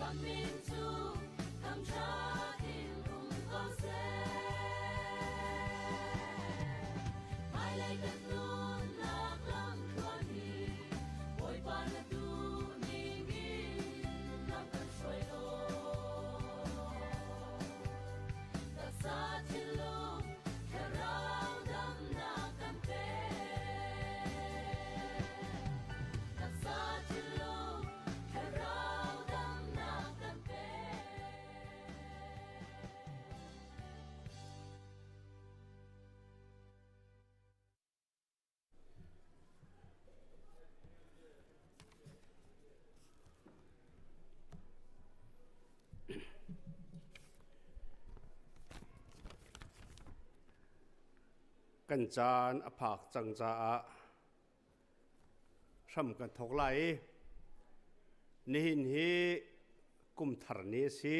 Kan min cu thangṭhat in um ko seh. Hmailei kan nunnak lamthluan hi Bawipa na duh ning in lam kan hruai law. Taksa thinlung thlarau damnak kan pe. Taksa thinlung thlarau damnak kan pe. Kan caan a phak cang caah hram kan thawk lai i nihin hi kum thar ni a si.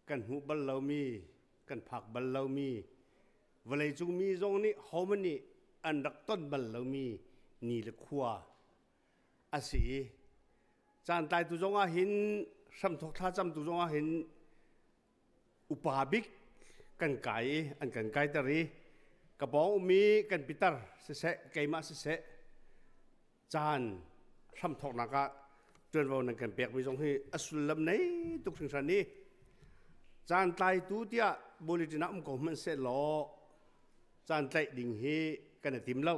Kan hmuh bal lomi, kan phak bal lomi, vawleicung mi zong nih hohmanh nih an rak ton bal lomi ni le khua a si i caan tlaitu zong ah hin hramthawk thlacamtu zong ah hin upa bik kan kai i an kan kaiter i ka pawng ummi kan pitar siseh keimah siseh caan hramthawknak ah ṭuanvo nan kan pekmi zong hi a sullam nei tuk hringhran i caan tlaitu tiah bulletin ah um ko hmanh seh law caan tlaih ding hi kan i tim lo.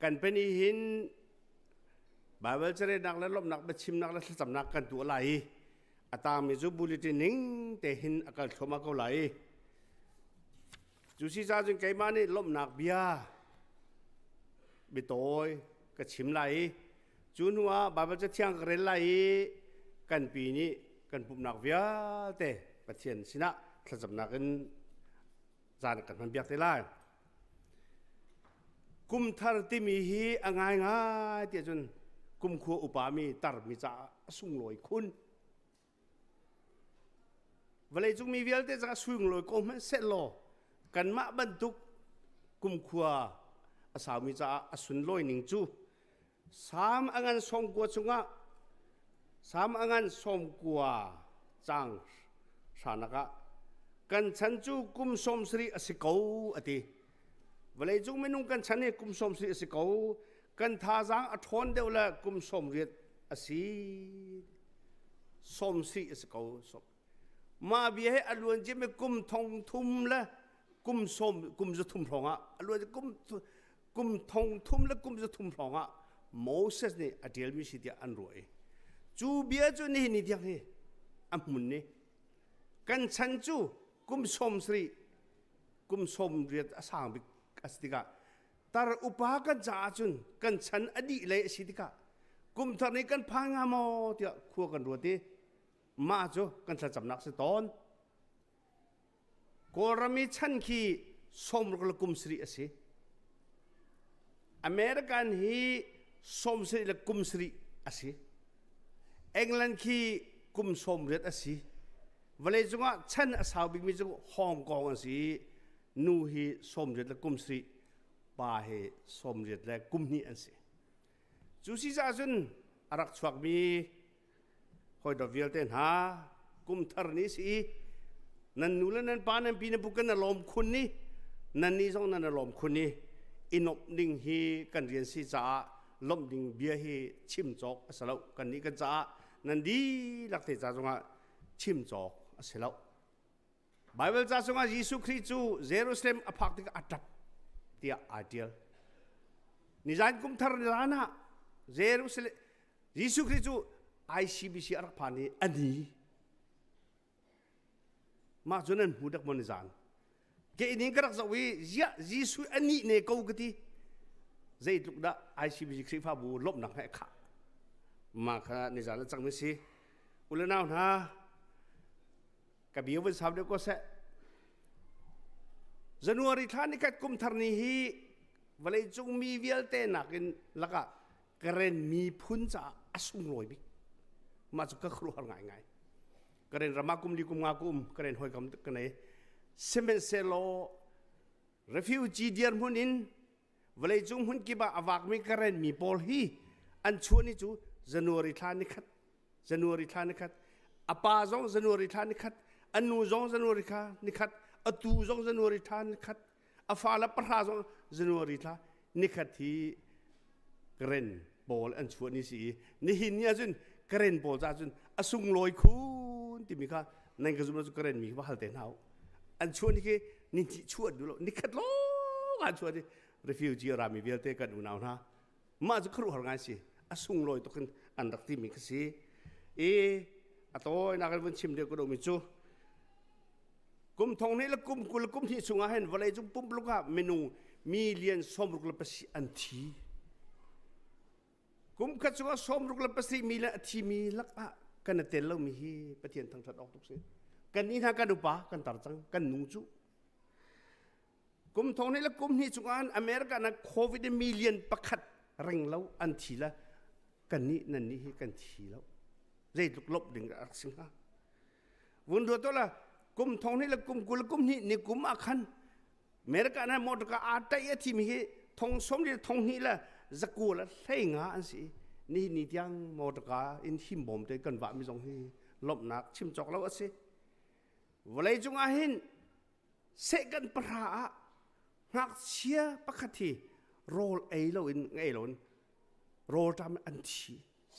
Kan pen i hin Baibal carelnak le lawmhnak biachimnak le thlacamnak kan tuah lai i a tangmi cu bulletin ning te hin a kal thluahmah ko lai i cu si ca cun keimah nih lawmhnak bia biatawi ka chim lai i cu hnu ah Baibal cathiang ka rel lai i kan pi nih kan pumhnak vialte Pathian sinah thlacamnak in caan kan hman piak te lai. Kum thar timi hi a ngaingai tiah cun kumkhua upami tarmi caah a sunglawi khun. Vawleicung mi vialte caah sunglawi ko hmanh sehlaw kanmah bantuk kumkhua a saumi caah a sunlawi ning cu Salm a ngan 90 chungah Salm a ngan 90 caang hranak ah kan chan cu kum 70 a si ko a ti. Vawleicung minung kan chan hi kum 70 a si ko. Kan thazaang a ṭhawn deuh le kum 80 a si. 70 a si ko. Mah bia hi a luan ciami kum thong thum le kum sawm kum za thum hrawng ah a luan kum kum thong thum le kum za thum hrawng ah Moses nih a ṭialmi si tiah an ruah i cu bia cu nihin ni tiang hi a hmun ni kan chan cu kum 70 kum 80 a sang bik a si tikah tar upa kan caah cun kan chan a dih lei a si tikah kum thar nih kan phan hnga maw tiah khua kan ruat i mah cu kan thlacamnak si tawn. Kawlram i chan khi 60 le kum sarih a si. American hi 70 le kum sarih a si. England khi kum 80 a si. Vawleicung ah chan a sau bikmi cu Hong Kong an si i nu hi 80 le kum sarih, pa hi 80 le kum hnih an si. Cu si caah cun a rak chuakmi Hawi vialte hna kum thar ni si i nan nu le nan pa nan pi nan pu kan na lawm khun ni nan nih zong nan na lawm khun i i nuamh ding hi kan rian si caah lawmh ding bia hi chim cawk a si lo kan nih kan caah nan dihlak te ca zongah chim cawk a si lo Baibal ca chungah Jesuh Khrih cu Jerusalem a phak tikah a ṭap tiah aa ṭial. Nizan kum thar zan ah Jerusalem Jesuh Khrih cu ICBC a rak phan i a ni. Mah cu nan hmu dak maw nizan? Ke inn ka rak zoh i ziah Jesuh a nih ne ko ka ti. Zeitluk dah ICBC Khrihfabu lawmhnak he khah. Mah kha nizan a cangmi si. U le nau hna, ka bia vun sau deuh ko seh. January thla ni khat kum thar ni hi vawleicung mi vialte nakin lakah Karen miphun caah a sunglawi bik. Mah cu ka khuaruahhar ngaingai. Karen ram ah kum li kum nga kum Karen hawikom ka nei. Sihmanhsehlaw refugee dirhmun in vawleicung hmun kip ah a vakmi Karen mi pawl hi an chuah ni cu January thla ni khat January thla ni khat. A pa zong January thla nikhat, a nu zong January thla nikhat, a tu zong January thla nikhat, a fale pahra zong January thla nikhat hi Karen pawl an chuah ni si i nihin ni ahcun Karen pawl caah cun a sunglawi khun timi kha nan ka zumh cu Karen mi va hal te hna u. An chuah ni khi ni hnih chuah duh lo nikhat lawng an chuah ni refugee rami vialte kan unau hna mah cu khuaruahhar ngai si a sunglawi tuk in an rak timi kha si i a tawinak in vun chim deuh ka duhmi cu kum thong hnih le kum 20 kum hnih chungah hin vawlei cung pumpuluk ah minung million 67 an thi kum khat chungah 67 million a thimi lakah kan i tel lomi hi Pathian thangṭhat awk tuk si kan nih hna kan upa kan tar cang kan nung cu Kum thong hnih le kum hnih chungah America na COVID million pakhat ring lo an thi la kan nih nan nih hi kan thi lo zeitluk lop ding a rak si hnga vun ruat to la kum thong hnih le kum 20 kum hnih ni kum ah khan America na motor ka a tai a thi mi hi thong som le thong hnih le zaku le hlei nga an si ni ni tiang motor ka in him bom te kan wa mi zong hi lomnak chim chok lo a si vawlei cungah hin Sehkan pahra ah ngakchia pakhat hi rawl ei loin ngei loin rawlṭam an thi.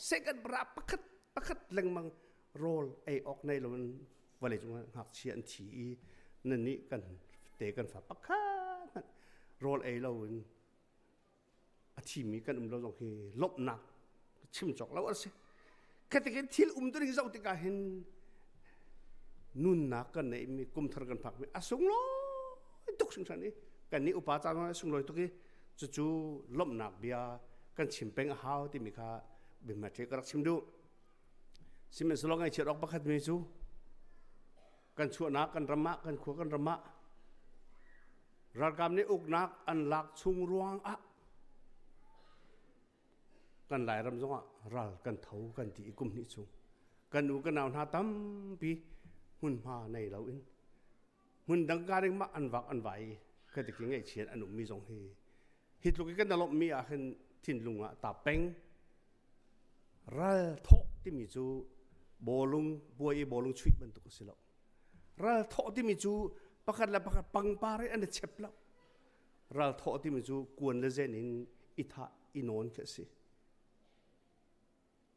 Sehkan pahra pakhat pakhat lengmang rawl ei awk nei loin vawlei cungah ngakchia an thi i nannih kan te kan fa pakhat hmanh rawl ei loin a thimi kan um lo zong hi lawmhnak chim cawk lo a si khatikin thil um tuning zoh tikah hin nunnak kan neihmi kumthar kan phakmi a sunglawi tuk hringhran i kan nih upa caan a sunglawi tuk i cucu lawmhnak bia kan chim peng a hau timi kha biamathe ka rak chim duh sihmanhsehlaw ngaihchiat awk pakhat mi cu kan chuahnak kan ram ah kan khua kan ram ah Ralkap nih uknak an lak chung ruangah kan Lairam zongah ral kan tho kan ti i kum hnih chung kan u kan nau hna tampi hmunhma nei loin hmun dang ka ding mah an vak an vai i khati khi ngaihchiat an ummi zong hi hi tluk i kan lawmhmi ah khin thinlung ah ta peng ral thawh timi cu bawlung buai i bawlung chuih bantuk a si lo Ral thawh timi cu pakhat le pakhat pangpar in an i chep lo. Ral thawh timi cu kuan le zen in i thah i nawn khi a si.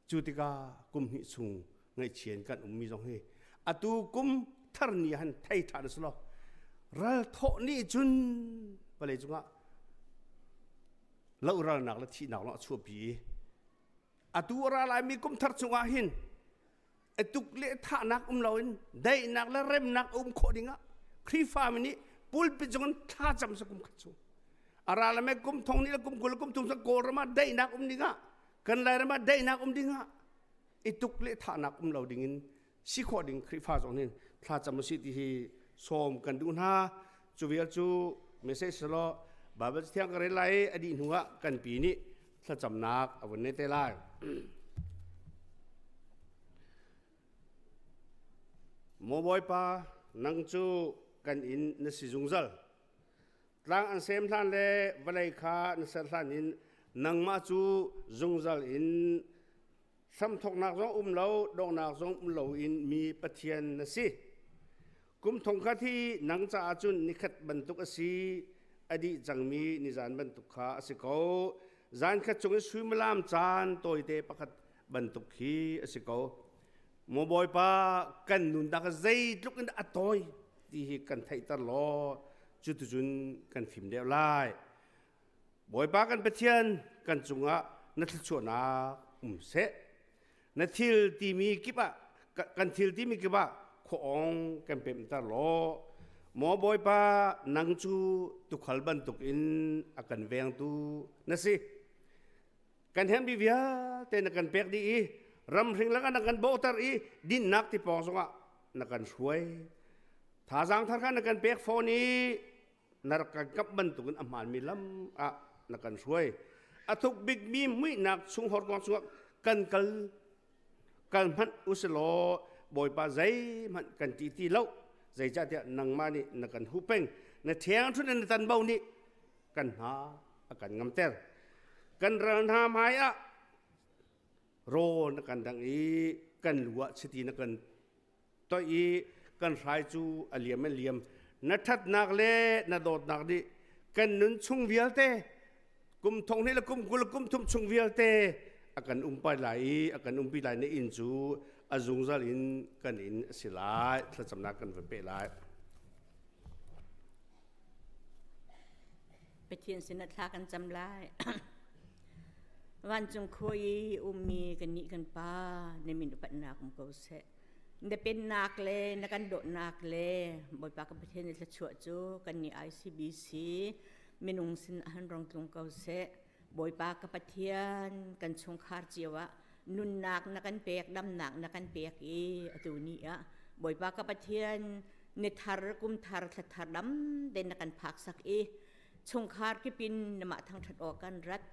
Cu tikah kum hnih chung ngaihchian kan ummi zong hi atu kum thar ni han thei ṭhan a si lo. Ral thawh nih cun vawlei cungah lohralnak le thihnak lawng a chuahpi i atu a ra laimi kum thar chungah hin tuk le thahnak um loin daihnak le remnak a um khawh dingah Khrihfami nih pulpit zong in thla cam sa kum khat chung a ra le kum thong ni le kum 20 kum thum Kawlram ah daihnak um dingah kan Lairam ah daihnak um dingah i tuk le thahnak um lo dingin si khawh ding Khrihfa zong nih thla cam usih ti hi sawm kan duh hna cu vial cu message selaw Bible thiang ka rel lai a dih hnu ah kan pi nih thlacamnak a vun nei te lai. Maw Bawipa, nang cu kan inn na si zungzal. Tlang an sem hlan le vawlei kha na ser hlan in nangmah cu zungzal in hramthawknak zong um lo, donghnak zong um loin mi Pathian na si. Kum thong khat hi nang caah cun nikhat bantuk a si, a dih cangmi nizan bantuk kha a si ko. Zan khat chung i suimilam caan tawite pakhat bantuk khi a si ko. Maw Bawipa, kan nunnak zeitluk in a tawi ti hi kan theihter law cuticun kan fim deuh lai. Bawipa kan Pathian kan cungah na thluachuahnak um seh. Na thil timi kip ah kan thil timi kip ah khuaawng kan pemhter law maw Bawipa nang cu tukhal bantuk in a kan vengtu na si. Kan herhmi vialte na kan pek dih i ramhring lakah na kan bawhter i dinnak ti pawng zongah na kan hruai. Thazaang thar kha na kan pek fawn i na rak kan kamh bantukin a hmaanmi lam ah na kan hruai. A thuk bikmi muihnak chung horkuang chungah kan kal kal hmanh usilaw Bawipa zeihmanh kan ti ti lo zeicahtiah nangmah nih na kan huhpeng na ṭhiangṭhunh in na tanbo nih kan hna a kan ngamter kan ral hna hmai ah rawl na kan dangh i kan lu ah chiti na kan. Toih i kan hrai cu a liam an liam. Na ṭhatnak le na dawtnak nih kan nun chung vialte kum thong hnih le kum 20 le kum thum chung vialte a kan umpi lai i a kan umpi lai. Na inn cu a zungzal in kan inn a si lai. Thlacamnak kan van peh lai. Pathian sinah thla kan cam lai. Vancung khua i ummi kannih kan Pa, na min upatnak um ko seh. Na pennak le na kan dawtnak le Bawipa kan Pathian na thluachuah cu kannih ICBC minung sin ah han rong tlung ko seh. Bawipa ka Pathian, kan chungkhar cio ah nunnak na kan pek, damnak na kan pek i atu ni ah Bawipa ka Pathian, ni thar, kum thar, thla thar dam tein na kan phak sak i chungkhar kipin namah thangṭhat awk kan rat.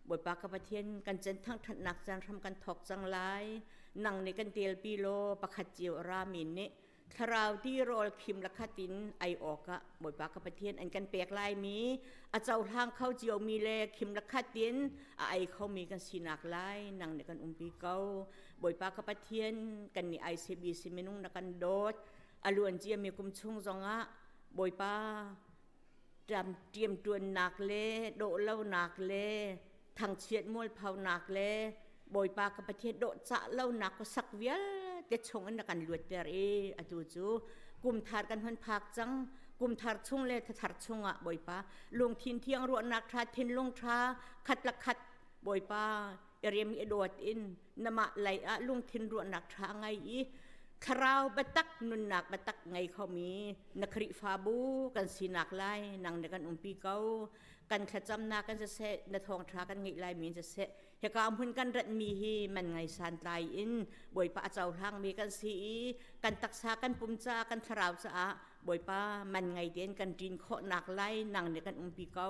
Bawipa ka Pathian, kan cen thangṭhatnak caan hram kan thawk cang lai. Nang nih kan telpi law pakhat cio a rami nih thlarau tirawl khim la khat in ei awkah Bawipa ka Pathian an kan pek laimi a cohlang kho ciomi le khim la khat in a ei khomi kan sinak lai nang nih kan umpi ko. Bawipa ka Pathian, kan nih ICBC minung na kan dawt. A luan ciami kum chung zongah Bawipa ṭiamṭuannak le dawhlonak le thangchiat mualphonak le Bawipa ka Pathian dawhcah lonak khuasak vialte chung in na kan luatter i atu cu kumthar kan hun phak cang. Kumthar chung le thlathar chungah Bawipa lungthin thiang, ruahnak ṭha, thinlung ṭha, khat la khat Bawipa i rem i dawt in namah lei ah lungthin ruahnak ṭha ngei i thlarau biatak, nunnak biatak ngei khomi na Khrihfabu kan sinak lai nang na kan umpi ko. Kan thlacamnak kan siseh, na thawngṭha kan ngeih lai mi siseh, hika hmun kan ratmi hi man ngei santlai in Bawipa a cohlangmi kan si i kan taksa kan pum caah, kan thlarau caah Bawipa man ngei tein kan ṭin khawhnak lai nang nih kan umpi ko.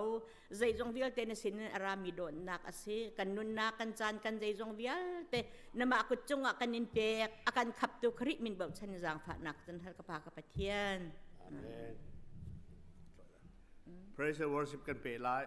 Zeizong vialte na sin in a rami dawtnak a si. Kan nunnak, kan caan, kan zeizong vialte namah kut cungah kan in pek. A kan khaptu Khrih min bochan zaangfahnak cun hal ka Pa ka Pathian. Amen. Praise and worship kan pe lai.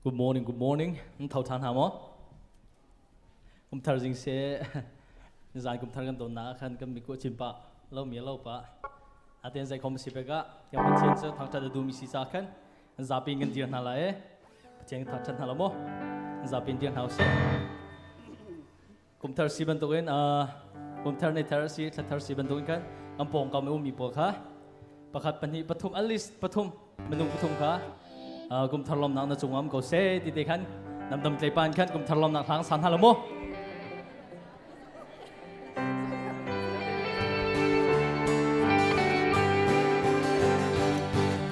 Good morning, good morning. Nan tho ṭhan hna maw? Kum thar zing se nizan kum thar kan ton na khan kan miku chim pa lo mi lo pa aten zai khom si peka yang Pathian cu thangṭhat a duhmi si ca khan zapi kan dir hna lai e. Pathian thangṭhat hna lo maw? Zapi in dir hna usih. Kum thar si bantukin kum thar ni thar si thla thar si bantukin khan kan pawngkam i ummi pawl kha pakhat, pahnih, pathum, at least pathum, minung pathum kha kum thar lawmnak na cung am ko se ti te khan namdam tleipan khan kum thar lawmnak hlang san hna lo mu.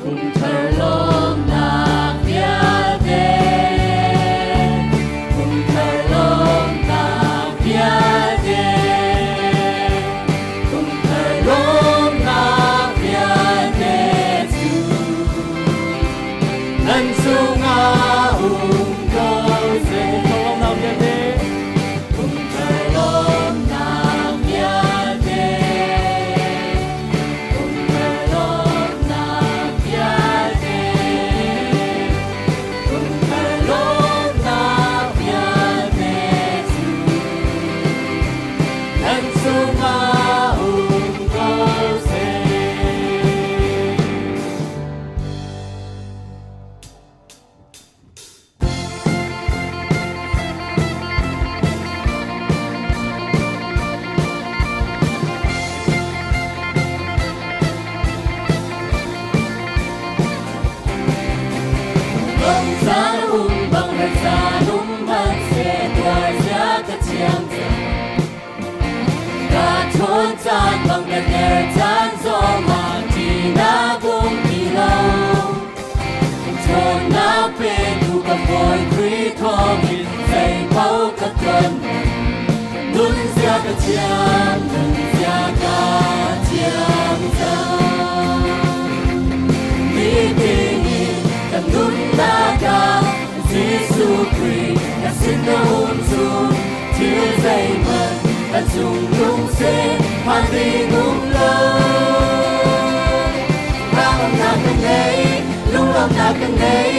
Kum thar lawmnak vialte, kum thar lawmnak vialte, kum thar lawmnak vialte cu nan cungah um ko seh. Kum thar lawmnak vialte, kum thar lawmnak vialte, kum thar lawmnak vialte cu nan cungah um ko seh. Bang um bang zan um man se tuar zia ka thiam Ka ṭhawn caan bang ka der caan zongah ṭihnak um ti lo. Ṭhawnnak petu ka Bawi Khrih thawngin zeipaoh ka ton. Nunzia ka thiam, nunzia ka thiam cang. Nitin in ka sin na um cu thil zeihmanh ka cung tlung seh phan ding um lo. Hnangamnak ka ngei, lunglawmhnak ka ngei,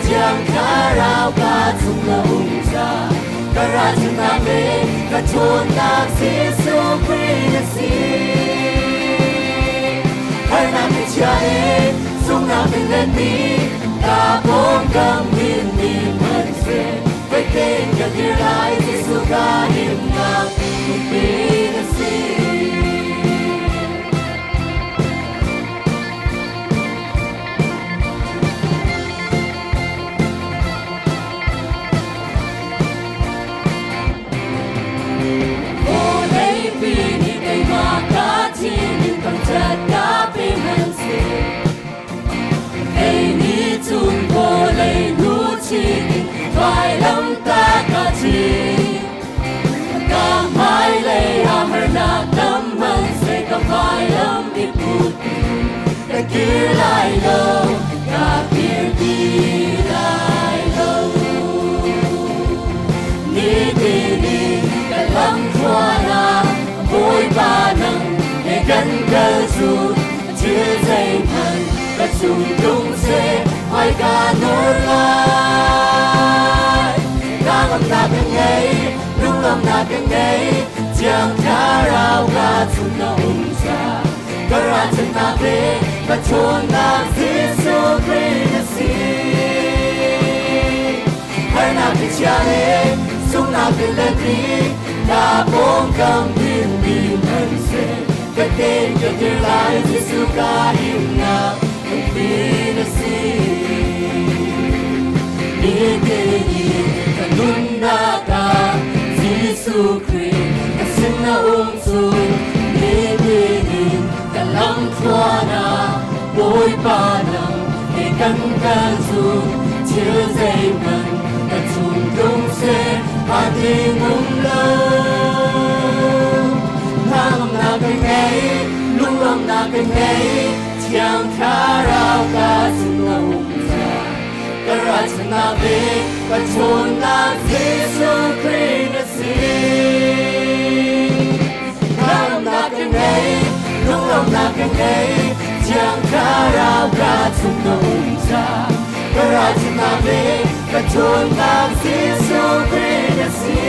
Thiang Thlarau ka chung na um ca. Ka ralchanhnak le ka ṭhawnnak Jesuh Khrih na si. Harnak in chia in sunghnak in lenmi ka pawngkam himmi hmanhseh fek tein ka dir lai Jesuh ka himnak lungpi na si. Vawleipi nih keimah ka thim in thangṭhat ka pe hmanhseh. Kei nih cun vawlei hnuchit in vailamtah ka thim. Ka hmailei ah harnak tam hmanhseh ka vailam i put in ka kir lai lo, ka kir ti lai lo. Nitin in ka lamthluan ah Bawipa nang he kan kal cu thil zeihmanh ka chung tlung seh hmaika nawr lai. Hnangamnak ka ngei, lunglawmhnak ka ngei, Thiang Thlarau ka chung na um ca. Ka ralchanhnak le ka ṭhawnnak Jesuh Khrih na si. Harnak in chia le sunghnak in let mi ka pawngkam himmi hmanhseh ka tein ka dir lai Jesuh ka himnak lungpi na si. Nitin in ka nunnak ah Jesuh Khrih ka sin na um cu nitin in ka lamthluan ah Bawipa nang he kan kal cu thil zeihmanh ka chung tlung seh phan ding um lo. Hnangamnak ka ngei, lunglawmhnak ka ngei, Thiang Thlarau ka chung na um ca. Ka ralchanhnak le ka ṭhawnnak Jesuh Khrih na si. Hnangamnak ka ngei, lunglawmhnak ka ngei, Thiang Thlarau ka chung na um ca. Ka ralchanhnak le ka ṭhawnnak Jesuh Khrih na si.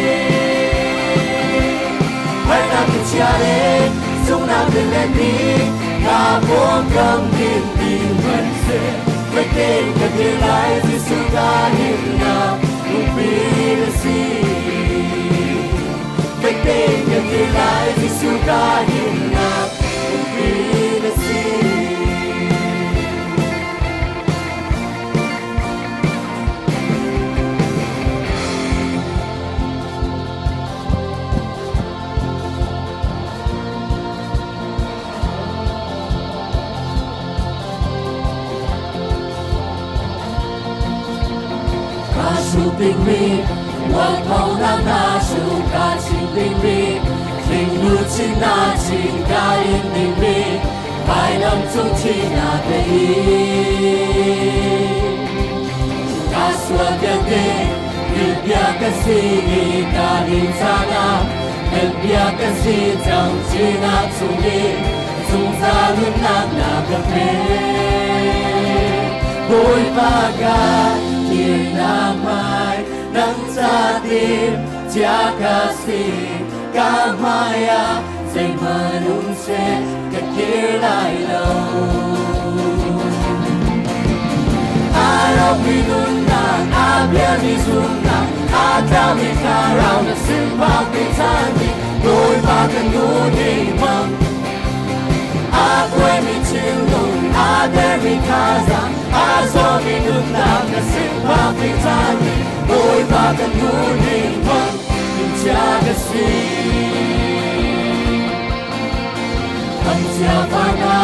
Harnak ka chia le sunghnak ka lenmi, ka pawngkam himmi hmanhseh, fek tein ka dir lai Jesuh ka himnak lungpi na si. Fek tein ka dir lai Jesuh ka himnak lungpi na si. Ka su dingmi mualphonak na su ka chim dingmi thingnu chin na chin ka in dingmi vailam cung thi na pe i ka sual vialte bia ka si i ka rin caan bia ka si cang cinak chung i zungzal nunnak na ka pe. Bawipa ka thilnak hmai nang ca tim chia ka si ka hmai ah zeihmanh um seh ka kir lai lo. A ropi nunnak, a biami zumnak, a tlaumi thlarau na sin phak ti ṭhan ding, Bawipa kan nu ning hmang. A kuaimi thinlung, a dermi thazaang, a zawmi nunnak na sin phak ti ṭhan ding, Bawipa kan nu ning hmang, in chia ka si. Kan chia fana,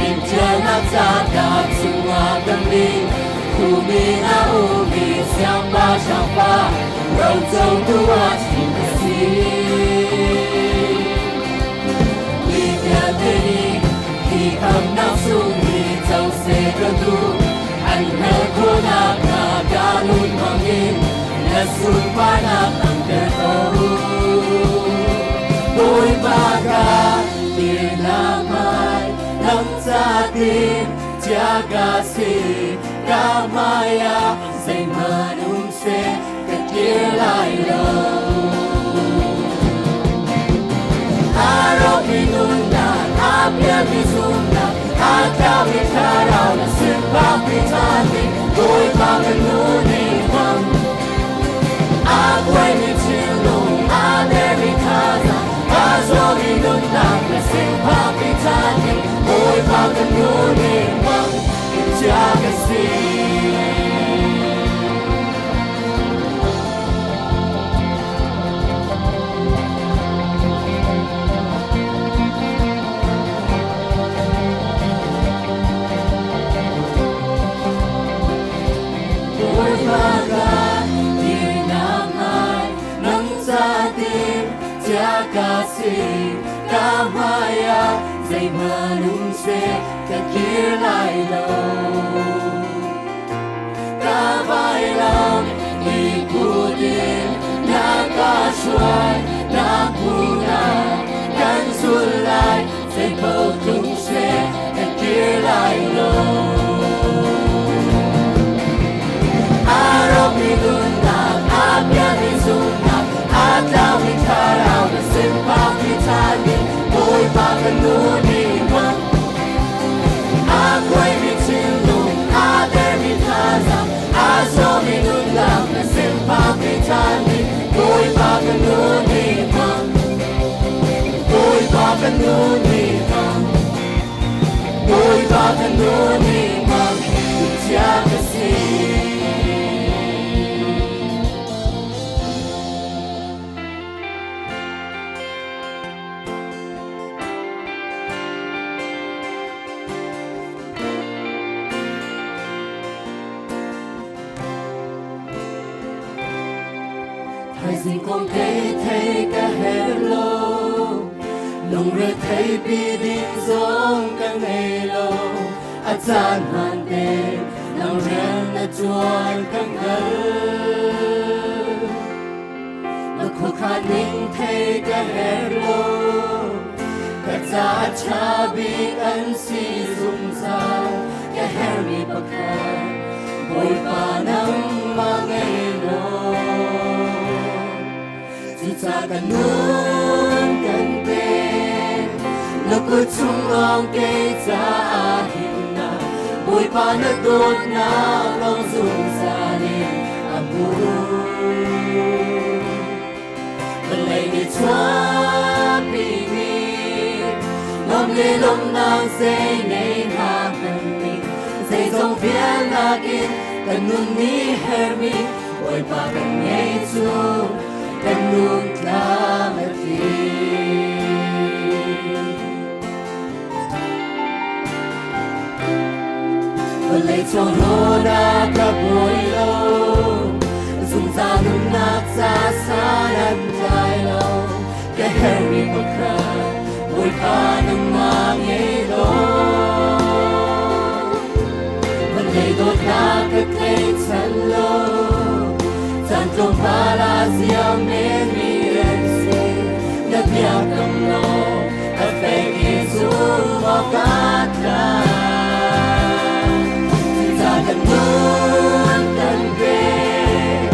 in tialnak ca ka chungah kan min, khumi na umi siang pa siang pa, ro co tu ah chin ka si. Mi vialte nih hi khamnak sung hi co se ka duh, an hel khawhnak na ka nun hmangin na Sunparnak langhter ko. Bawipa ka dirnak hmai nang catin chia ka si ka hmai ah zeihmanh um seh ka kir lai lo. Aropi nunnak, a pialmi zumhnak, a tlaumi thlarau na sinpak ṭhan Bawipa kan nu nih hmang. A kuaimi thinlung, a dermi thazaang, a zawmi nunnak na sinpak ṭhan Bawipa kan nu nih hmang. Chia ka si. Bawipa ka dirnak hmai nang catin chia ka si ka hmai ah zeihmanh um seh ka kir lai lo. Ka vailam i put in na ka hruai na hmun ah kan zul lai zeipaoh tlung seh ka kir lai lo. A rawkmi nunnak, a pialmi zumhnak, a tlaumi thlarau na sinpak ṭhanmi Bawipa kan nu nih hmang. A kuaimi thinlung, a dermi thazaang, a zawmi nunnak na sinpak ṭhanmi Bawipa kan nu nih hmang. Bawipa kan nu nih hmang. Bawipa kan nu nih hmang. Chia ka si. Thaizing kong thei thei ka her lo lungre thei pi ding zong ka ngei lo a caan hmaan te nang rian na ṭuan ka hngal na khuakhan ning thei ka her lo ka ca ṭha bik an si zungzal ka hermi pakhat Bawipa nangmah ngei law cuca ka nun kan pek na kut chung lawng kei caah himnak Bawipa na dawtnak lawng zungzal in a hmun vawlei nih chuahpi mi lawm le lawmhnak zei nei hna hmanh nih zeizong vialnak in kan nun nih hermi Bawipa kan ngei cu kan nun tlam a tling. Vawlei cung rawn ah ka buai lo, zungzal nunnak ca san an tlai lo, ka hermi pakhat Bawipa nangmah ngei law. Vawlei dawtnak ka thei chan lo, caan tlawmpal ah ziam menmi an si, na biakam law a fek i zum awk aa tlak. Cucaah kan nun kan pek,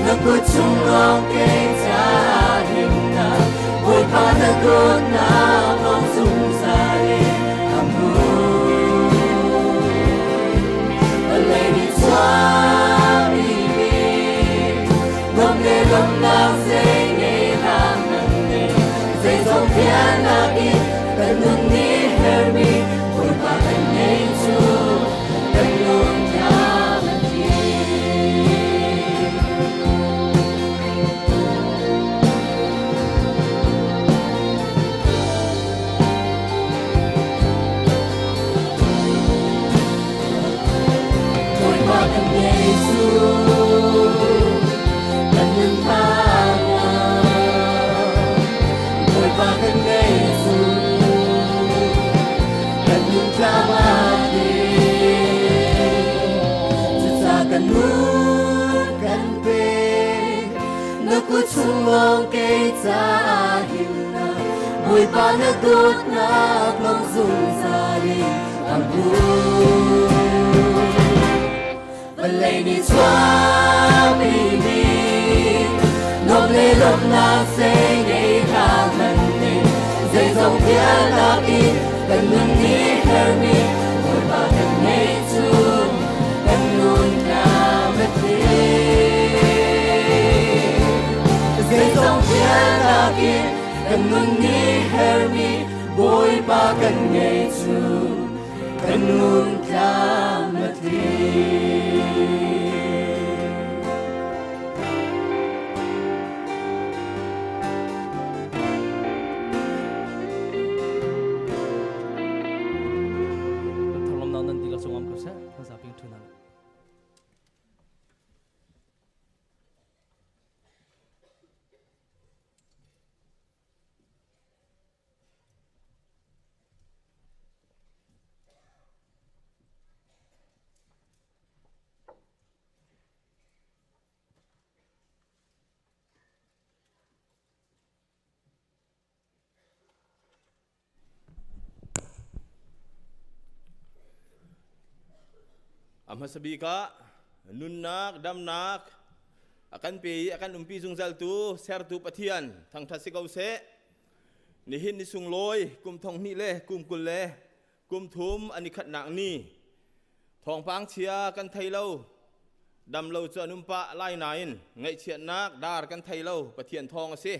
na kut chung lawng kei caah himnak, Bawipa na dawtnak lawng zungzal in a hmun. Vawlei nih chuahmi nuam le lawmhnak zei ngei hlah hmanh zeizong vialnak in kan nun nih hermi Bawipa kan ngei cu kan lungtlam a tling. Bawipa kan ngei cu kan nun thangah Bawipa kan ngei cu kan nun tlam a tling. Cucaah kan nun kan pek. Na kut chung lawng kei caah himnak, Bawipa na dawtnak lawng zungzal in ka hmu. Vawlei nih chuahmi mi, nuam le lawmhnak zei ngei hlah hmanh ning, zeizong vialnak in kan nun nih hermi Bawipa kan ngei cu kan nun tlam a tling. Zeizong vialnak in kan nun nih hermi Bawipa kan ngei cu kan nun tlam a tling. Kan thar nan dihlak cungam ko seh. Kan zapi in ṭhu hna. A hmasa bik ah nunnak, damnak a kan pe i a kan umpi zungzaltu sertu Pathian thangṭhat si ko seh. Nihin ni sunglawi kum thong hnih le kum 20 le kum thum an i khatnak ni thawngpang chia kan thei lo dam lo cu an um pah lai nain ngaihchiatnak dar kan thei lo Pathian thawng a si.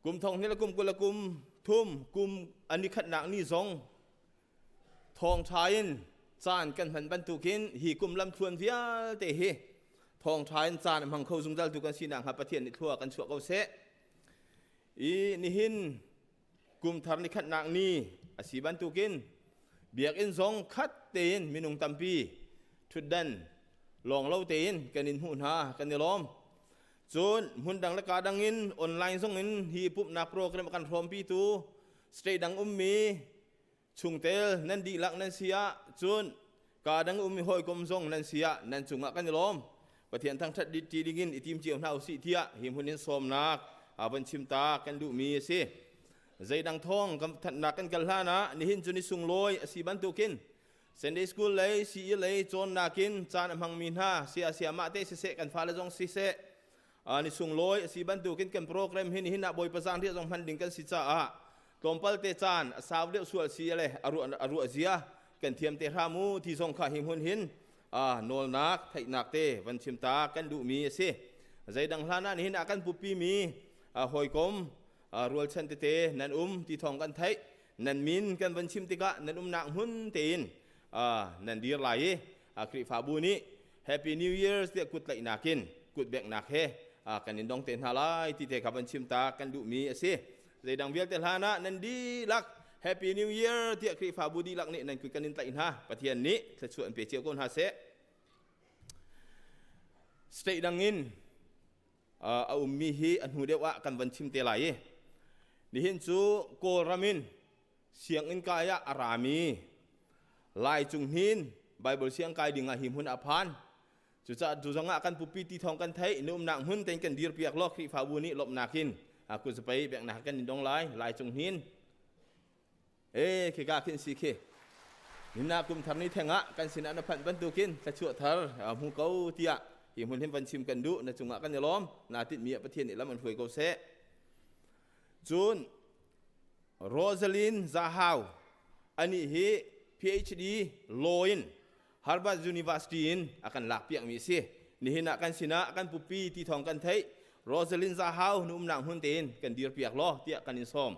Kum thong hnih le kum 20 le kum thum kum an i khatnak ni zong thawngṭha in caan kan hman bantukin hi kum lamthluan vialte hi thawngṭha in caan a hmang kho zungzal tu kan sinak hnga Pathian nih thlua kan chuah ko seh. I nihin kum thar ni khatnak ni a si bantukin biakinn zong khat tein minung tampi ṭhutdan lawng lo tein kan in hmuh hna kan i lawm. Cun hmun dang le ka dang in online zong in hi pumhnak program a kan hrawmpitu state dang ummi chungtel nan dihlak nan si ah cun ka dang ummi hawikom zong nan si ah nan cungah kan i lawm. Pathian thangṭhat ṭi dingin i tim cio hna usih tiah hi hmun in sawmnak van chim ta kan duhmi a si. Zeidang thawng kan thanhnak kan kal hlan ah nihin cu ni sunglawi a si bantukin Sunday school lei CE lei cawnnak in caan a hmangmi hna sia sia mah te siseh kan fale zong siseh ni sunglawi a si bantukin kan program hi nihin ah Bawipa zan riah zong hman ding kan si caah tlawmpal te caan a sau deuh sual si le a ruah zia kan thiam te hram u ti zong kha hi hmun hin nawlnak theihnak te van chim ta kan duhmi a si zeidang hlan ah nihin ah kan pupi mi hawikom rualchan tete nan um ti thawng kan theih nan min kan van chim tikah nan umnak hmun tein nan dir lai i Khrihfabu nih Happy New Year tiah kut tlaihnak in kut benghnak he kan in dong te hna lai ti te kha van chim ta kan duhmi a si. Zeidang vialte hlan ah nan dihlak Happy New Year tiah Khrihfabu dihlak nih nan kut kan in tlaih hna. Pathian nih thluachuah in pe cio ko hna seh. State dang in a ummi hi a hnu deuh ah kan van chim te lai i nihin cu Kawlram in sianginn kai ah a rami Lai Cung Hnin Bible siang kai ding ah hi hmun a phan cucaah cu zong ah kan pupi ti thawng kan theih na umnak hmun tein kan dir piak law Khrihfabu nih lawmhnak in kut zapei peknak kan in dong lai Lai Cung Hnin E khika khin si khi Nina kum thar ni theng ah kan sinah na phanh bantukin thluachuah thar hmu ko tiah hi hmun hin van chim kan duh na cungah kan i lawm na tinhmi ah Pathian nih lam an hruai ko seh cun Rosalind Zahau anih hi PhD law in Harvard University in a kan lak piakmi a si nihin ah kan sinah kan pupi ti thawng kan theih Rosalind Zahau nu umnak hmun tein kan dir piak law tiah kan in sawm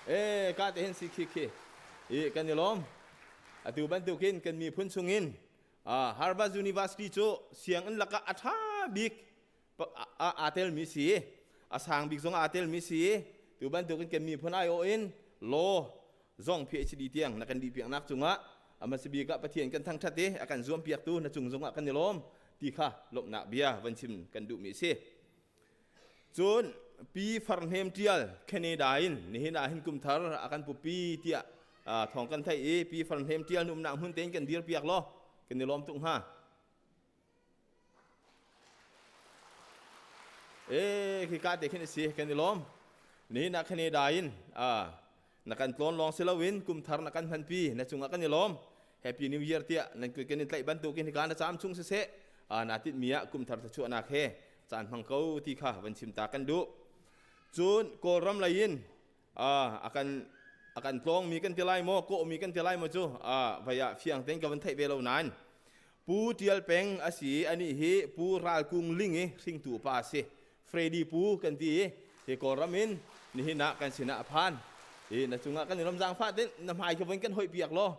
E ka te hin si khi khi i kan i lawm atu bantukin kan miphun chungin Harvard University cu sianginn lakah a ṭha bik aa telmi si a sang bik zong aa telmi si tu bantukin kan miphun aiawh in law zong PhD tiang na kan dih piaknak cungah amasa bik ah Pathian kan thangṭhat i a kan zuam piaktu na cung zongah kan i lawm ti kha lawmhnak bia van chim kan duhmi a si. Cun Pi Far Hnem Ṭial Canada in nihin ah hin kum thar a kan pupi tiah thawng kan theih i Pi Far Hnem Ṭial nu umnak hmun tein kan dir piak law kan i lawm tuk hnga. E khi ka te khin a si kan i lawm. Nihin ah Canada in na kan tlawn lawng si loin kum thar na kan hmanpi na cungah kan i lawm. Happy New Year tiah nan kut kan in tlaih bantukin hika na caam chung siseh na tinhmi ah kum thar thluachuahnak he caan hmang ko ti kha van chim ta kan duh. Cun Kawlram lei in a kan tlawngmi kan ti lai maw kawhmi kan ti lai maw cu vai ah fiang tein ka van theih ve lo nain Pu Tial Peng a si anih hi Pu Ral Kung Ling i hringtu pa a si. Freddy Pu kan ti i hi Kawlram in nihin ah kan sinah a phan. I na cungah kan i lawm zaangfah tin na hmai kha von kan hoih piak law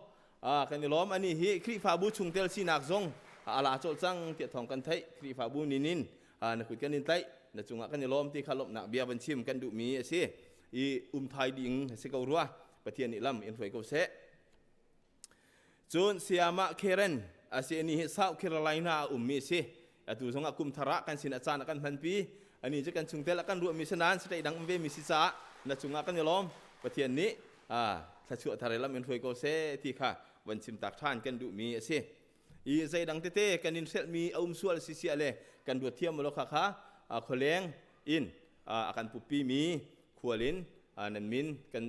kan i lawm. Ani hi Khrihfabu chungtel sinak zong a la cawlh cang tiah thawng kan theih. Khrihfabu ninin na kut kan in tlaih, na cungah kan i lawm ti kha lawmhnak bia van chim kan duhmi a si. I um thai ding a si ko rua. Pathian nih lam in hruai ko seh. Cun sayamah Karen a si ani hi South Carolina a ummi a si. Atu zongah kum thar ah kan sin a caan a kan hmanpi. Ani cu kan chungtel a kan ruahmi si nain state dang um vemi si caah na cungah kan i lawm. Pathian nih thluachuah thar lam in hruai ko seh ti kha van chim tak ṭhan kan duhmi a si. I zeidang tete kan in hrelhmi a um sual si sia le kan ruat thiam lo kha kha khualeng in a kan pupimi khual in nan min kan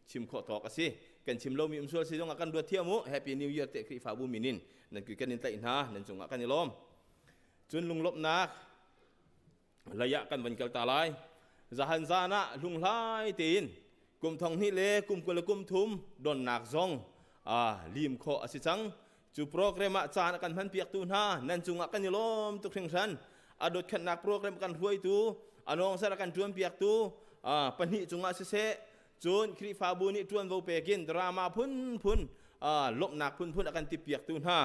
chim khawh tawk a si. Kan chim lomi um sual si zongah kan ruat thiam u. Happy New Year te Khrihfabu min in nan kui kan in tlaih hna, nan cungah kan i lawm. Cun lunglawmhnak lei ah kan van kal ta lai. Zahan zan ah hlunghlai tein kum thong hnih le kum 23 donnak zong lim khawh a si cang. Cu program ah caan a kan hmanpiaktu hna nan cungah kan i lawm tuk hringhran. A dawtkhenhnak program kan hruaitu, a nawngser a kan ṭuanpiaktu pahnih cungah siseh, cun Khrihfabu nih ṭuanvo pekin drama phunphun, lawmhnak phunphun a kan tippiaktu hna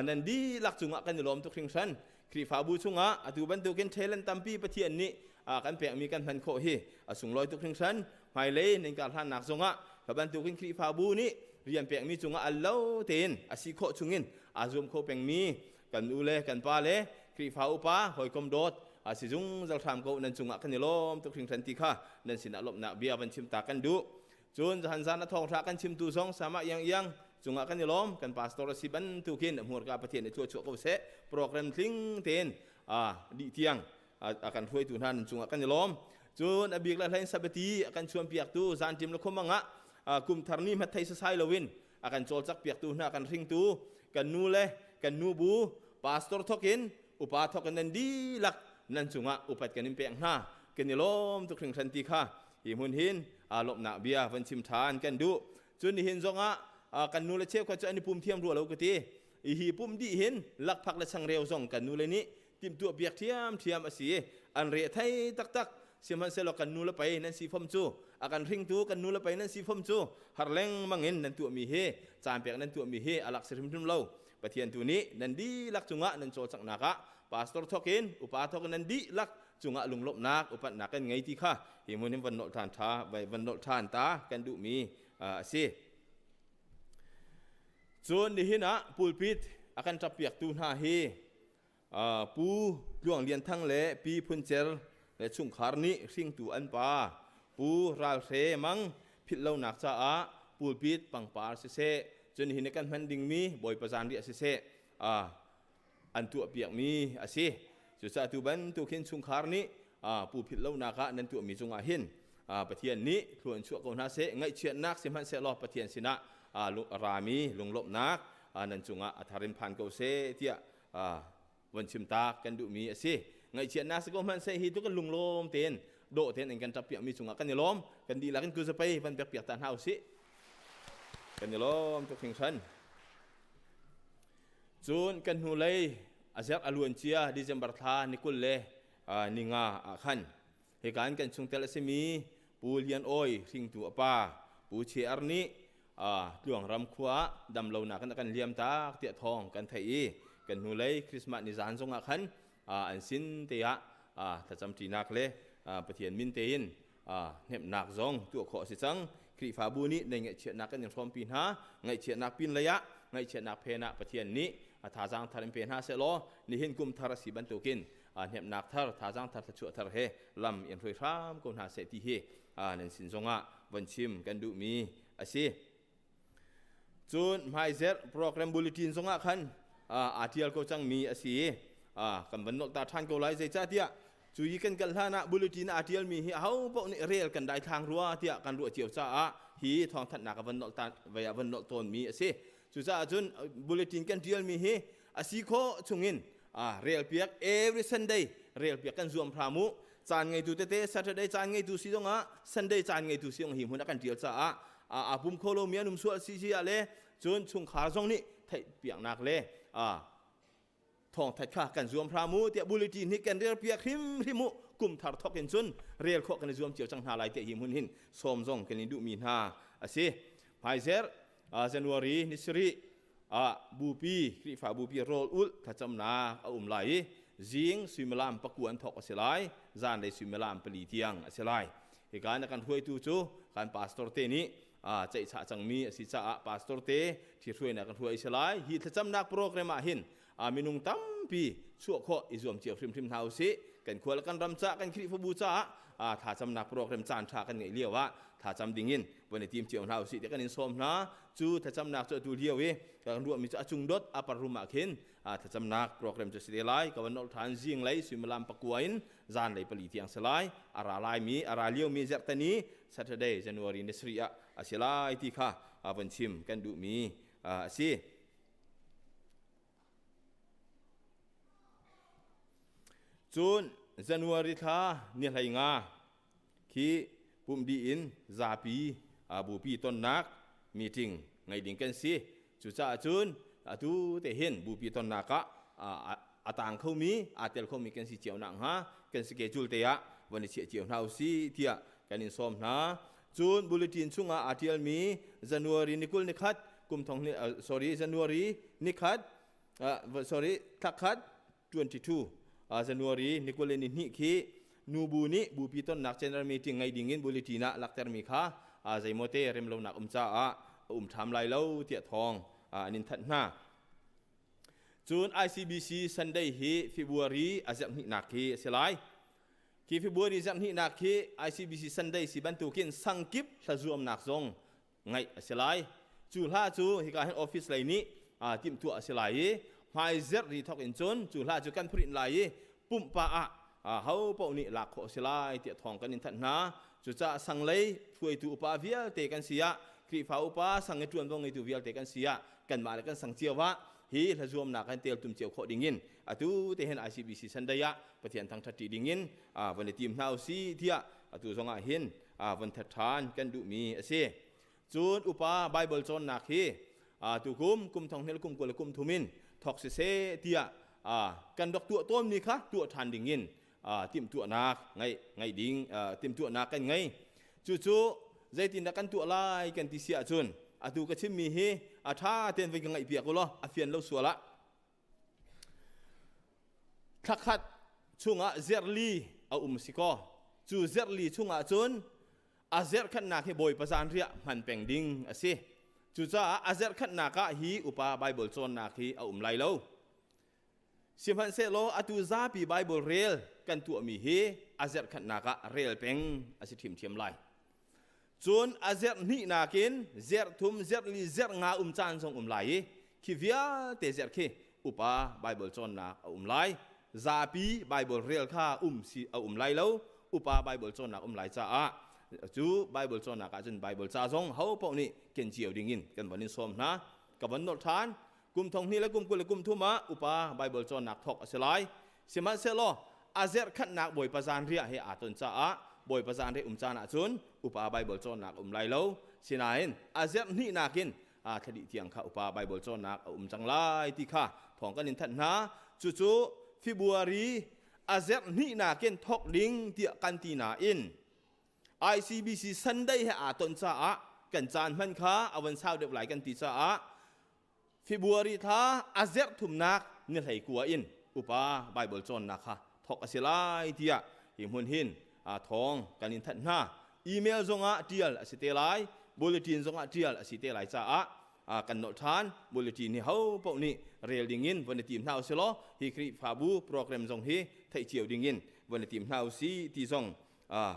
nan dihlak cungah kan i lawm tuk hringhran. Khrihfabu chungah atu bantukin talent tampi Pathian nih kan pekmi kan hman khawh hi a sunglawi tuk hringhran. Hmailei nan kar hlannak zongah ka bantukin Khrihfabu nih rian pekmi cungah al lo tein a si khawh chungin aa zuam kho pengmi kan u le kan pa le Khrihfa upa hawikom dawt a si zungzal hram ko nan cungah kan i lawm tuk hringhran ti kha nan sinah lawmhnak bia van chim ta kan duh. Cun zahan zan a thawngṭha kan chimtu zong sama iang iang cungah kan i lawm. Kan pastor a si bantukin a hmurka Pathian i thluachuah ko seh. Program tling tein dih tiang a kan hruaitu hna nan cungah kan i lawm. Cun a bik le hlein sabati a kan chuanpiaktu zanṭim le khumang ah kum thar ni hmat thei sasai loin a kan cawlcak piaktu hna kan hringtu kan nu le kan nu bu pastor thokin upa thokin nan dihlak nan cungah upat kan in pek hna, kan i lawm tuk hringhran ti kha hi hmun hin lawmhnak bia van chim ṭhan kan duh. Cun nihin zongah kan nu le cheukhat cu an i pum thiam rua lo ka ti. Hi pum dih hin lakphak le changreu zong kan nu le nih timhtuah piak ṭhiamṭhiam a si. An re thei taktak. Sihmanhsehlaw kan nu le pei nan si fom cu, a kan hringtu kan nu le pei nan si fom cu, har lengmang in nan tuahmi hi, caan pek nan tuahmi hi a lak si hrimhrim lo. Pathian tu nih nan dihlak cungah nan cawlcanghnak ah pastor thokin upa thokin nan dihlak cungah lunglawmhnak upatnak kan ngei ti kha hi hmun hin van nolh ṭhan ṭha van nolh ṭhan ta kan duhmi a si. Cun nihin ah pulpit a kan ṭappiaktu hna hi Pu Tluang Lian Thang le Pi Phun Cer le chungkhar nih hringtu an pa Pu Ral Hre Mang philh lonak caah pulpit pangpar siseh, cun nihin kan hman dingmi Bawipa zanriah siseh an tuahpiakmi a si. Cucaah tu bantuk hin chungkhar nih pu philh lonak ah nan tuahmi cungah hin Pathian nih thlua in chuah ko hna seh. Ngaihchiatnak sihmanhsehlaw Pathian sinah rami lunglawmhnak nan cungah a thar in phan ko seh tiah van chim tak kan duhmi a si. Ngaihchiatnak si ko hmanhseh hi tu kan lunglawm tein dawh tein an kan ṭap piakmi cungah kan i lawm. Kan dihlak in kuzapei van pek piak ta hna usih. Kan i lawm tuk hringhran. Cun kan hnulei a zerh a luan cia December thla ni 20 le ni nga ah khan hika in kan chungtel a simi Pu Lian Awi hringtu a pa Pu Che Ar nih Tluangram khua ah damlonak in a kan liam tak tiah thawng kan theih i kan hnulei Christmas ni zan zongah khan an sin te ah thlacamṭinak le Pathian min tein hnemhnak zong tuah khawh a si cang. Khrihfabu nih nei ngaihchiatnak kan in hrawmpi hna. Ngaihchiatnak pin lei ah ngaihchiatnak phen ah Pathian nih a thazaang thar in pe hna sehlaw nihin kum thar a si bantukin hnemhnak thar, thazaang thar, thluachuah thar he lam in hruai hram ko hna seh ti hi nan sin zongah von chim kan duhmi a si. Cun hmaizerh program bulletin zongah khan aa ṭial ko cangmi a si i kan van nolh ta ṭhan ko lai. Zeicahtiah Cu i kan kal hlan ah bulletin aa ṭialmi hi aho paoh nih rel kan daithlang rua tiah kan ruah cio caah hi thawngthanhnak a van nolh tan vei ah van nolh tawnmi a si. Cucaah cun bulletin kan ṭialmi hi a si khawh chungin relpiak every Sunday relpiak kan zuam hram u. Caan ngeitu tete Saturday caan ngeitu si zongah Sunday caan ngeitu si zong hi hmun a kan ṭial caah aa pum kho lomi an um sual si si ah le cun chungkhar zong nih theihpiaknak le thawngthat kha kan zuam hram u tiah bulletin hi kan rel piak hrimhrim u. Kum thar thok in cun rel khawh kan i zuam cio cang hna lai tiah hi hmun hin sawm zong kan in duhmi hna a si. Hmaizer January ni sarih ah bupi Khrihfa bupi rawl ulh thlacamnak a um lai i zing suimilam pakua an thok a si lai, zanlei suimilam 4 tiang a si lai. Hika na kan hruaitu cu kan pastor te nih ceihchah cangmi a si caah pastor te ṭhithruainak kan hruai a si lai. Hi thlacamnak program ah hin minung tampi chuah khawh i zuam cio hrimhrim hna usih. Kan khua le kan ram caah, kan Khrihfabu caah thlacamnak program caan ṭha kan ngeih lio ah thlacam dingin van i tim cio hna usih tiah kan in sawm hna. Cu thlacamnak cu atu lio i kan ruahmi cu a cung dot upper room ah khin thlacamnak program cu si te lai. Ka van nolh ṭhan, zinglei suimilam 9 in zanlei 4 tiang si lai. A ra laimi, a ra liomi zarhteni Saturday January ni sarih ah a si lai ti kha van chim kan duhmi a si. Cun January thla ni 15 khi pumh dih in zapi bupi tonnak meeting ngei ding kan si. Cucaah cun atu te hin bupi tonnak ah a tang khomi, aa tel khomi kan si cio nakhnga kan schedule te ah van i chiah cio hna usih tiah kan in sawm hna. Cun bulletin chungah aa ṭialmi January ni 21 kum thong sorry January ni khat sorry thla khat 22 January ni 22 khi nubu nih bupi tonnak general meeting ngei dingin bulletin ah laktermi kha zeimawte remlonak um caah a um ṭham lai lo tiah thawng an in thanh hna. Cun ICBC Sunday hi February a zarhhnihnak hi a si lai. Khi February zarhhnihnak hi ICBC Sunday si bantukin sangkip hlazuamnak zong ngaih a si lai. Cu hla cu hika hin office lei nih timhtuah a si lai i hmaizerh ri thok in cun cu hla cu kan print lai i pumhpa ah ho paoh nih lak khawh a si lai tiah thawng kan in thanh hna. Cucaah sanglei hruaitu upa vialte kan si ah, Khrihfa upa sang i ṭuanvo ngeitu vialte kan si ah, kanmah le kan sang cio ah hi hlazuamnak kan teltum cio khawh dingin atu te hin ICBC Sunday ah Pathian thangṭhat ṭi dingin van i tim hna usih tiah atu zongah hin van that ṭhan kan duhmi a si. Cun upa Bible cawnnak hi tukum kum thong hnih le kum 20 le kum thum in thawk siseh tiah kan rak tuah tawnmi kha tuah ṭhan dingin timhtuahnak ngeih ngeih ding timhtuahnak kan ngei. Cucu zeitindah kan tuah lai kan ti si ahcun atu ka chimmi hi a ṭha tein voi ka ngaihpiak u law a fian lo sual ah Thlakhat chungah zerli a um si kaw cu zerli chungah cun a zerkhatnak hi Bawipa zanriah hman peng ding a si. Cucaah a zerkhatnak ah hi upa Baibal cawnnak hi a um lai lo. Sihmanhsehlaw atu zapi Baibal rel kan tuahmi hi a zerkhatnak ah rel peng a si ṭhiamṭhiam lai. Cun a zerh hnih nakin zerh thum, zerh li, zerh nga um caan zong um lai i khi vialte zerh khi upa Baibal cawnnak a um lai. Zapi Baibal rel kha um si a um lai lo. Upa Baibal cawnnak um lai caah cu Baibal cawnnak ah cun Baibal ca zong ho paoh nih ken cio dingin kan von in sawm hna. Ka von nolh ṭhan. Kum thong hnih le kum 20 le kum thum ah upa Baibal cawnnak thawk a si lai. Sihmanhsehlaw a zerhkhanhnak Bawipa zanriah he aa ton caah Bawipa zanriah um caan ahcun upa Baibal cawnnak a um lai lo. Sinain a zerh hnihnak in thla dih tiang kha upa Baibal cawnnak a um cang lai ti kha thawng kan in thanh hna. Cucu February a zerh hnihnak in thawk ding tiah kan ti nain ICBC Sunday he aa ton caah kan caan hman kha a von sau deuh lai kan ti caah February thla a zerh thumnak ni 19 in upa Bible cawnnak kha thawk a si lai tiah hi hmun hin thawng kan in thanh hna. Email zongah tial a si te lai, bulletin zongah tial a si te lai caah kan nolh ṭhan. Bulletin hi ho paoh nih rel dingin von i tim hna usih law hi Khrihfabu program zong hi theih cio dingin von i tim hna usih ti zong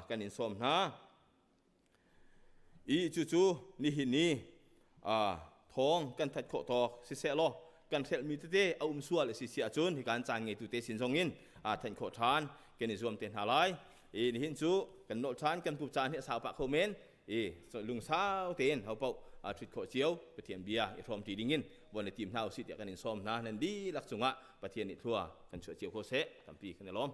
kan in sawm hna. I cucu nihin ni thawng kan that khawh tawk siseh law kan hrelhmi tete a um sual a si si ahcun hi kan caan ngeitu te sin zong in thanh khawh ṭhan. kan i zuam te hna lai. I nihin cu kan nolh ṭhan, kan pup caan hi a sau pah kho men. I lungsau tein ho paoh ṭhut khawh cio Pathian bia i hrawm ṭi dingin von i tim hna usih tiah kan in sawm hna. Nan dihlak cungah Pathian nih thlua kan chuah cio ko seh. Tampi kan i lawm.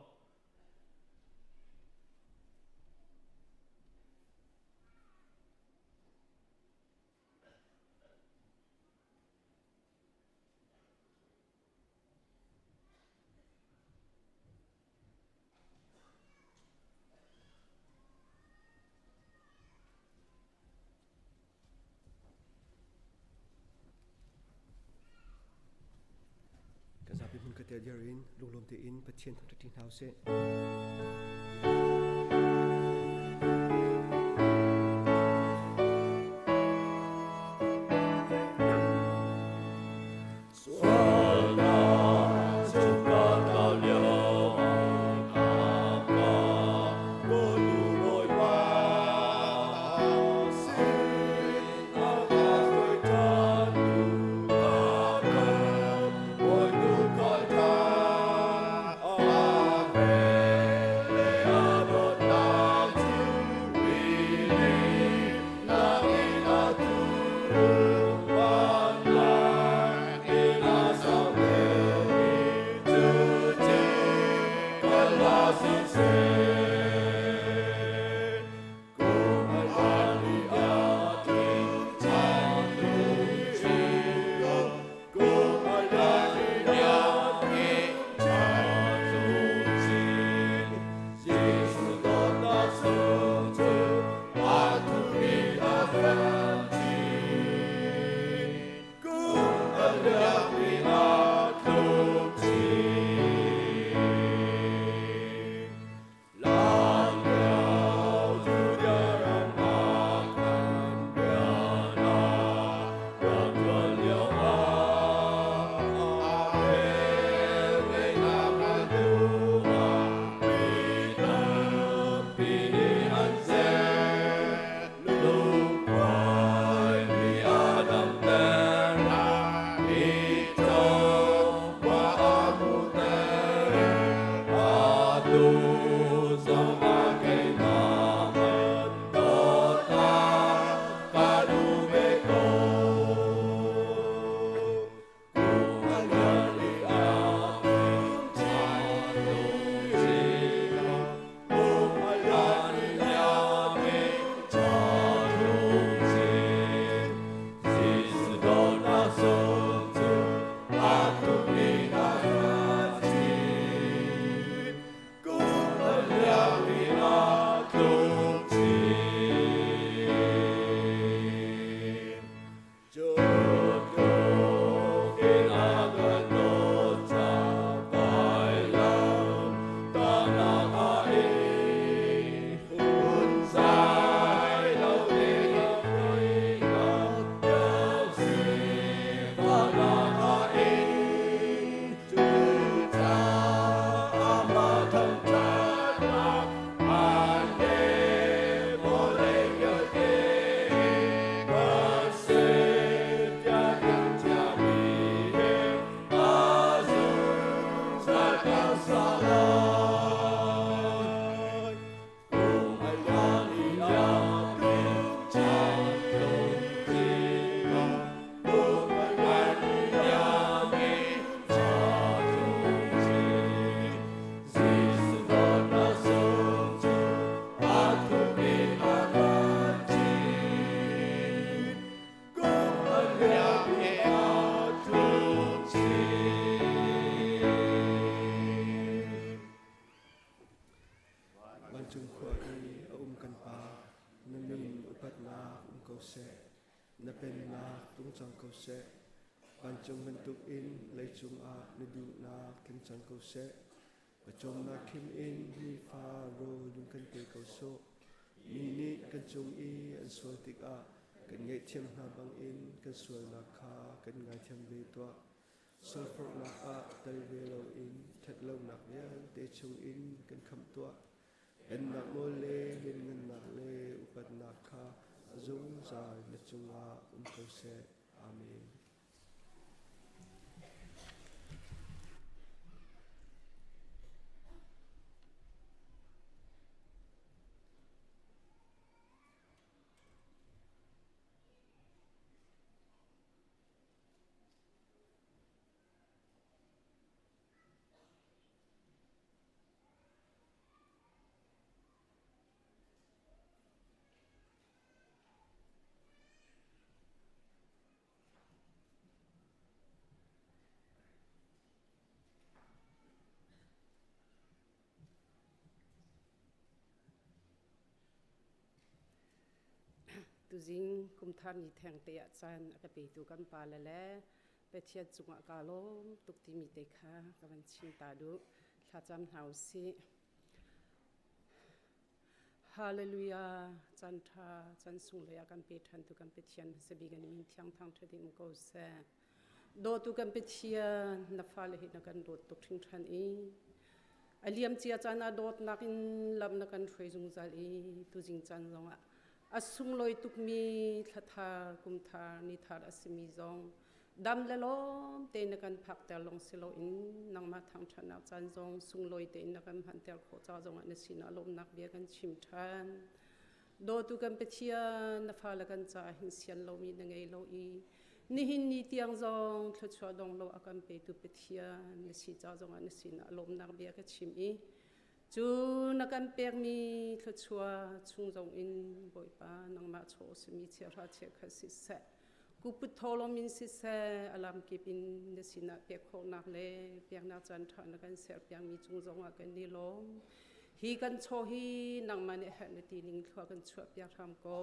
Kan zapi hmun ka tel dir in lunglawm tein Pathian thangṭhat hna usih. Vancung khua i a um kan Pa, na min upatnak um ko seh. Na pennak tung cang ko seh. Vancung bantukin leicung ah na duhnak tling cang ko seh. Pawcawmnak khim in nifa rawl in kan pe ko sawh. Mi nih kan cung i an sual tikah kan ngaihthiam hna bangin kan sualnak kha kan ngaithiam ve tuah. Sualforhnak ah tel ve loin ṭhatlonak vialte chungin kan khamh tuah. Pennak nawl le lianngannak le upatnak kha a zungzal na cungah um ko seh. Amen. Tuzing kumthar ni theng te ah caan a ka petu kan pa le le Pathian cungah kaa lawm tuk timi te kha ka van chim ta duh. Thlacam hna u sih. Hallelujah. Caan ṭha, caan sunglawi ah kan pe ṭhan tu kan Pathian hmasa bik an min thiang thangṭhat in um ko seh. Dawtu kan Pathian, na fale hi na kan dawt tuk hringhran i a liamcia caan ah dawtnak in lam na kan hruai zungzal i tuzing caan zongah a sunglawi tukmi thlathar, kumthar, nithar a simi zong dam le lawm tein na kan phakter lawng si loin nangmah thangṭhatnak caan zong sunglawi tein na kan hmanter khawh ca zongah na sinah lawmnak bia kan chim ṭhan. Dawtu kan Pathian, na fale kan caah hin sian lomi na ngei lo i nihin ni tiang zong thluachuah dong lo a kan petu Pathian na si ca zongah na sinah lawmnak bia ka chim i cu na kan pekmi thluachuah chung zong in Bawipa nangmah chaw simi chiahra chiahkhat siseh kuput tholom in siseh alam kip in na sinah pek khawhnak le peknak caan ṭha na kan serpiakmi cung zongah kan i lawm. Hi kan chaw hi nangmah nih herh na ti ning thlua kan chuah piak hram ko.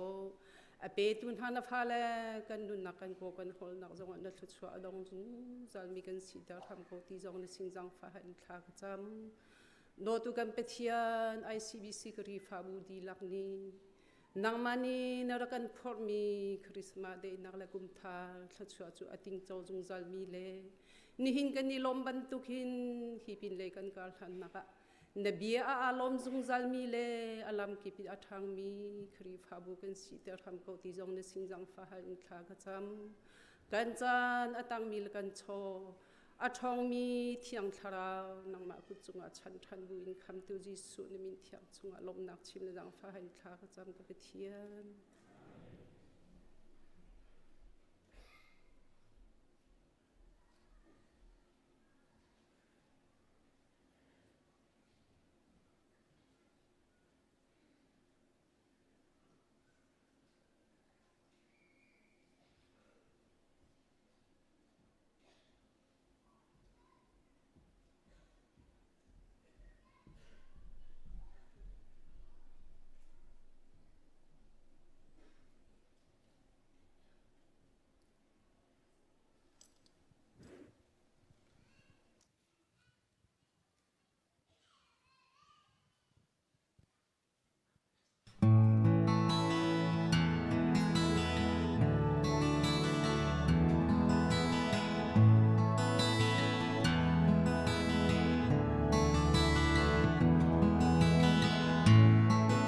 A petu hna na fale kan nunnak kan kaw kan hawlnak zongah na thluachuah a dong zungzal mi kan siter hram ko ti zong na sin zangfah in thla ka cam. Dawtu kan Pathian ICBC Khrihfabu dihlak nih nangmah nih na rak kan phorhmi Christmas daihnak le kumthar thluachuah cu a tingco zungzal mi le nihin kan i lawm bantuk hin hi pinlei kan kar hlannak ah Na bia ah aa lawm zungzalmi le a lamkip in a ṭhangmi Khrihfabu kan siter hram ko ti zong na sin zangfah hal in thla ka cam. Kan caan a tangmi le kan chaw, a ṭhawngmi Thiang Thlarau nangmah kut cungah chan ṭhan bu in khamtu Jesuh na min thiang chungah lawmhnak chim le zangfah hal in thla ka cam ka Pathian.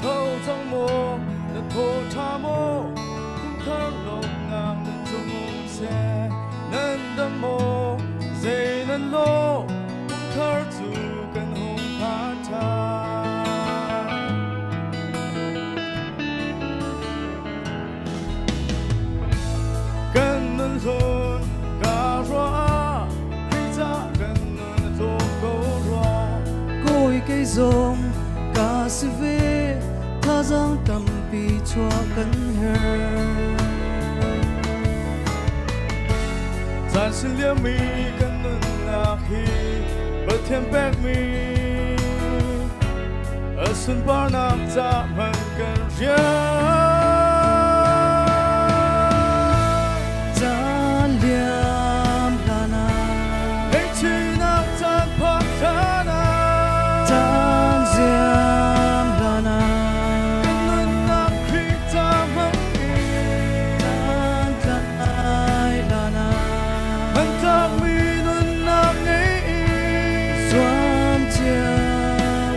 Tho cang maw, na tho ṭha maw, kumthar lawmhnak nan cung um seh. Nan dam maw, zei nan lawh, kumthar cu kan hung phan ṭhan. Kan nun hlun ka ruah ah, Khrih ca kan nun a tlawm ko rua. Kawi kei zong ka si ve, thazaang tampi chuah kan herh. Caan sin liammi kan nunnak hi Pathian pekmi a sunparnak ca hmanh kan rian. Caan liam hlan ah Ngaihchihnak caan phak hlan ah caan ziam hlan ah kan nunnak Khrih ca hmang in caan tlai hlan ah hmantlakmi nunnak ngei in zuam cio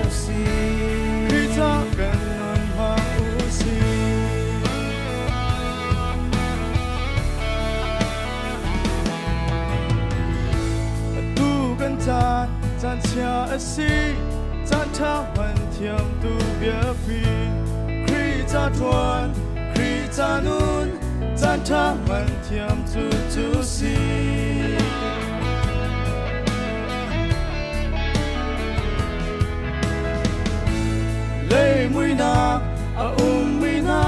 usih. Khrih ca kan nun hmang usih. Atu kan caan caan chia a si caan ṭha hman thiam tu biapi Khrih ca ṭuan Khrih ca nun caan ṭha hman thiam cu cu si. Lei muinak a ummi hna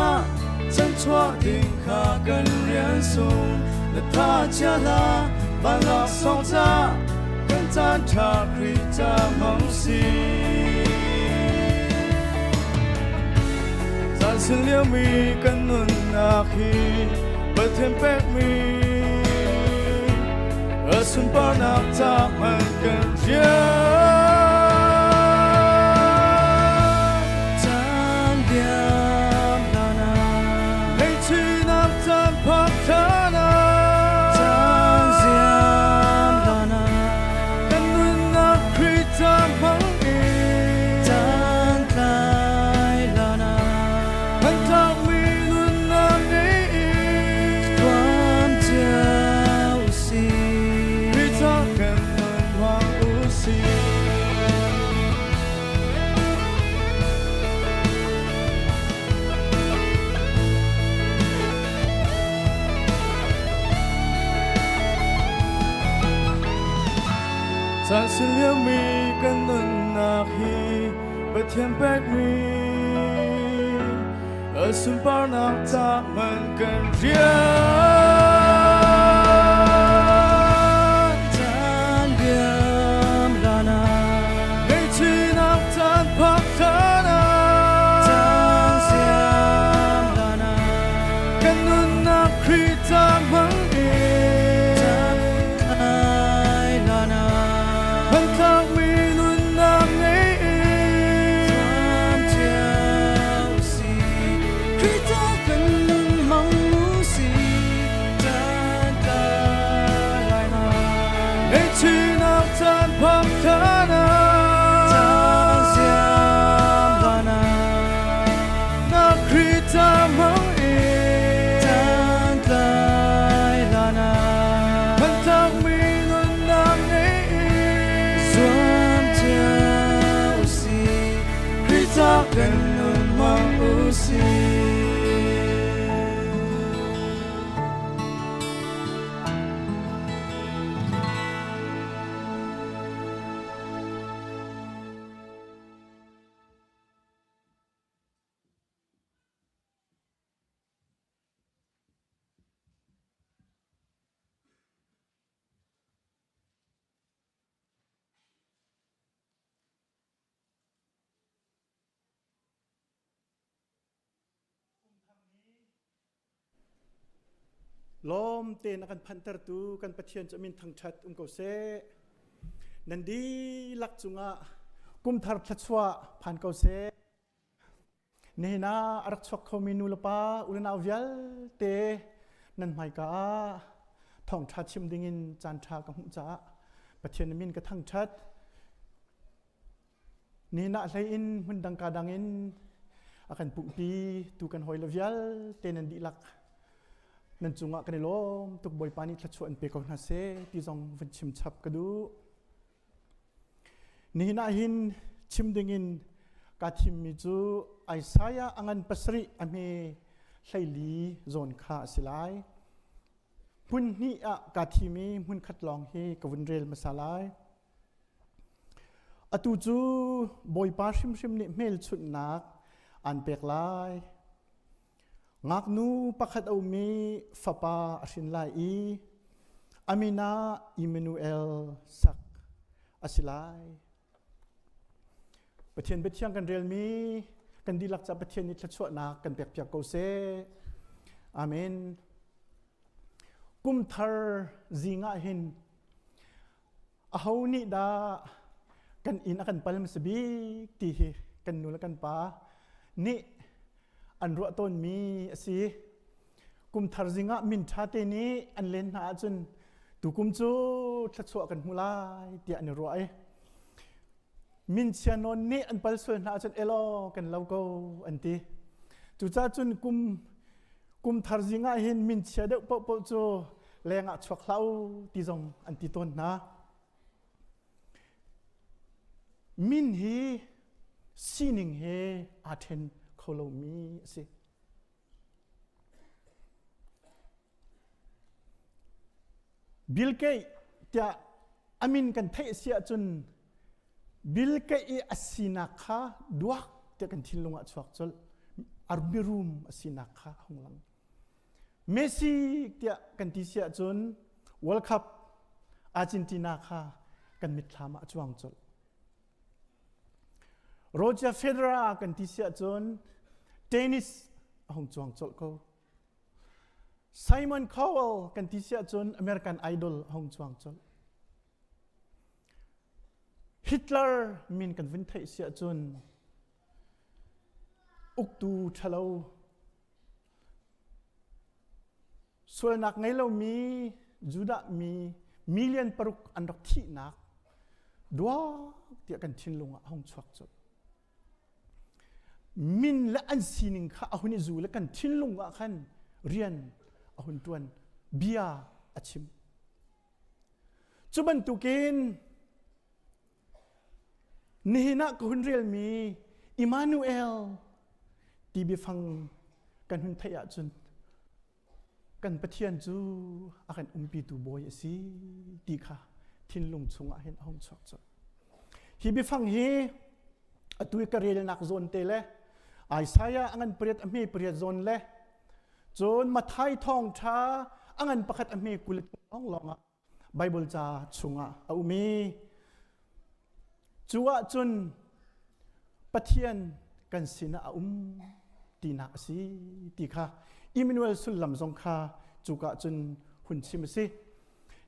chanchuah ding kha kan rian sung na tha chia hlah van laksawng ca kan caan ṭha Khrih ca hmang si. Caan sin liomi kan nun. nunnak hi Pathian pekmi a sunparnak ca hman kan rian. Caan liam hlan ah Ngaihchihnak caan phak hlan ah Caan ziam hlan ah kan nunnak Khrih ca hmang in Caan tlai hlan ah hmantlakmi nunnak ngei in Tuam cio usih. Khrih ca kan nun hmang usih. Caan sin liomi kan nunnak hi Pathian pekmi a sunparnak ca hman kan rian. Caan liam hlan ah Ngaihchihnak caan phak hlan ah Caan siam hlan ah kan nunnak Khrih ca hmang in Caan tlai hlan ah hmantlakmi nunnak ngei in Tuam cio usih. Khrih ca kan nun hmang usih. Caan tlai lai hna. Ngaihchihnak caan phak hlan ah Caan siam hlan ah na Khrih ca hmang in Caan tlai hlan ah hmantlakmi nunnak ngei in Zuam cio usih. Khrih ca kan nun hmang usih. Lawm tein a kan phanhtertu kan Pathian cu a min thangṭhat um ko seh. Nan dihlak cungah kumthar thluachuah phan ko seh. Nihin ah a rak chuak khomi nu le pa u le nau vialte nan hmaika ah thawngṭha chim dingin caanṭha ka hmuh caah Pathian min ka thangṭhat. Nihin ah hlei in hmun dang ka dang in a kan pumhpi tu kan hawi le vialte nan dihlak nan cungah kan i lawm tuk Bawipa nih thluachuah an pe ko hna seh ti zong vun chim chap ka duh. Nihin ah hin chim dingin kaa thimmi cu Isaiah a ngan pasarih a hme 14 zawn kha a si lai. Hmun hnih ah kaa thim i hmun khat lawng hi ka vun rel hmasa lai. Atu cu Bawipa hrimhrim nih hmelchunhnak aan pek lai. Ngaknu pakhat a um i fapa a hrin lai i a min ah Immanuel sak a si lai. Pathian biathiang kan relmi kan dihlak ca Pathian nih thluachuahnak kan pekpiak ko seh. Amen. Kum thar zing ah hin aho nih dah kan inn a kan pal hmasa bik ti hi kan nu le kan pa nih an ruah tawnmi a si. Kum thar zing ah min ṭha te nih an len hna ahcun tukum cu thluachuah kan hmu lai tiah an i ruah i min chia nawn nih an pal sual hna ahcun elaw kan lo ko an ti. Cucaah cun kum kum thar zing ah hin min chia deuh paohpaoh cu leng ah chuak hlah u ti zong an ti tawn hna. Min hi sining he aa ṭhen kho lomi a si. Bill Gates tiah a min kan theih si ahcun Bill Gates i a sinak kha duak tiah kan thinlung ah chuak colh. Mirum a sinak kha a hung lang. Messi tiah kan ti si ahcun World Cup Argentina kha kan mitthlam ah a cuang colh. Roger Federer kan ti si ahcun tennis a hung cuang colh ko. Simon Cowell kan ti si ahcun American Idol hong chuang colh. Hitler min kan vun theih si ahcun uktu ṭhalo sualnak ngei lomi Judah mi million paruk an rak thihnak duak tiah kan thinlung ah hong chuak colh. Min le an sining kha a hun i zu le kan thinlung ah khan rian a hun ṭuan bia a chim. Cu bantukin nihin ah ka hun relmi Immanuel ti biafang kan hun theih ahcun kan Pathian cu a kan umpitu bawi a si ti kha thinlung chungah hin a hung chuak colh. Hi biafang hi atu i ka relnak zawn te le Isaiah a ngan pariat a hme pariat zawn le cun Mathai thawngṭha a ngan pakhat a hme 20 lawng lawng ah Bible ca chungah a um i cu ahcun Pathian kan sinah a um tinak a si ti kha Emmanuel sullam zong kha cuka cun hun chim a si.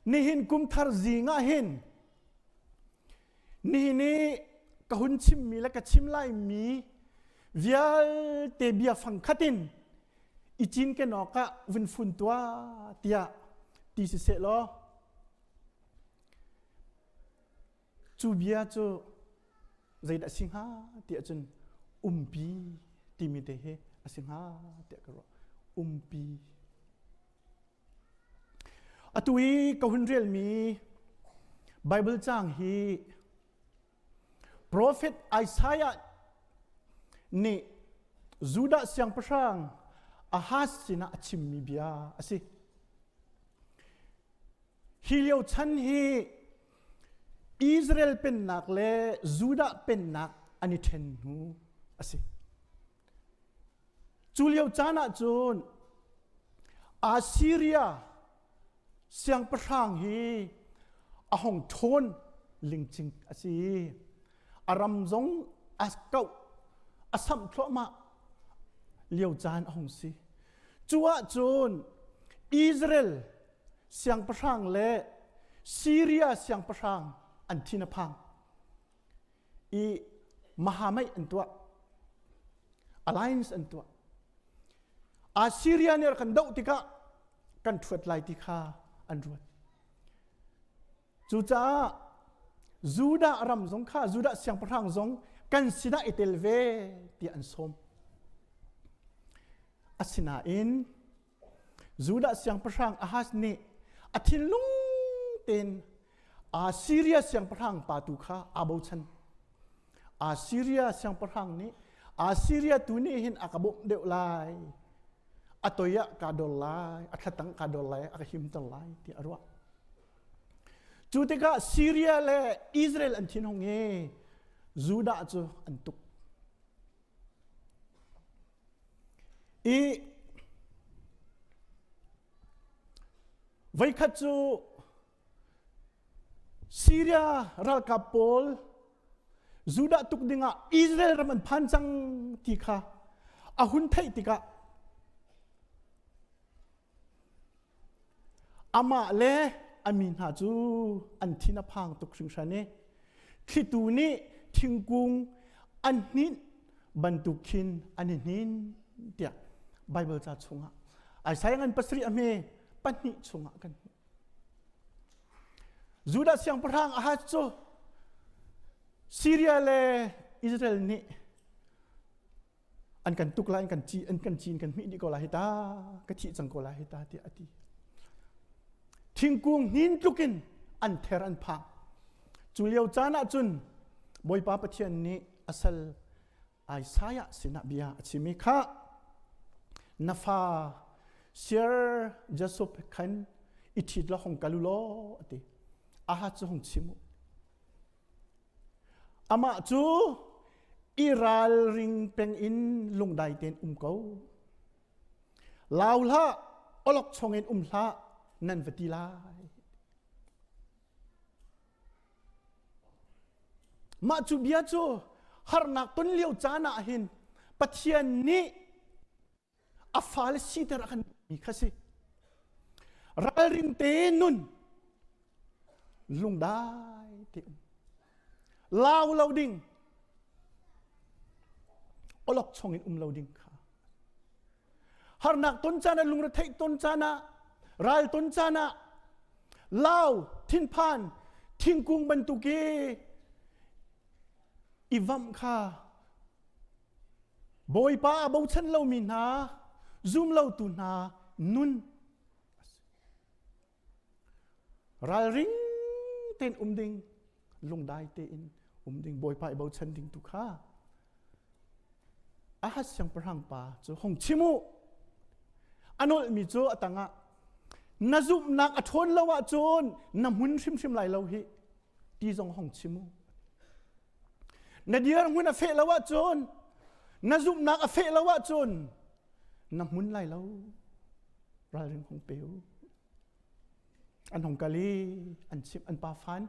Nihin kumthar zing ah hin nihin i ka hun chimmi le ka chim laimi vialte bia fang khat in i cinken awkah vun fun tuah tiah ti siseh law cu bia cu zeidah a si hnga tiah cun umpi timi te hi a si hnga tiah ka ruah umpi atu i ka hun relmi Bible cang hi Profet Isaiah nih Judah siangpahrang Ahaz sinah a chimmi bia a si. Hi lio chan hi Israel pennak le Judah pennak an i ṭhen hnu a si. Cu lio caan ah cun Assyria siangpahrang hi a hong ṭhawn lingcing a si. A ram zong a kauh, a samh thluahmah lio caan a hung si. Cu ahcun Israel siangpahrang le Syria siangpahrang an thin a phang. I Mahamai an tuah. Alliance an tuah. Assyria nih kan doh tikah kan ṭhuat lai ti kha an ruat. Cucaah Judah ram zong kha Judah siangpahrang zong kan sinah i tel ve tiah an sawm. Asinain Judah siangpahrang Ahaz nih a thinlung tein Assyria siangpahrang pa tu kha aa bochan. Assyria siangpahrang nih Assyria tu nih hin a ka bawmh deuh lai. A toi ah ka dor lai, a thlatang ka dor lai, a ka himter lai tiah a ruah. Cu tikah Syria le Israel an thinhung i Judah cu an tuk. I voikhat cu Syria ralkap pawl Judah tuk dingah Israel ram an phan cang ti kha a hun theih tikah amah le a mi hna cu an thin a phang tuk hringhran i thlitu nih thingkung an hninh bantuk khin an i hnin tiah Bible ca chungah Isaiah ngan pasarih a hme pahnih chungah kan hmuh. Judah siangpahrang Ahaz cu Syria le Israel nih an kan tuk lai an kan ci an kan cin kan hmih dih ko lai hi ta ka thih cang ko lai hi ta tiah a ti thingkung hnin tlukin an ther an phang cu lio caan ah cun Bawipa Pathian nih a sal Isaiah sinah bia a chim i kha na fa Sir Joseph khan i ṭhit law hong kal u law a ti aha cu hong chim u Amah cu i ralring peng in lungdai tein um ko. Lau hlah, awlok chong in um hlah, nan va ti lai. Mah cu bia cu harnak ton lio caan ah hin Pathian nih a fale siter a kan mi kha si. Ralring te nun lungdai te um. Lau lo ding olok chong in um lo ding kha. Harnak ton caan ah lungretheih ton caan ah ral ton caan ah lau thinphan thingkung bantuk i i vamh kha Bawipa a bochan lomi hna zum lotu hna nun ralring tein um ding lungdai tein um ding Bawipa i bochan ding tu kha Ahaz siangpahrang pa cu hong chim u a nolhmi cu a tangah na zumhnak a ṭhawn lo ahcun na hmun hrimhrim lai lo hi ti zong hong chim u na dirhmun a feh lo ahcun na zumhnak a feh lo ahcun na hmun lai lo ralring hong pe u an hong kal i an chimh an pa fan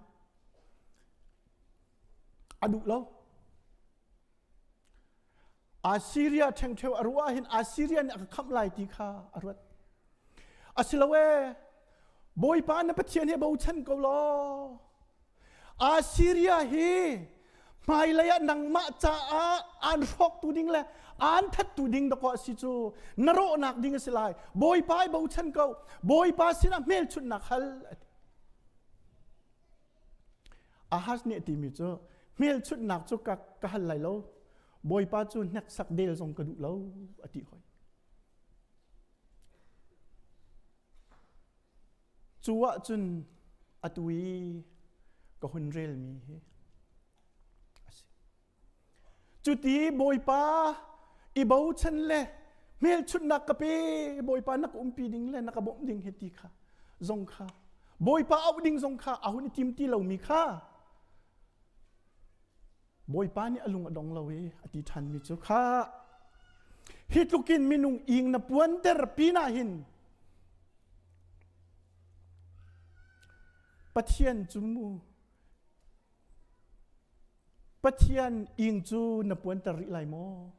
a duh lo Assyria ṭhengṭheu a ruah hin Assyria nih a ka khamh lai ti kha a ruat. Asilo e, Bawipa na Pathian hi bochan ko law. Assyria hi hmailei ah nangmah caah aan hrawktu ding le aan thattu ding dakaw a si cu na rawhnak ding a si lai. Bawipa i bochan ko. Bawipa sinah hmelchunhnak hal. Ahaz nih a timi cu hmelchunhnak cu ka, ka hal lai lo Bawipa cu hneksak del zong ka duh lo a ti hoi. Cu ahcun atu i ka hun relmi hi a si. Cuti Bawipa i bochan le hmelchunhnak ka pe Bawipa na ka umpi ding le na ka bawmh ding hi ti kha zong kha Bawipa auh ding zong kha a hun i tim ti lomi kha Bawipa nih a lung a dong lo i a ti ṭhanmi cu kha hi tlukin minung ing na puanter pinah hin Pathian cu mu Pathian ing cu na puanter rih lai maw?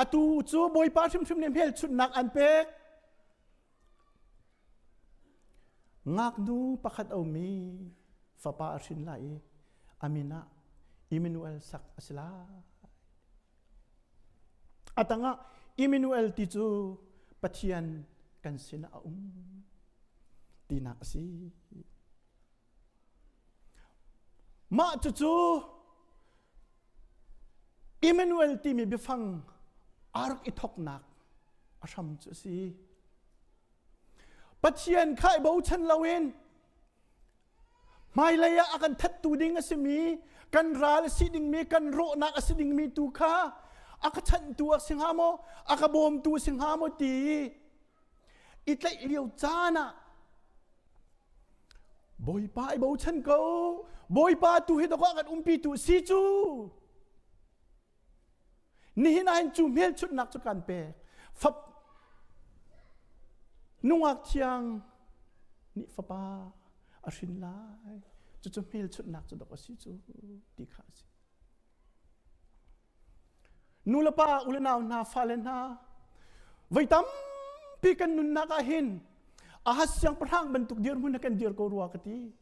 Atu cu Bawipa hrimhrim nih hmelchunhnak an pek. Ngaknu pakhat a um i fapa a hrin lai i a min ah Emmanuel sak a si lai. A tangah Emmanuel ti cu Pathian kan sinah a um tinak a si. Mah cucu Emmanuel timi biafang aa rak i thawknak a hram cu a si. Pathian kha i bochan loin Hmailei ah a kan thattu ding a simi, kan ral a si dingmi, kan rawhnak a si dingmi tu kha a ka chanhtu a si hnga maw, a ka bawmtu a si hnga maw ti i tlaih lio caan ah Bawipa i bochan ko. Bawipa tu hi dawk ah kan umpi tu si cu. Nihin ah hin cu hmelchunhnak cu kan pek. Fap nungak thiang nih fapa a hrin lai. Cucu hmelchunhnak cu dok a si cu ti kha a si. Nu le pa, u le nau hna, fale hna, voi tampi kan nunnak ah hin Ahaz siangpahrang bantuk dirhmun ah kan dir ko rua ka ti.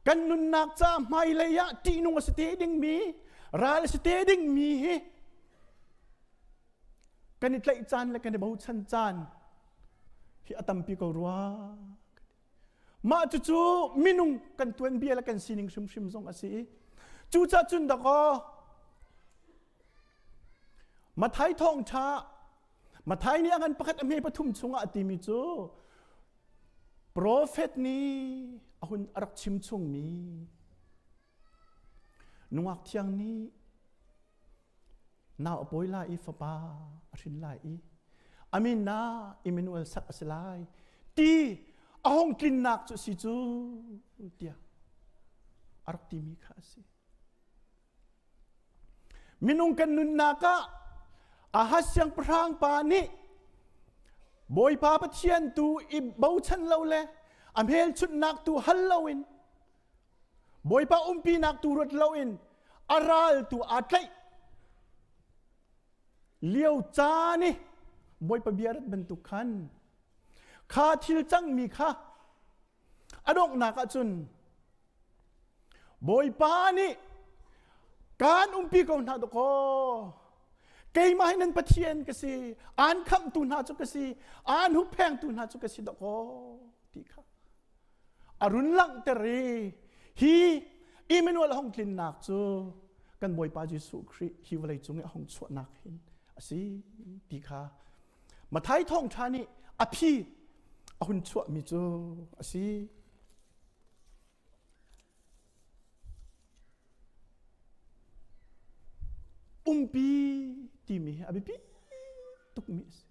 Kan nunnak ca hmailei ah ṭihnung a si te dingmi, ral a si te dingmi hi kan i tlaih caan le kan i bochan caan hi a tampi ko rua. Mah cucu minung kan tuanbia le kan sining hrimhrim zong a si i cucaah cun dakaw Mathai thawngṭha Mathai nih a ngan pakhat a hme pathum chungah a timi cu Profet nih a hun a rak chim chungmi nungak thiang nih nau a pawi lai i fapa a hrin lai i a min ah Emmanuel sak a si lai ti a hung tlinnak cu si cu tiah a rak timi kha a si. Minung kan nunnak ah Ahaz siangpahrang pa nih Bawipa Pathian tu i bochan lo le a hmelchunhnak tu hal loin Bawipa umpinak tu ruat loin a ral tu aa tlaih lio caan i. Bawipa bia rat bantuk khan kha thil cangmi kha a donghnak ahcun Bawipa nih kaan umpi ko hna dawkaw keimah hi nan Pathian ka si aan khamhtu hna cu ka si aan hupphengtu hna cu ka si dawkaw ti kha a run langhter i hi Emmanuel hong tlinnak cu kan Bawipa Jesuh Khrih hi vawlei cung i a hong chuahnak hin a si ti kha Mathai thawngṭha nih a phi a hun chuahmi cu a si. Umpi timi hi a biapi tukmi a si.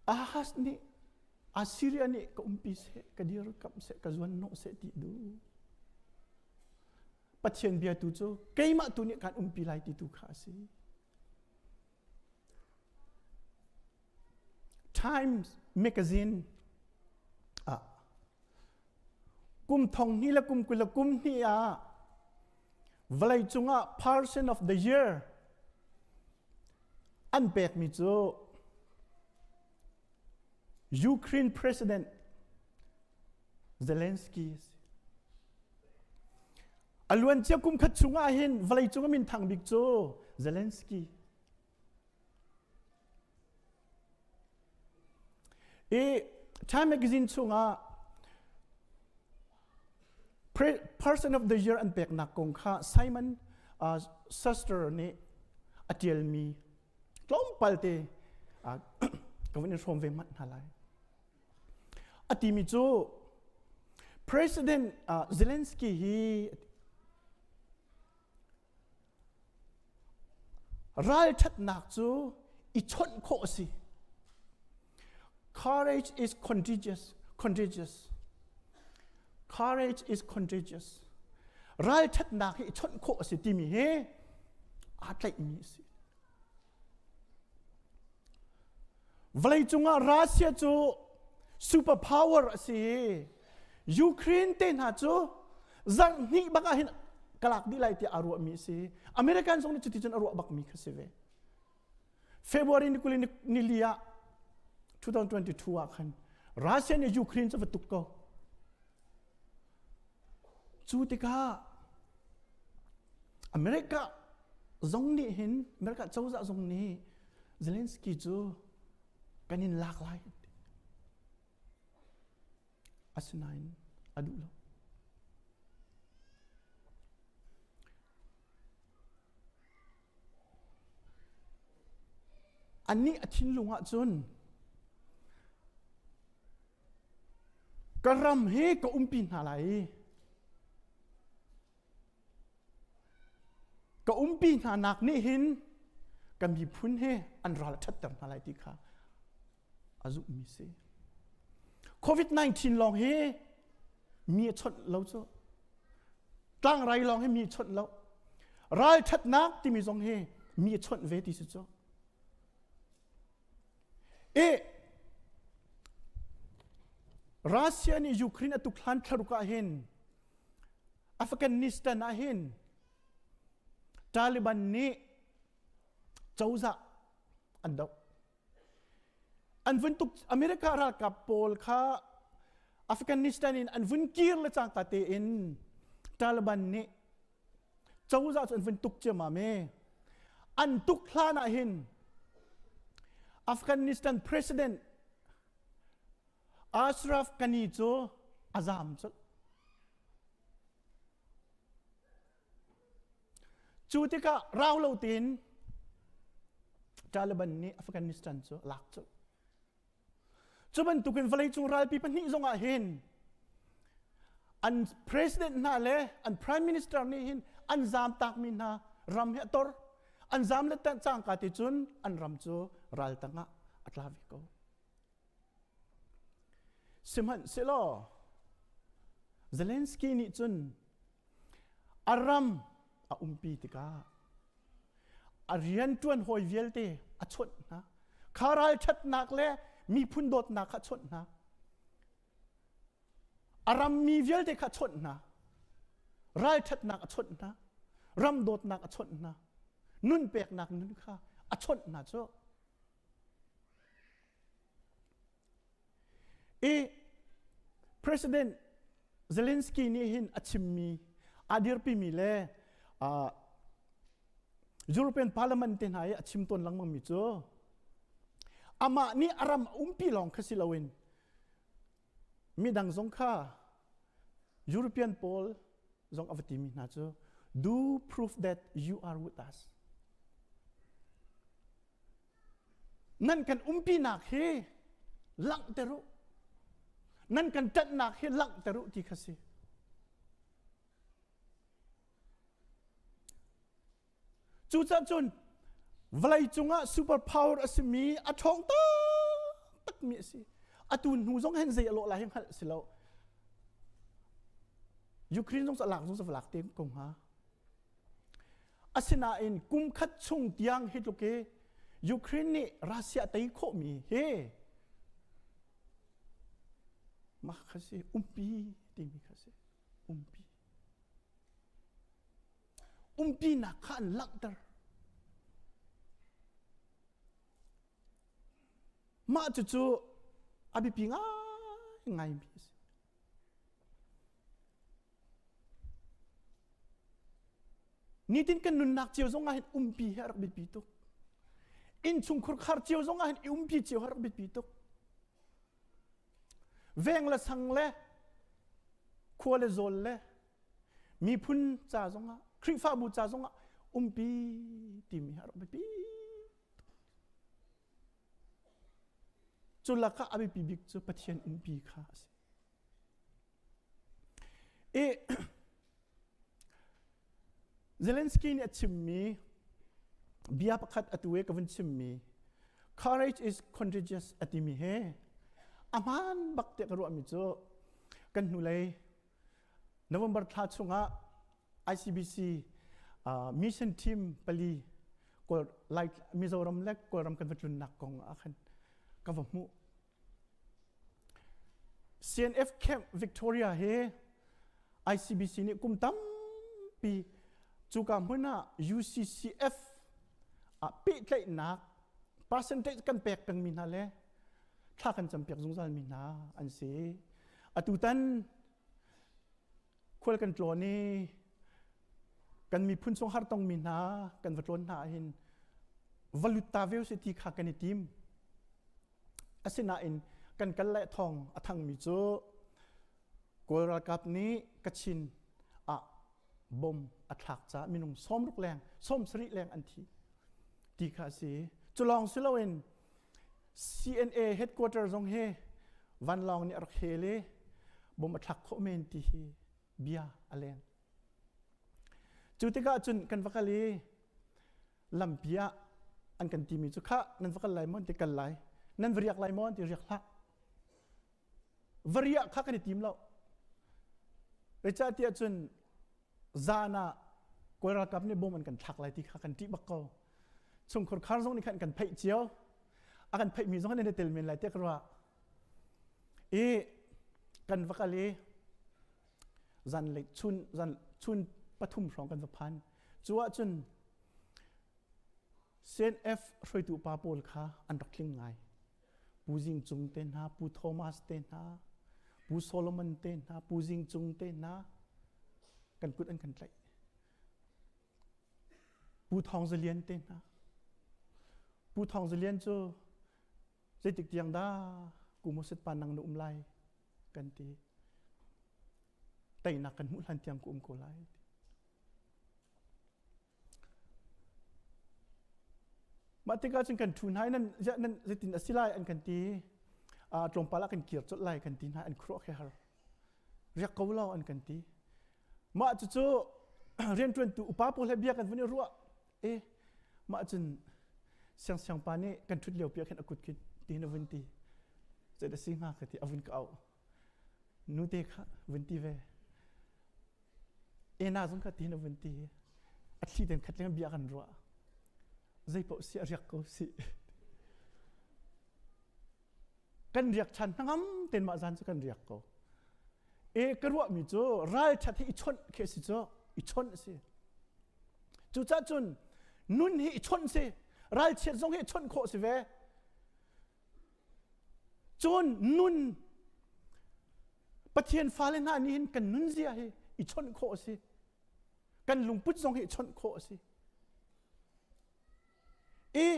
Ahaz nih Assyria nih ka umpi seh, ka dirkamh seh, ka zuan hnawh seh ti duh. Pathian bia tu cu keimah tu nih kan umpi lai ti tu kha a si. Times Magazine ah kum thong hnih le kum 20 le kum hnih ah vawlei cungah person of the year an pekmi cu Ukraine President Zelensky a si. A luancia kum khat chungah hin vawleicung a minthang bik cu Zelensky. I Time magazine chungah Person of the Year an peknak kong kha Simon uh, Schuster nih a ṭialmi tlawmpal te uh, ka vun in hrawm ve hmanh hna lai. A timi cu President uh, Zelensky hi ralṭhatnak cu i chawnh khawh a si. Courage is contagious. Contagious. Courage is contagious. Ralṭhatnak hi i chawnh khawh a si timi hi aa tlaihmi a si. Vawleicung ah Russia cu super power a si i Ukraine te hna cu zarh hnih bak ah hin ka lak dih lai tiah aa ruahmi a si. American zong nih cuticun a ruah bakmi kha si ve. February ni kuli ni li ah 2022 ah khan Russia nih Ukraine cu va tuk ko. Cu tikah America zong nih hin America cozah zong nih Zelensky cu kan in lak lai asinain a duh lo. Anih a thinlung ah cun ka ram hi ka umpi hna lai i ka umpi hna nak nih hin ka miphun he an ral a ṭhatter hna lai ti kha a zumhmi si. COVID-19 lawng hi mi a chawnh lo cu. Tlangrai lawng hi mi a chawnh lo. Ralṭhatnak timi zong hi mi a chawnh ve ti si cu. E Russia nih Ukraine a tuk hlan thlaruk ah hin Afghanistan ah hin Taliban nih cozah an doh. An vun tuk America ralkap pawl kha Afghanistan in an vun kir le cangka tein Taliban nih cozah cu an vun tuk ciammam i an tuk hlan ah hin Afghanistan president Ashraf Ghani cu a zam colh. Cu tikah rau lo tein Taliban nih Afghanistan cu a lak colh. Cu bantukin vawleicung ralpi pahnih zongah hin an president hna le an prime minister nih hin an zaam takmi hna ram hi a tor. An zaam le cangka ti cun an ram cu ral tangah a tla ve ko. Sihmanhsehlaw Zelensky nih cun a ram a umpi tikah a rianṭuan hawi vialte a chawnh hna. Kha ralṭhatnak le miphun dawtnak kha a chawnh hna. A rammi vialte kha a chawnh hna. Ralṭhatnak a chawnh hna. Ram dawtnak a chawnh hna. Nun peknak nun kha a chawnh hna cu. I President Zelensky nih hin a chimmi a dirpimi le uh, European Parliament te hna i a chim tawn lengmang mi cu amah nih a ram a umpi lawng kha si loin midang zong kha European pawl zong a va timi hna cu do prove that you are with us. Nan kan umpinak hi langhter u. Nan kan ṭanhnak hi langhter u ti kha si. Cucaah cun vawlei cungah super power a simi a ṭhawng taktakmi a si. Atu hnu zong hin zei a lawh lai hi hngalh si lo. Ukraine zong cu a lak zong cu va lak te ko hnga. Asinain kum khat chung tiang hi tluk hi Ukraine nih Russia tei khawhmi hi mah kha si umpi timi kha si umpi. Umpinak kha an langhter. Mah cucu a biapi ngaingaimi a si. Nitin kan nunnak cio zong ah hin umpi hi a rak biapi tuk. Innchungkhur khar cio zong ah hin i umpi cio hi a rak biapi tuk. Veng le sang le khua le zawl le miphun ca zongah Khrihfabu ca zongah umpi timi hi a rak biapi. Cu lakah a biapi bik cu Pathian umpi kha a si. I Zelensky nih a chimmi bia pakhat atu i ka vun chimmi courage is contagious a timi he a hmaan bak tiah ka ruahmi cu kan hnulei November thla chungah ICBC uh, mission team pali Kawl Lai Mizoram le Kawlram kan va tlunnak kong ah khan ka va hmuh CNF Camp Victoria hi ICBC nih kum tampi cuka hmun ah UCCF ah pehtlaihnak percentage kan pek pengmi hna le thla kan campiak zungzal mi hna an si. Atutan khual kan tlawn i kan miphun chung har tongmi hna kan va tlawn hna ahhin va lut ta ve usih ti kha kan i tim. Asinain kan kal le thawng a thangmi cu Kawl ralkap nih Kachin ah bom a thlak caah minung 60 leng 70 leng an thi ti kha a si. Cu lawng si loin CNA headquarter zong hi vanlawng nih a rak hel i bom a thlak khawh men ti hi bia a leng. Cu tikah cun kan va kal i lampi ah an kan timi cu khah nan va kal lai maw ti kal lai nan va riak lai maw ti riak hlah va riah kha kan i tim lo zeicahtiah cun zan ah kawl ralkap nih bom an kan thlak lai ti kha kan ṭih bak ko chungkhur khar zong nih khan kan pheih cio a kan pheihmi zong nan i tel men lai tiah ka ruah i kan va kal i zanlei chun zan chun pathum hrawng kan va phan cu ahcun CNF hruaitu pa pawl kha an rak tling ngai. Pu Zing Cung te hna, Pu Thomas te hna, Pu Solomon te hna, Pu Zing Cung te hna kan kut an kan tlaih. Pu Thawng Zalian te hna. Pu Thawng Zalian cu zeitik tiang dah Kumosit pa nang na um lai kan ti. Teinak kan hmuh hlan tiang ku um ko lai. Mah tikah cun kan ṭhu hna i nan nan zeitin a si lai an kan ti. Uh, tlawmpal ah kan kir colh lai kan ti hna an khuruah khi har. Riak ko lo an kan ti. Mah cucu rianṭuantu upa pawl he bia kan vun i ruah. E mah cun siangsiang pa nih kan ṭhut lio pi ah khin a kut khin ti hin a vun ti. Zei dah si hnga ka ti a vun ka auh. Nute kha vun ti ve. Ena zong kha ti na vun ti. A thli ten khat leng bia kan ruah. Zei paoh si a riak ko si. Kan riak ṭhan hnangam ten mah zan cu kan riak ko. E ka ruahmi cu ral ṭhat hi i chawnh khi a si cu i chawnh a si. Cucaah cun Nun hi i chawnh si. Ralchiat zong hi i chawnh khawh si ve. Cun nun Pathian fale hna nih hin kan nunzia hi i chawnh khawh a si. Kan lungput zong hi i chawnh khawh a si. I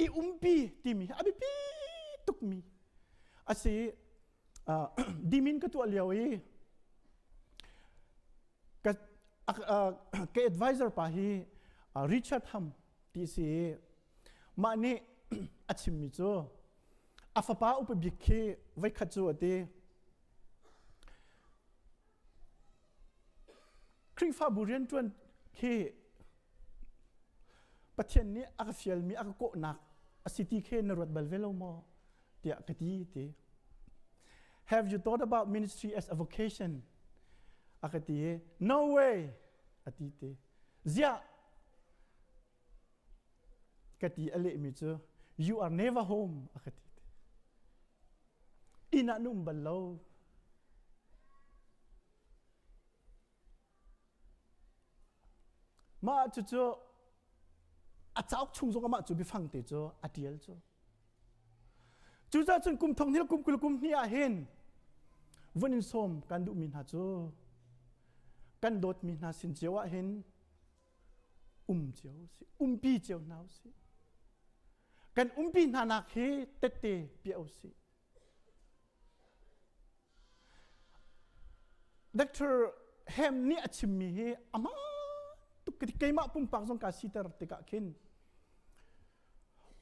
i umpi timi hi a biapi tukmi a si. Uh, dimin ka tuah lio i ka, uh, ka advisor pa hi uh, Richard Ham ti si mah nih a chimmi cu a fapa upa bik khi voikhat cu a ti Khrihfabu rianṭuan khi Pathian nih a ka fialmi a ka kawhnak a si ti khi na ruat bal ve lo maw tiah ka ti ti Have you thought about ministry as a vocation? A ka ti i no way a ti ti ziah ka ti a lehmi cu you are never home a ka ti inn ah na um bal lo mah cucu a cauk chung zong amah cu biafang te cu a tial cu cucaah cun kum thong hnih kum 20 kum hnih ah hin vun in sawm kan duhmi hna cu kan dawtmi hna sin cio ah hin um cio si umpi cio hna usih kan umpi hna nak hi tette piah usih Dr. Hem nih a chimmi hi amah tuk keimah pumpak zong ka siter tikah khin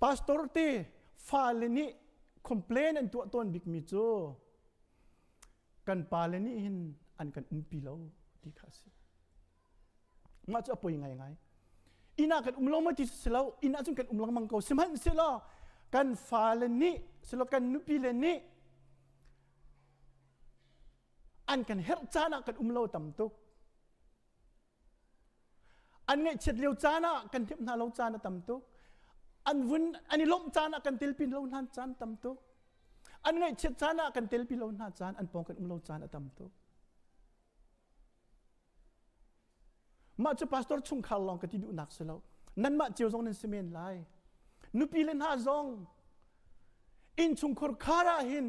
pastor te fale nih complain an tuah tawn bikmi cu kan pale nih hin an kan umpi lo ti kha a si Mah cu a poi ngaingai. Inn ah kan um lo ma ti si lo, inn ah cun kan um lengmang ko. Sihmanhsehlaw kan fale nih, silo kan nupi le nih an kan herh caan ah kan um lo tam tuk. An ngaihchiat lio caan ah kan hnemh hna lo caan a tam tuk. An vun an i lawmh caan ah kan telpi lo hna caan tam tuk. An ngaihchiat caan ah kan telpi lo hna caan, an pawng kan um lo caan a tam tuk. Mah cu pastor chungkhar lawng ka ti duhnak si lo. Nanmah cio zong nan si men lai. Nupi le hna zong innchungkhar khar ah hin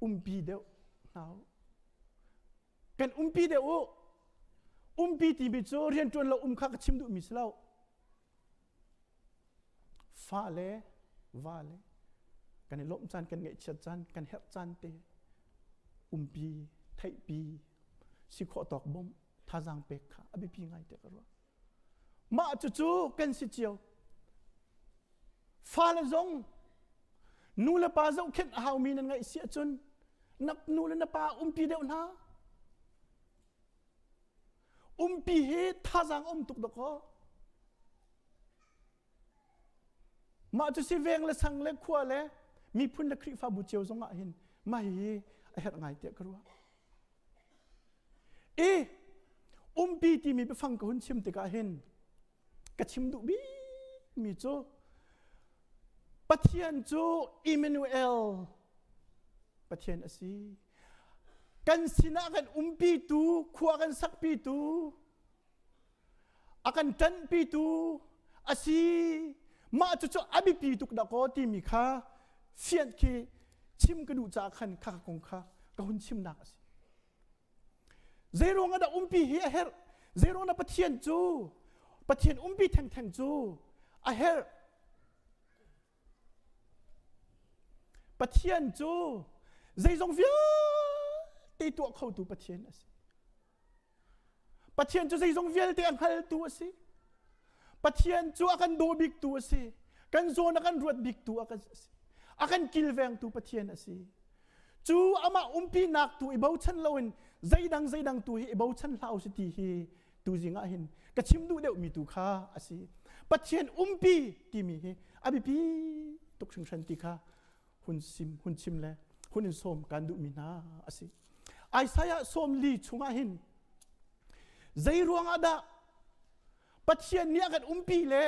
umpi deuh hna u. Kan umpi deuh u. Umpi timi cu rianṭuan lo um kha ka chim duhmi si lo. Fa le va le kan i lawmh caan, kan ngaihchiat caan, kan herh caan te umpi, theihpi, si khawh tawk bawmh, thazaang pek kha a biapi ngai te ka ruah. Mah cucu kan si cio. Fale zong nu le pa zohkhenh a haumi nan ngaih si ahcun na nu le na pa umpi deuh hna. Umpi hi thazaang um tuk dawkaw. Mah cu si veng le sang le khua le miphun le Khrihfabu cio zong ah hin mah hi a herh ngai tiah ka ruah. I umpi timi biafang ka hun chim tikah hin ka chim duh bikmi cu Pathian cu Emmanuel Pathian a si. Kan sinah kan umpitu, khua kan sakpitu, a kan ṭanhpitu a si. Mah cucu a biapi tuk dah kaw timi kha fianh khi chim ka duh caah khan kha kong kha ka hun chimnak a si. Zeiruang ah dah umpi hi a herh? Zeiruang dah Pathian cu Pathian umpi thengtheng cu a herh? Pathian cu zeizong vialte tuah khotu Pathian a si. Pathian cu zeizong vialte a hngaltu a si. Pathian cu a kan daw biktu a si. Kan zawn a kan ruat biktu a kan si. A kan kilvengtu Pathian a si. Cu amah umpinak tu i bochan loin zeidang zeidang tu hi i bochan hlah u si ti hi tuzing ah hin ka chim duh deuhmi tu kha a si. Pathian umpi timi hi a biapi tuk hringhran ti kha hun sim hun chim le hun in sawm kan duhmi hna a si. Isaiah 40 chungah hin zei ruangah dah Pathian nih a kan umpi le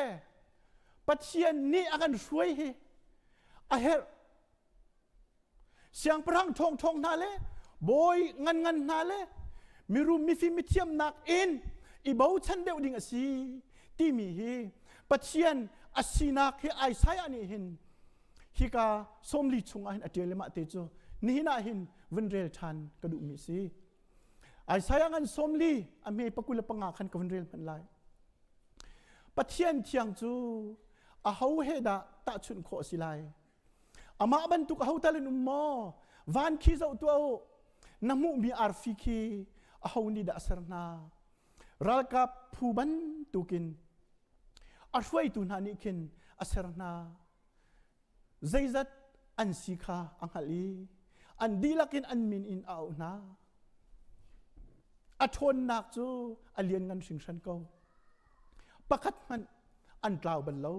Pathian nih a kan hruai hi a herh Siangpahrang ṭhawngṭhawng hna le bawi nganngan hna le mirum mifim mithiamnak in i bochan deuh ding a si timi hi Pathian a sinak hi Isaiah nih hin hika sawmli chungah hin a ṭial i mah te cu nihin ah hin vun rel ṭhan ka duhmi a si. Isaiah ngan sawmli a hme pakul le panga khan ka vun rel hmanh lai. Pathian thiang cu aho he dah tahchunh khawh a si lai? Amah bantuk aho tal in um maw? Van khi zoh tuah u. Na hmuhmi arfi khi aho nih dah a ser hna? Ralkap phu bantukin a hruaitu hna nih khin a ser hna. Zeizat an si kha a hngalh i an dihlak in an min in a auh hna. A ṭhawnnak cu a lianngan hringhran ko. Pakhat hmanh an tlau bal lo.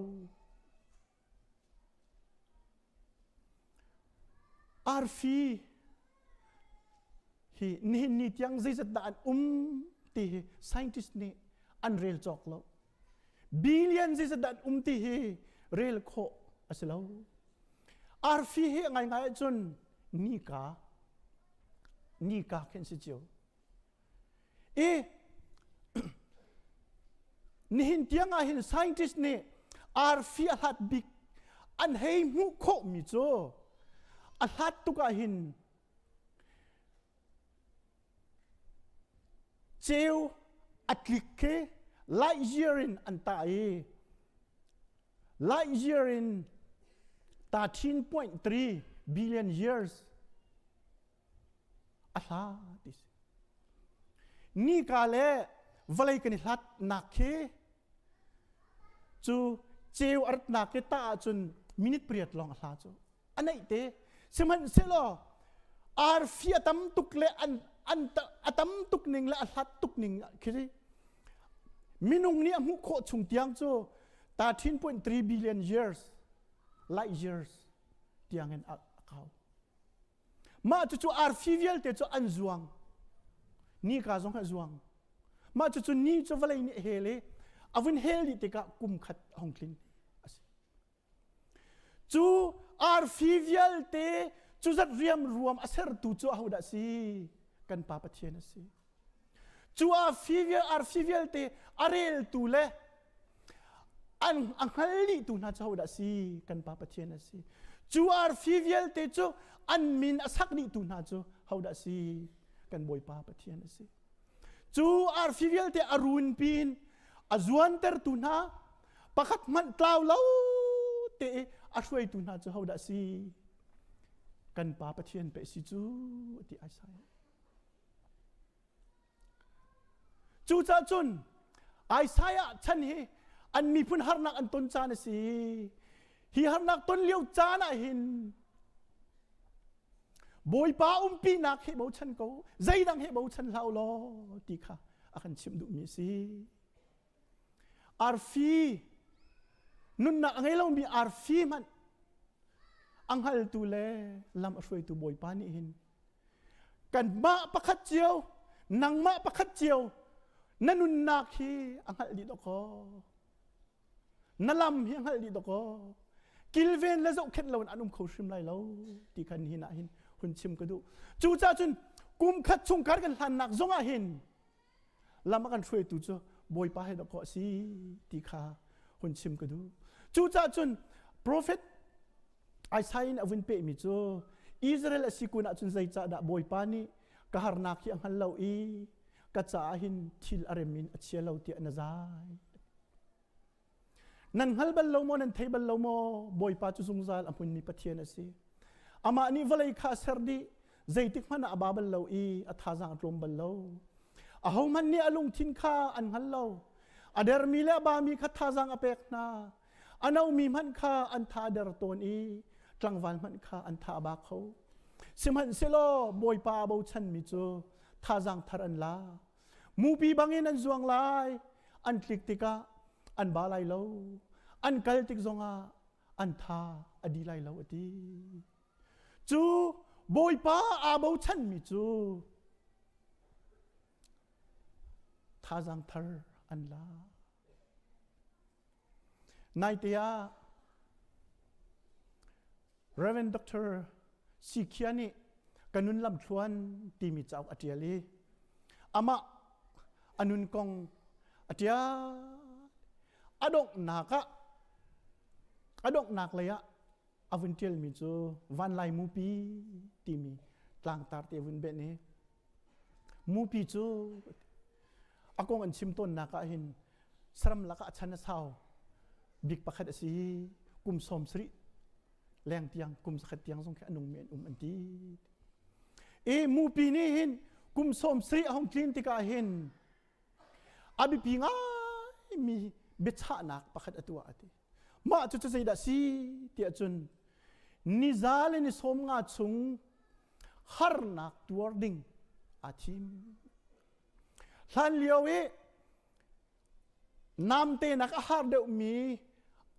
Arfi hi nihin ni tiang zeizat dah an um ti hi scientist nih an rel cawk lo. Billion zeizat dah an um ti hi rel khawh a si lo. Arfi hi ngaingai ahcun nika nika khin si cio. I nihin tiang ah hin scientist nih arfi a hlat bik an hei hmuh khawhmi cu a hlat tuk ah hin ceu a tlik khi light year in an tah i light year in 13.3 billion years a hla ti si nika le vawlei kan i hlatnak khi cu ceu a ratnak khi tah ahcun minute pariat lawng a hla cu a neih te sihmanhsehlaw arfi a tam tuk le an an a tam tuk ning le a hlat tuk ning khi minung nih a hmuh khawh chung tiang cu 13.3 billion years light years tiangin a kau Mah cucu arfi vialte cu an zuang. Nika zong a zuang. Mah cucu ni cu vawlei nih a hel i a vun hel dih tikah kum khat a hung tling a si. Cu arfi vialte cu zat riam ruam a sertu cu ahodah si? Kan Pa Pathian a si. Cu arfi vialte a reltu le an a hngal dihtu hna cu hodah si? Kan Pa Pathian a si. Cu arfi vialte cu an min a sak dihtu hna cu hodah si? Kan Bawipa Pathian a si. Cu arfi vialte a run pin a zuantertu hna pakhat hmanh tlau lo te i a hruaitu hna cu hodah si? Kan Pa Pathian pe si cu ti Isaiah. Cucaah cun Isaiah chan hi an miphun harnak an ton caan a si. Hi harnak ton lio caan ah hin Bawipa umpinak he bochan ko, zeidang he bochan hlah u law ti kha a kan chimh duhmi a si. Arfi nunnak a ngei lomi arfi hmanh a hngaltu le lam a hruaitu Bawipa nih hin kanmah pakhat cio nangmah pakhat cio na nunnak hi a hngalh dih dawkaw na lam hi a hngalh dih dawkaw kilven le zohkhenh loin an um kho hrim lai lo ti khan hin ah hin hun chim ka duh cucaah cun kum khat chung kar kan hlannak zong ah hin lam a kan hruaitu cu Bawipa he dawkaw a si ti kha hun chim ka duh. Cucaah cun profet Isaiah in a vun pehmi cu Israel a si kun ahcun zeicahdah Bawipa nih ka harnak hi a hngal lo i ka caah hin thil a rem in a chia lo tiah na zai. Nan hngal bal lo maw, nan thei bal lo maw? Bawipa cu zungzal a hmunmi Pathian a si. Amah nih vawlei kha a ser dih, zeitik hmanh ah a ba bal lo i a thazaang a tlawm bal lo. Ahohmanh nih a lungthin kha an hngal lo. A dermi le a bami kha thazaang a pek hna. A nomi hmanh kha an tha a der tawn i tlangval hmanh kha an tha a ba kho. Sihmanhsehlaw Bawipa a bochanmi cu thazaang thar an la. Mupi bangin an zuang lai, an tlik tikah an ba lai lo an kal tik zongah an tha a di lai lo a ti cu bawipa aa bochanmi cu thazaang thar an la naite ah Reverend Dr. Sikhia nih ka nun lamthluan timi cauk a ṭial i amah a nun kong. A ṭial. A donghnak ah a donghnak lei ah a vun ṭialmi cu vanlai mupi timi tlangtar te vun benh i mupi cu a kong an chim tawnnak ah hin saram lakah a chan a sau bik pakhat a si kum 70 leng tiang kum 100 tiang zong khi a nungmi an um an ti. I mupi nih hin kum 70 a hung tlin tikah hin a biapi ngaimi biachahnak pakhat a tuah a ti. Mah cu zeidah si tiah cun niza le ni 50 chung harnak tuar ding aa thim. Hlan lio i namte nak a har deuhmi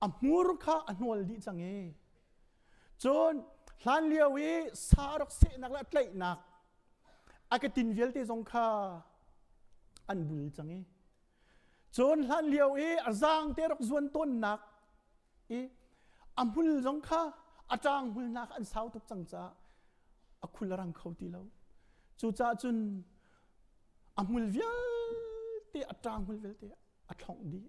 a hmur kha a hnual dih cang i cun hlan lio i sa rak sehnak le a tlaihnak a ka tin vialte zong kha an bul cang i cun hlan lio i a zaang te rak zuan tawnnak i a hmul zong kha a ṭang hmul hna kha an sau tuk cang caah a khul a rang kho ti lo. Cucaah cun a hmul vialte a ṭang hmul vialte a thlongh dih.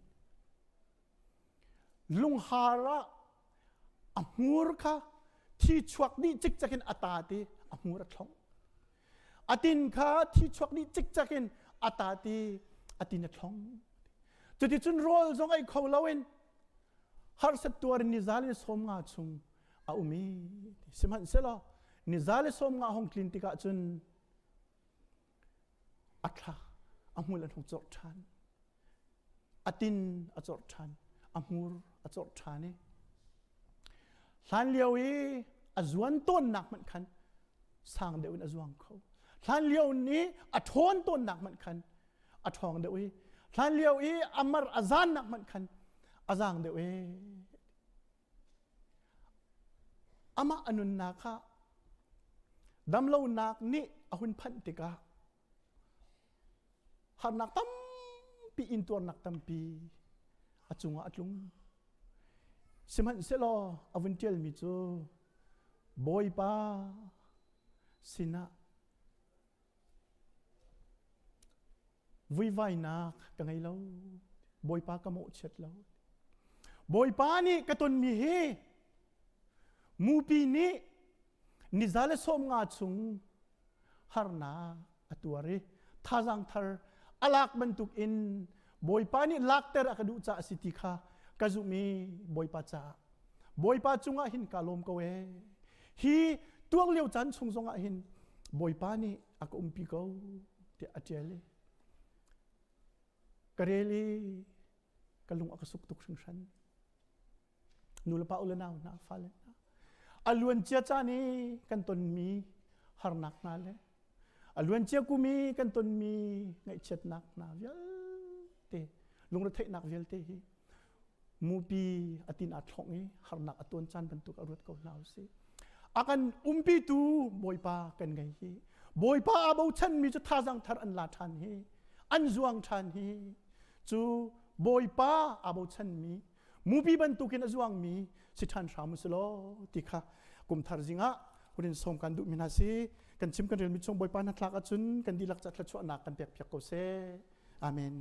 Lunghar ah a hmur kha thi chuak dih cikcek in a ta ti a hmur a thlongh. A tin kha thi chuak dih cikcek in a ta ti a tin a thlong. Cuticun rawl zong ei kho loin harsat tuar in niza le 50 chung a um i sihmanhsehlaw niza le 50 hong tlin tikah cun a thla a hmul an hung corh ṭhan. A tin a corh ṭhan. A hmur a corh ṭhan i hlan lio i a zuan tawnnak hmanh khan sang deuh in a zuang kho. Hlan lio nih a ṭhawn tawnnak hmanh khan a ṭhawng deuh i hlan lio i a mar a zannak hmanh khan a zaang deuh i amah a nunnak kha damlonak nih a hun phanh tikah harnak tampi intuarnak tampi a cungah a tlung. Sihmanhsehlaw a vun ṭialmi cu Bawipa sinah vuivainak ka ngei lo. Bawipa ka mawhchiat lo. Bawipa nih ka tonmi hi mupi nih niza le 50 chung harnak a tuar i thazaang thar a lak bantuk in Bawipa nih lakter a ka duh caah a si ti kha ka zumh i Bawipa caah Bawipa cungah hin ka lawm ko ee. Hi tuak lio caan chung zongah hin Bawipa nih a ka umpi ko tiah a ṭial i ka rel i ka lung a ka suk tuk hringhran. Nu le pa u le nau hna fale hna a luancia caan i kan tonmi harnak hna le a luancia kum i kan tonmi ngaihchiatnak hna vialte lungretheihnak vialte hi mupi a tin aa thlongh i harnak a tuan caan bantuk a ruat ko hna usih. A kan umpitu Bawipa kan ngei hi. Bawipa aa bochanmi cu thazaang thar an la ṭhan hi, an zuang ṭhan hi. Cu Bawipa aa bochanmi mupi bantukin a zuangmi si ṭhan hram u law ti kha kum thar zingah hunin sawm kan duhmi hna si. Kan chim kan relmi chung Bawipa hna thlak ahcun kan dihlak ca thluachuahnak kan pek piak ko seh. Amen.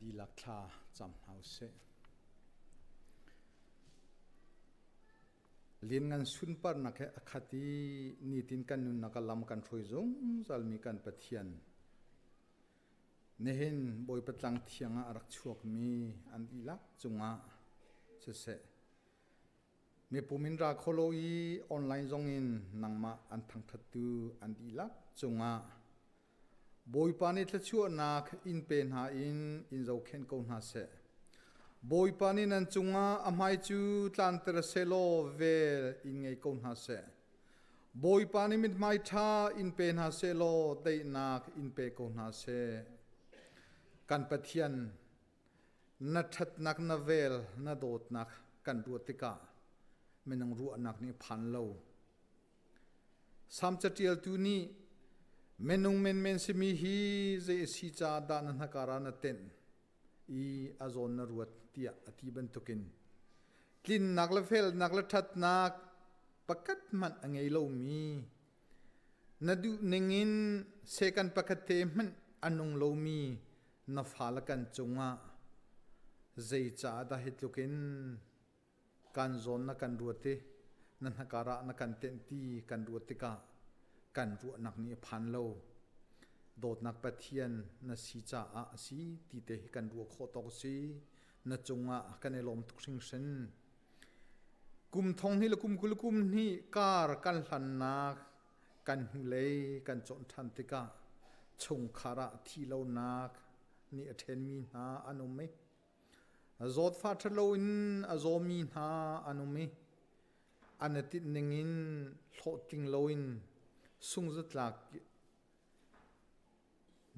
dihlak thla cam hna usih. Lianngan sunparnak he a khat i nitin kan nunnak a lam kan hruai zungzalmi kan Pathian. Nihin Bawipa tlang thiang ah a rak chuakmi an dihlak cungah siseh, mipum in ra kho lo i online zongin nangmah an thangṭhattu an dihlak cungah Bawipa nih thluachuahnak in pe hna in in zohkhenh ko hna seh. Bawipa nih nan cungah a hmai cu tlanter sehlaw vel in ngei ko hna seh. Bawipa nih mithmai ṭha in pe hna sehlaw daihnak in pe ko hna seh. Kan Pathian, na ṭhatnak na vel na dawtnak kan ruah tikah minung ruahnak nih phan lo. Salm caṭialtu nih minung menmen simi hi zei a si caah dah na hnakar ah na tenh i a zawn na ruat tiah a ti bantukin tlinnak le felnak le ṭhatnak pakhat hmanh a ngei lomi na duh ningin second pakhat te hmanh a nung lomi na fale kan cungah zeicah dah hi tlukin kan zawn na kan ruat i na hnakar ah na kan tenh ti kan ruat tikah kan ruahnak nih a phan lo. Dawtnak Pathian na si caah a si ti te hi kan ruah khawh tawk a si. Na cungah kan i lawm tuk hringhran. Kum thong hnih le kum 20 kum hnih kar kan hlannak kan hnulei kan cawn ṭhan tikah chungkhar ah thi lonak nih a ṭhenmi hna an um i Zawtfah ṭhalo in a zawmi hna an um i an i tinh ningin hlawhtling loin sungzatlak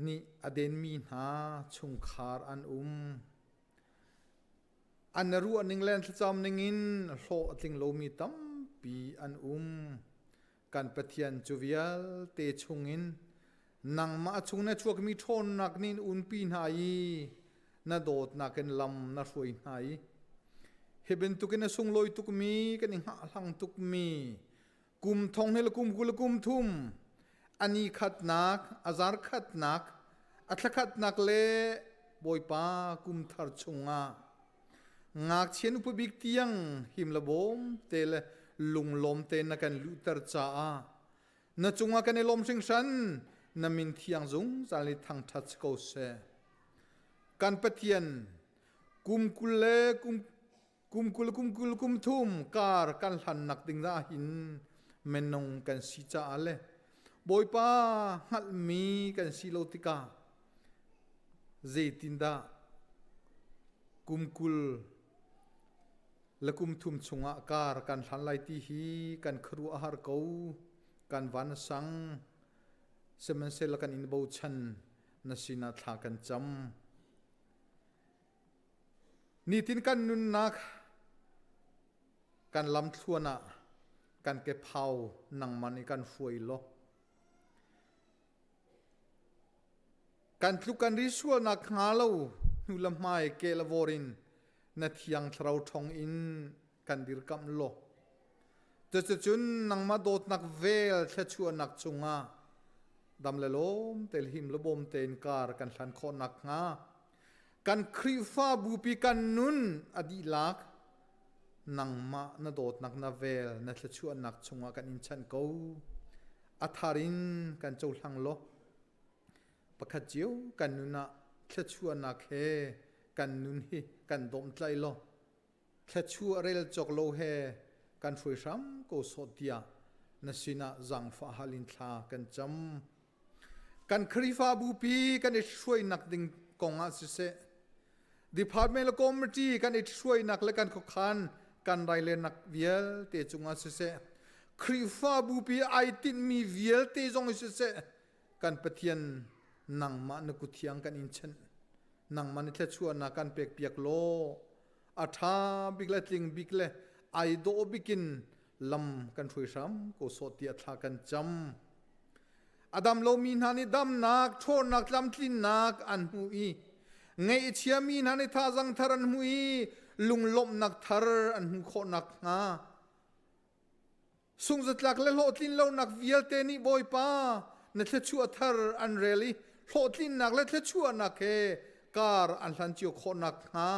nih a denmi hna chungkhar an um. An i ruah ning le an thlacam ningin hlawh a tling lomi tampi an um. Kan Pathian cu vialte chungin nangmah chung na chuakmi ṭhawnnak nih in unpi hna i na dawtnak in lam na hruai hna i hi bantukin a sunglawi tukmi kan i hngahhlang tukmi kum thong hnih le kum 20 le kum thum a ni khatnak a zar khatnak a thla khatnak le Bawipa kum thar chungah Ngakchia nupi bik tiang him le bawm te le lunglawm te na kan luhter caah na cungah kan i lawm hringhran na min thiang zungzal i thangṭhat si ko seh. Kan Pathian kum 20 le kum kum 20 kum 20 kum thum kar kan hlannak ding ah hin minung kan si caah le Bawipa hngalhmi kan si lo tikah zeitindah kum 20 le kum thum chungah kar kan hlan lai ti hi kan khuaruah a har ko. Kan van a sang. Sihmanhsehlaw kan in bochan na sinah thla kan cam. Nitin kan nunnak kan lamthluan ah kan kephau nangmah nih kan hruai law kan tluk kan ri sualnak hnga lo hnu le hmai ke le vor in na thiang thlarau ṭhong in kan dirkamh law cuticun nangmah dawtnak vel thluachuahnak cungah dam le lawm te le him le bawm tein kar kan hlan khawh nakhnga kan Khrihfabupi kan nun a dihlak nangmah na dawtnak na vel na thluachuahnak chungah kan in chanh ko a thar in kan cohlang law pakhat cio kan nun ah thluachuahnak he kan nun hi kan dawmhtlaih law thluachuah rel cawk lo he kan hruai hram ko sawh tiah na sinah zaangfah hal in thla kan cam. Kan Khrihfabu pi kan i hruainak ding kong ah siseh, department le committee kan i hruainak le kan khuakhan kan railenak vialte cungah siseh, Khrihfabu pi ai tinhmi vialte zong siseh, kan Pathian nangmah na kuthiang kan in chanh. Nangmah ni thluachuahnak kan pek piak law, a ṭha bik le tling bik le ai dawh bikin lam kan hruai hram ko sawh tiah thla kan cam. A dam lomi hna nih damnak, ṭhawnnak, tlamtlinnak an hmu i ngaihchiami hna nih thazang thar an hmu i lunglawmhnak thar an hmuh khawh nakhnga sungzatlak le hlawhtlin lonak vialte nih Bawipa na thluachuah thar an rel i hlawhtlinnak le thluachuahnak he. kar an hlan cio khawh nakhnga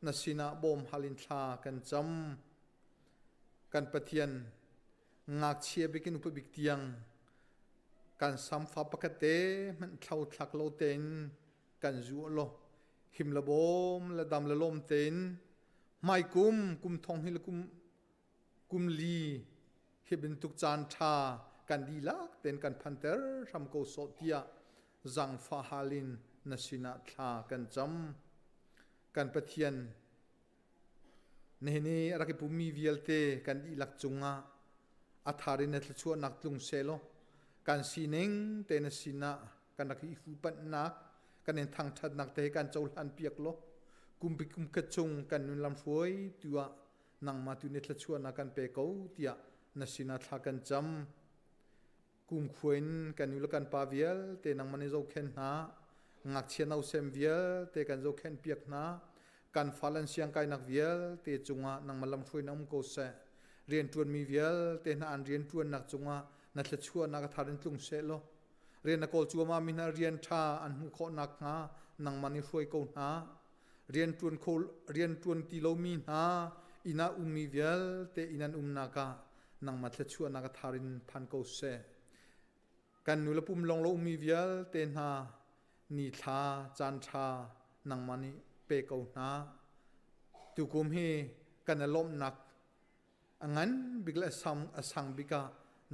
na sinah bawm hal in thla kan cam. Kan Pathian, ngakchia bikin upa bik tiang kan samfa pakhat te hmanh thlo thlak lo tein kan zu lo him le bawm le dam le lawm tein hmaikum kum thong hi le kum kum li hi bantuk caan ṭha kan dihlak tein kan phanter hram ko sawh tiah zangfah hal in na sinah thla kan cam. Kan Pathian, nihin i a rak i pummi vialte kan dihlak cungah a thar in na thluachuahnak tlung sehlaw kan sining te na sinah kan rak i fuhpanhnak kan in thangṭhatnak te kan cohlan piak law kumpi kumkhat chung kan nun lamhruai tu ah nangmah tu nih thluachuahnak kan pe ko tiah na sinah thla kan cam. Kumkhua in kan nu le kan pa vialte nangmah nih zohkhenh hna. Ngakchia nausem vialte kan zohkhenh piak hna. Kan fal an siangkainak vialte cungah nangmah lamhruainak um ko seh. Rianṭuanmi vialte hna an rianṭuannak cungah na thluachuahnak a thar in tlung seh law rian na kawl cuahmah mi hna rian ṭha an hmuh khawh nakhnga nangmah nih hruai ko hna. Rianṭuan kho rianṭuan ti lomi hna inn ah ummi vialte inn an umnak ah nangmah thluachuahnak a thar in phan ko seh. Kan nu le pum lawng lo ummi vialte hna ni thla caan ṭha nangmah nih pe ko hna. Tukum hi kan i lawmhnak a ngan bik le a sang bik ah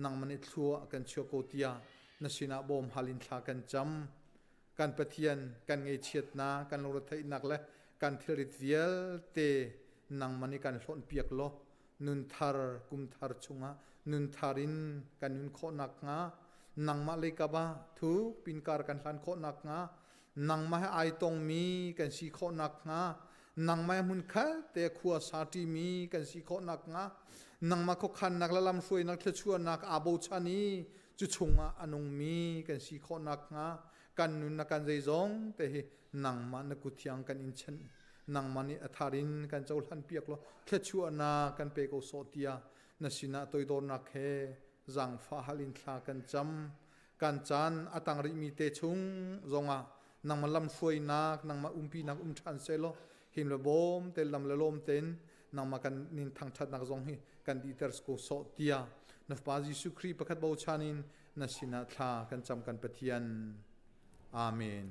nangmah nih thlua kan chuah ko tiah na sinah bawm hal in thla kan cam. Kan Pathian kan ngeichiatnak, kan lungretheihnak le kan thilrit vialte nangmah nih kan hlawnh piak law nunthar kumthar chungah nunthar in kan nun khawh nakhnga nangmah leikap ah thuk pinkar kan hlan khawh nakhnga nangmah he ai tongmi kan si khawh nakhnga nangmah he hmunkhat te khua sa ṭimi kan si khawh nakhnga nangmah khuakhannak le lamhruainak thluachuahnak aa bochan i cu chungah a nungmi kan si khawh nakhnga kan nun na kan zeizong te hi nangmah na kut thiang kan in chanh nangmah nih a thar in kan cohlan piak law thluachuahnak kan pe ko sawh tiah na sinah toidornak he zaangfah hal in thla kan cam kan caan a tang rihmi te chung zongah nangmah lamhruainak nangmah umpinak um ṭhan sehlaw him le bawm te lam le lawm tein nangmah kan nin thangṭhatnak zong hi kan dihter ko sawh tiah na Fapa Jesuh Khrih pakhat bochan in na sinah thla kan cam kan Pathian. Amen.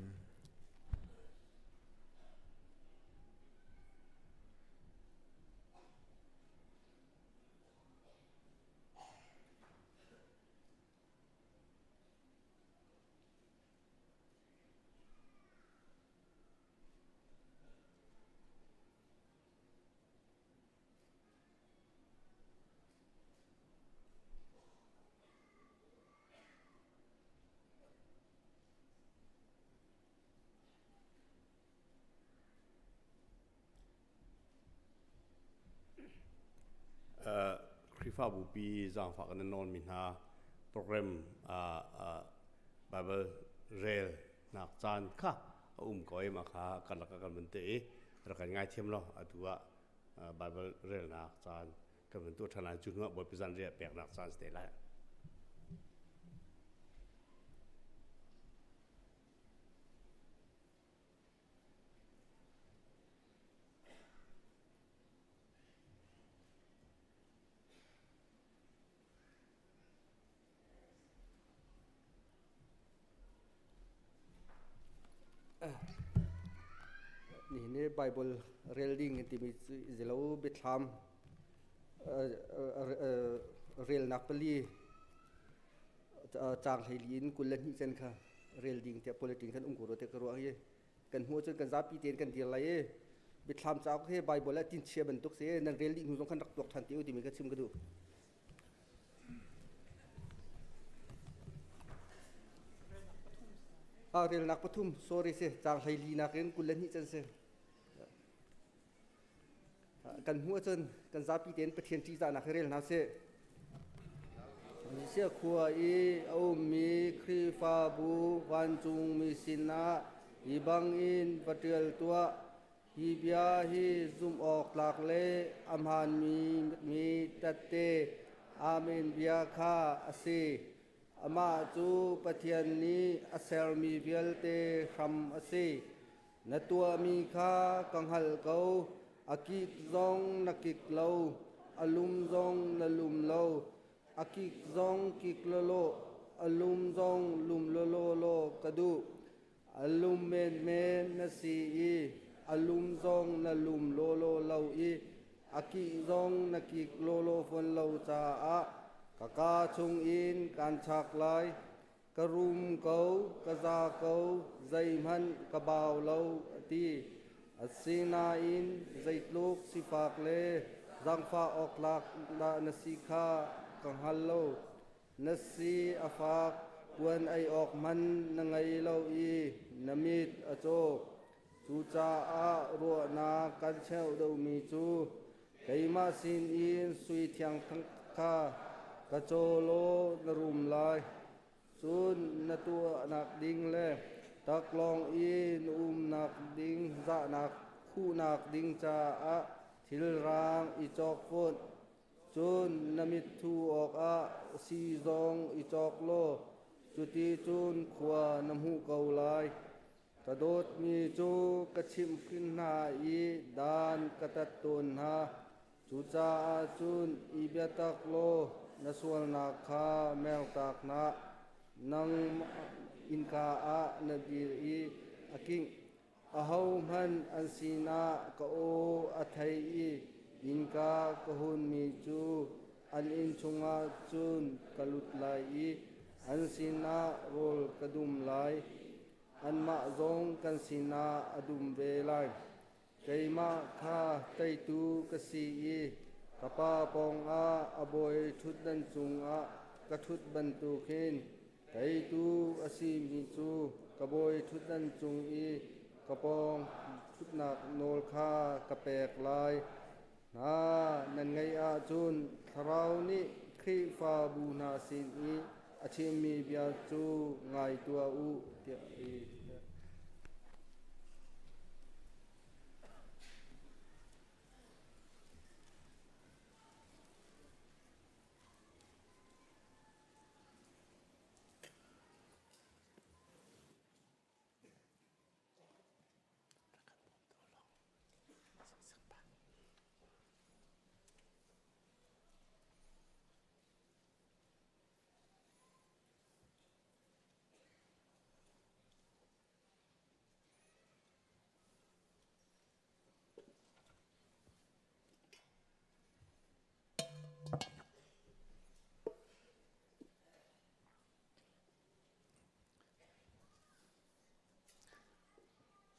Khrihfabu pi zaangfah kan in nawl mi hna program Bible rel nak caan kha a um ko i mah kha karlak ah kan vun te i rak kan ngaithiam law atu ah Bible relnak caan kan vun tuah ṭhan lai cu hnuah Bawipa zanriah peknak caan si te lai. Nihin hi Bible rel ding timi cu zilo biathlam relnak pali caang 14 in 22 cen kha rel ding tiah politics kan um ko rua te ka ruah hi kan hmuh cun kan zapi tein kan dir lai i biathlam cauk hi Bible ah tinchia bantuk si nan rel dih hnu zong khan rak tuak ṭhan te u timi ka chim ka duh. Ah, relnak pathum sorry si caang 14 nakin 22 can si. Kan hmuh ahcun kan zapi tein Pathian ṭihzahnak hi rel hna sih. Sia khua i a ummi Khrihfabu vancungmi sinah hi bangin va ṭial tuah. Hi bia hi zumh awk tlak le a hmaanmi mi tette Amen bia kha a si. Amah cu Pathian nih a sermi vialte hram a si. Na tuahmi kha ka hngalh ko. A kik zong na kik lo, a lum zong na lum lo. A kik zong kik lawlaw, a lum zong lum lawlaw law ka duh. A lum menmen na si i a lum zong na lum lawlaw lo i a kih zong na kik lawlaw fawn lo caah ka kaa chungin kaan chak lai. Ka rum ko, ka za ko, zeihmanh ka bau lo, a ti. Asinain zeitluk sifak le zaangfah awk tlak dah na si kha ka hngal lo. Na si a fak, puan ei awk hmanh na ngei lo i na mit a caw. Cucaah ruahnak kan cheuh deuhmi cu keimah sinin sui thiang kha ka caw law na rum lai. Cun na tuahnak ding le taklawng i na umnak ding zahnak khuhnak ding caah thilrang i cawk fawn. Cun na mit thu awkah sii zong i cawk law cuti cun khua na hmuh ko lai. Ka dawtmi cu ka chimhhrin hna i dan ka tat tawn hna. Cucaah cun i biatak law na sualnak kha mertak hna. Nangmah innka ah na dir i a kingh. Ahohmanh an sinah ka aw a thei i innka ka hunmi cu an inn chungah cun ka lut lai i an sinah rawl ka dum lai. Anmah zong kan sinah a dum ve lai. Keimah kha teitu ka si i ka Pa pawngah a bawi ṭhutdan cungah ka ṭhut bantukin Teitu a simi cu ka bawi ṭhutdan cung i ka pawng ṭhutnak nawl kha ka pek lai. Hna nan ngeih ahcun Thlarau nih Khrihfabu hna sin i a chimmi bia cu ngai tuah u tiah a ti.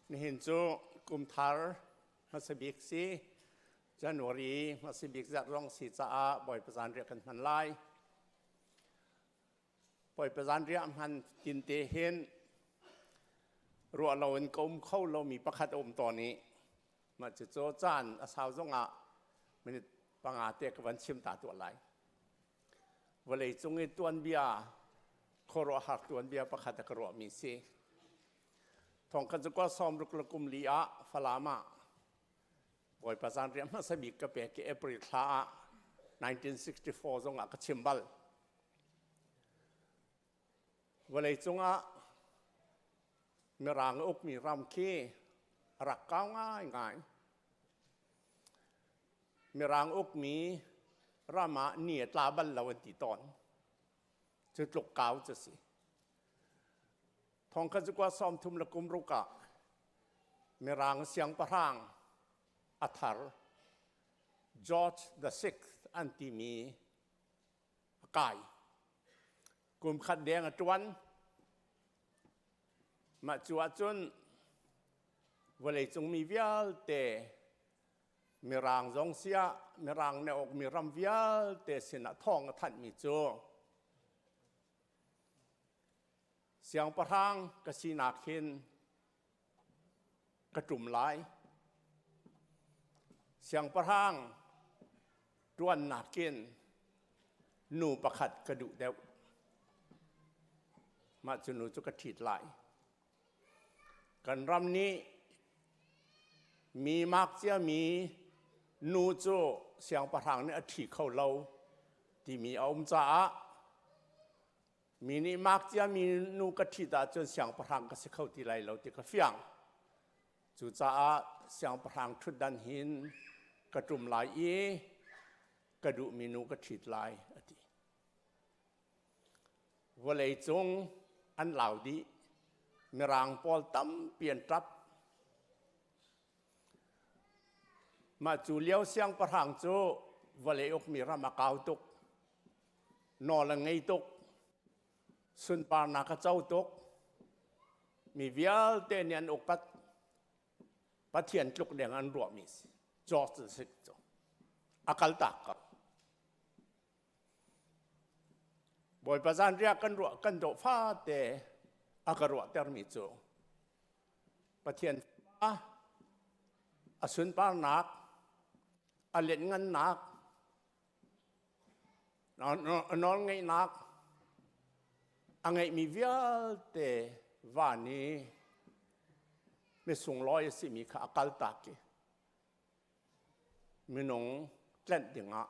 Nihin cu kumthar hmasa bik si January hmasa bik zarh zong si caah Bawipa zanriah kan hman lai. Bawipa zanriah hman tin te hin ruah loin ka um kho lomi pakhat a um tawn i mah cucu caan a sau zongah minute panga te ka van chim ta tuah lai. Vawlei cung i tuanbia khuaruahhar tuanbia pakhat a ka ruahmi si. Thongkhat zakua sawmruk le kum li ah Falam ah Bawipa zanriah hmasa bik ka pek i April thla ah 1964 zong ah ka chim bal. Vawlei cungah Mirang a ukmi ram khi a rak kau ngaingai. Mirang ukmi ram ah ni a tla bal lo an ti tawn. Cu tluk kau cu si. Thongkhat zakua 30 le kum ruk ah Mirang siangpahrang a thar George the Sixth an timi a kai. Kum khat deng a ṭuan. Mah cu ahcun vawleicung mi vialte Mirang zong siah Mirang ne awkmi ram vialte sinah thawng a thanhmi cu siangpahrang ka sinak hin ka ṭum lai. Siangpahrang ṭuannak in nu pakhat ka duh deuh. Mah cu nu cu ka ṭhit lai. Kan ram nih mi mak ciami nu cu siangpahrang nih a ṭhi kho lo timi a um caah. Mi nih mak ciami nu ka ṭhit ahcun siangpahrang ka si kho ti lai lo ti ka fiang. Cucaah siangpahrang ṭhutdan hin ka ṭum lai i ka duhmi nu ka ṭhit lai, a ti. Vawlei cung an lau dih. Mirang pawl tampi an ṭap. Mah cu lio siangpahrang cu vawlei ukmi ram a kau tuk. Nawl a ngei tuk. Sunparnak a co tuk. Mi vialte nih an upat. Pathian tluk deng an ruahmi si. George si cu. A kaltak ko. Bawipa zanriah kan ruah kan dawh fate a ka ruahtermi cu Pathian fa a sunparnak a lianhngannak a nawlngeihnak a ngeihmi vialte van i misunglawi a simi kha a kaltak i minung tlenh dingah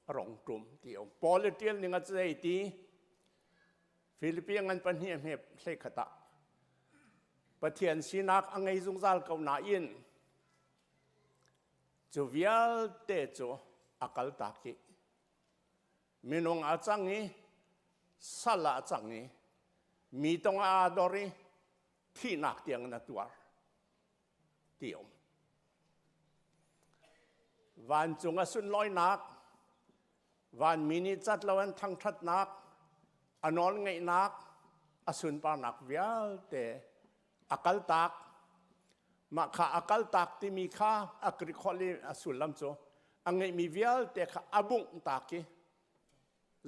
a rong ṭum ti a um. Paul i ṭial ning a zei ti Filipi ngan pahnih a hme hleikhat ah Pathian sinak a ngei zungzal ko nain cu vialte cu a kaltak i minung a cang i sal ah a cang i mi tong ah aa dor i thihnak tiang in a tuar ti um. Vancung a sunlawinak, vanmi nih cat lo an thangṭhatnak, a nawlngeihnak, a sunparnak vialte a kaltak. Mah kha a kaltak timi kha a Greek holh i a sullam cu a ngeihmi vialte kha a bungh tak i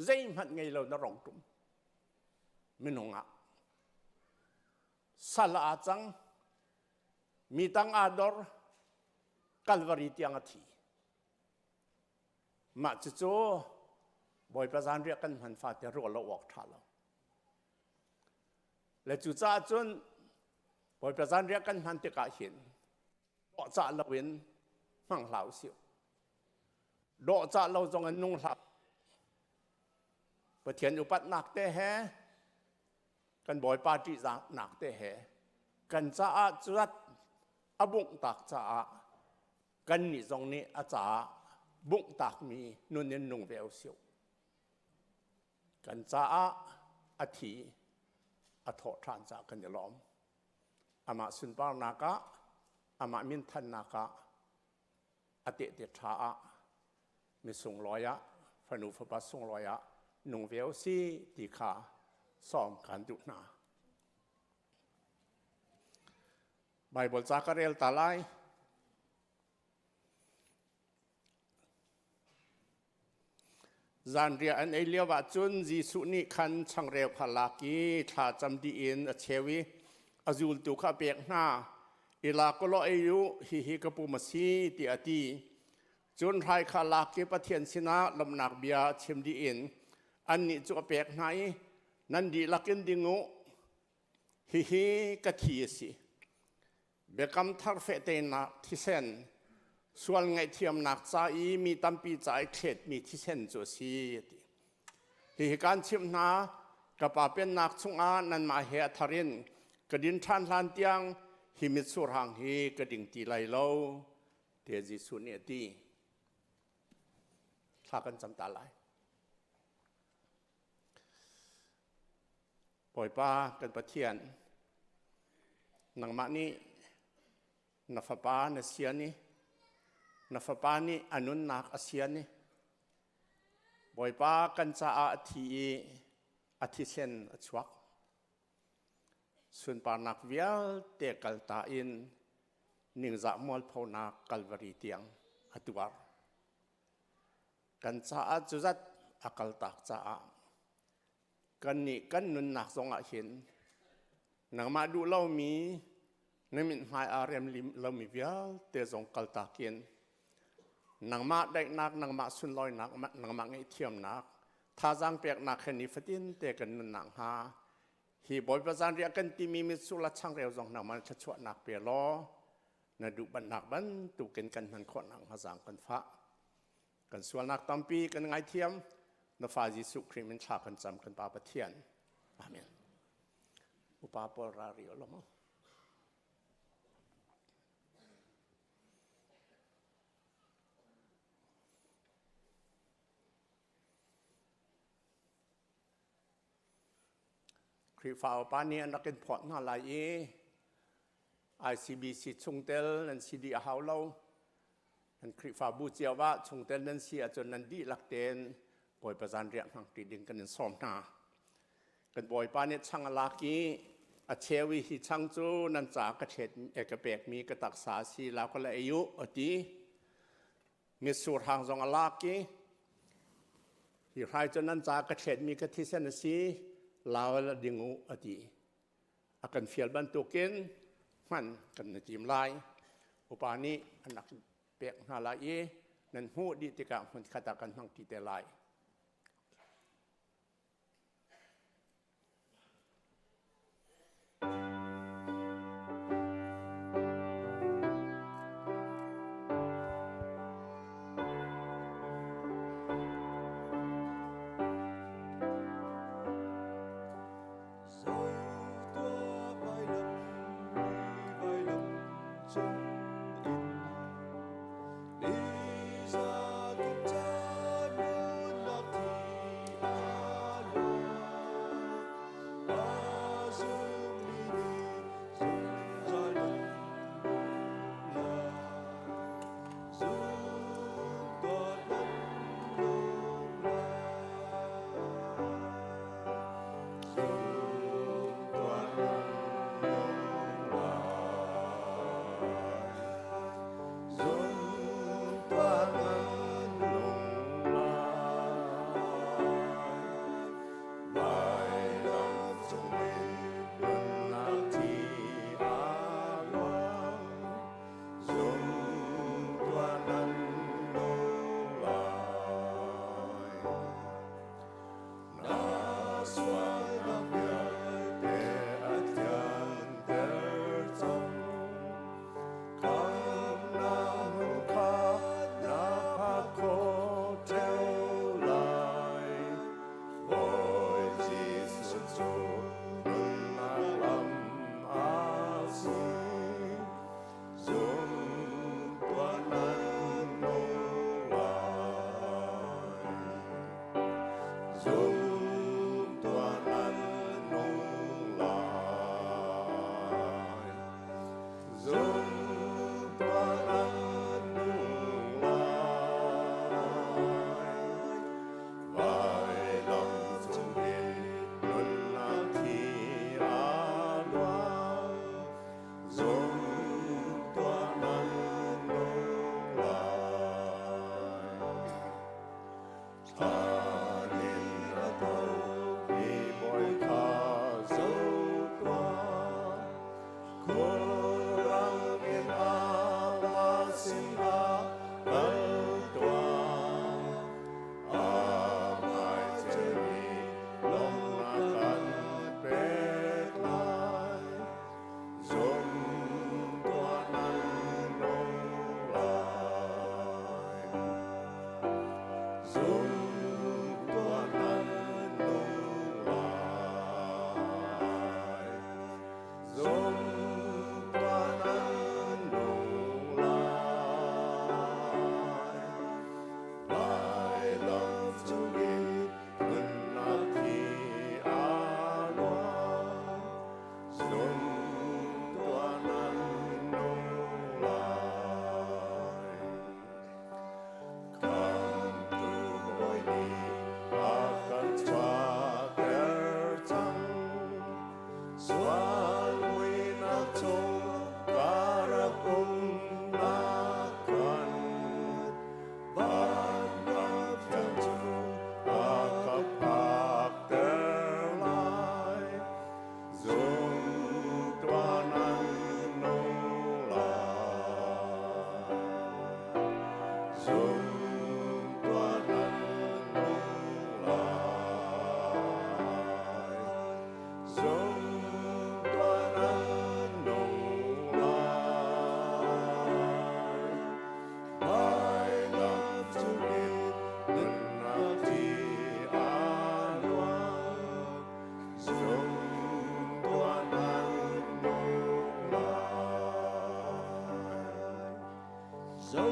zeihmanh ngei lo na rong ṭum minung ah sal ah aa cang mi tang aa dor Kalvari tiang a thi mah cucu Bawipa zanriah kan hman fate ruah lo awk ṭha lo le cucaah cun Bawipa zanriah kan hman tikah hin dawhcah loin hmang hlah usih dawhcah lo zong in nung hlah Pathian upatnak te he kan Bawipa ṭihzahnak te he kan caah cuat a bunghtak caah kannih zong nih a caah bunghtakmi nun in nung ve usih. Kan caah a thi a thawh ṭhan caah kan i lawm. Amah sunparnak ah, amah minthannak ah, a tehte ṭha ah, misunglawi ah, fanu fapa sunglawi ah nung ve usih ti kha sawm kan duh hna. Bible ca ka rel ta lai. Zanriah an ei lio ah cun Jesuh nih khan changreu kha lak i thla cam dih in a cheu i a zultu kha a pek hna. I lak u law ei u, hihi ka pum a si, tiah a ti. Cun hrai kha lak i Pathian sinah lawmhnak bia chim dih in annih cu a pek hna i, Nan dihlak in ding u, hihi ka thi a si. Biakam thar fehternak thisen, sual ngaihthiamnak ca i mi tampi ca i thletmi thisen cu a si, a ti. Hihi kaan chimh hna, ka Pa pennak chungah nanmah he a thar in ka din ṭhan hlan tiang hi mitsur hang hi ka ding ti lai lo, tiah Jesuh nih a ti. Thla kan cam ta lai. Bawipa kan Pathian, nangmah nih na fapa na sian i na fapa nih a nunnak a sian i Bawipa kan caah a thi i a thisen a chuak. Sunparnak vialte kalta in ningzah mualphonak Kalvari tiang a tuar. Kan caah cuzat a kaltak caah kannih kan nunnak zongah hin nangmah duh lomi na mithmai aa rem lomi vialte zong kaltak in nangmah daihnak nangmah sunlawinak nangmah ngaihthiamnak thazaang peknak he nifatin te kan nunnak hnga hi Bawipa zanriah kan timi mitsur la changreu zong nangmah thluachuahnak pe law na duh bannak bantukin kan hman khawhnak hnga zaang kan fah kan sualnak tampi kan ngaithiam. Na fa Jesuh Khrih min thla kan cam kan Pa Pathian. Amen. Upa pawl ra ri lo mo. Khrihfa upa nih an rak in phawt hna lai i ICBC chungtel nan si dih a hau lo. Nan Khrihfabu cio ah chungtel nan si ahcun nan dihlak tein Bawipa zanriah hmangṭi ding kan in sawm hna. Kan Bawipa nih chang a lak i a cheu i hi chang cu nan ca ka thlet ka pekmi ka taksa a si la ka la ei u a ti. Mitsur hang zong a lak i hi hrai cu nan ca ka thletmi ka thisen a si lau la ding u a ti. A kan fial bantukin hman kan na tim lai. Upa nih an rak pek hna lai i nan hmuh dih tikah hmunkhat ah kan hmang ti te lai. Zo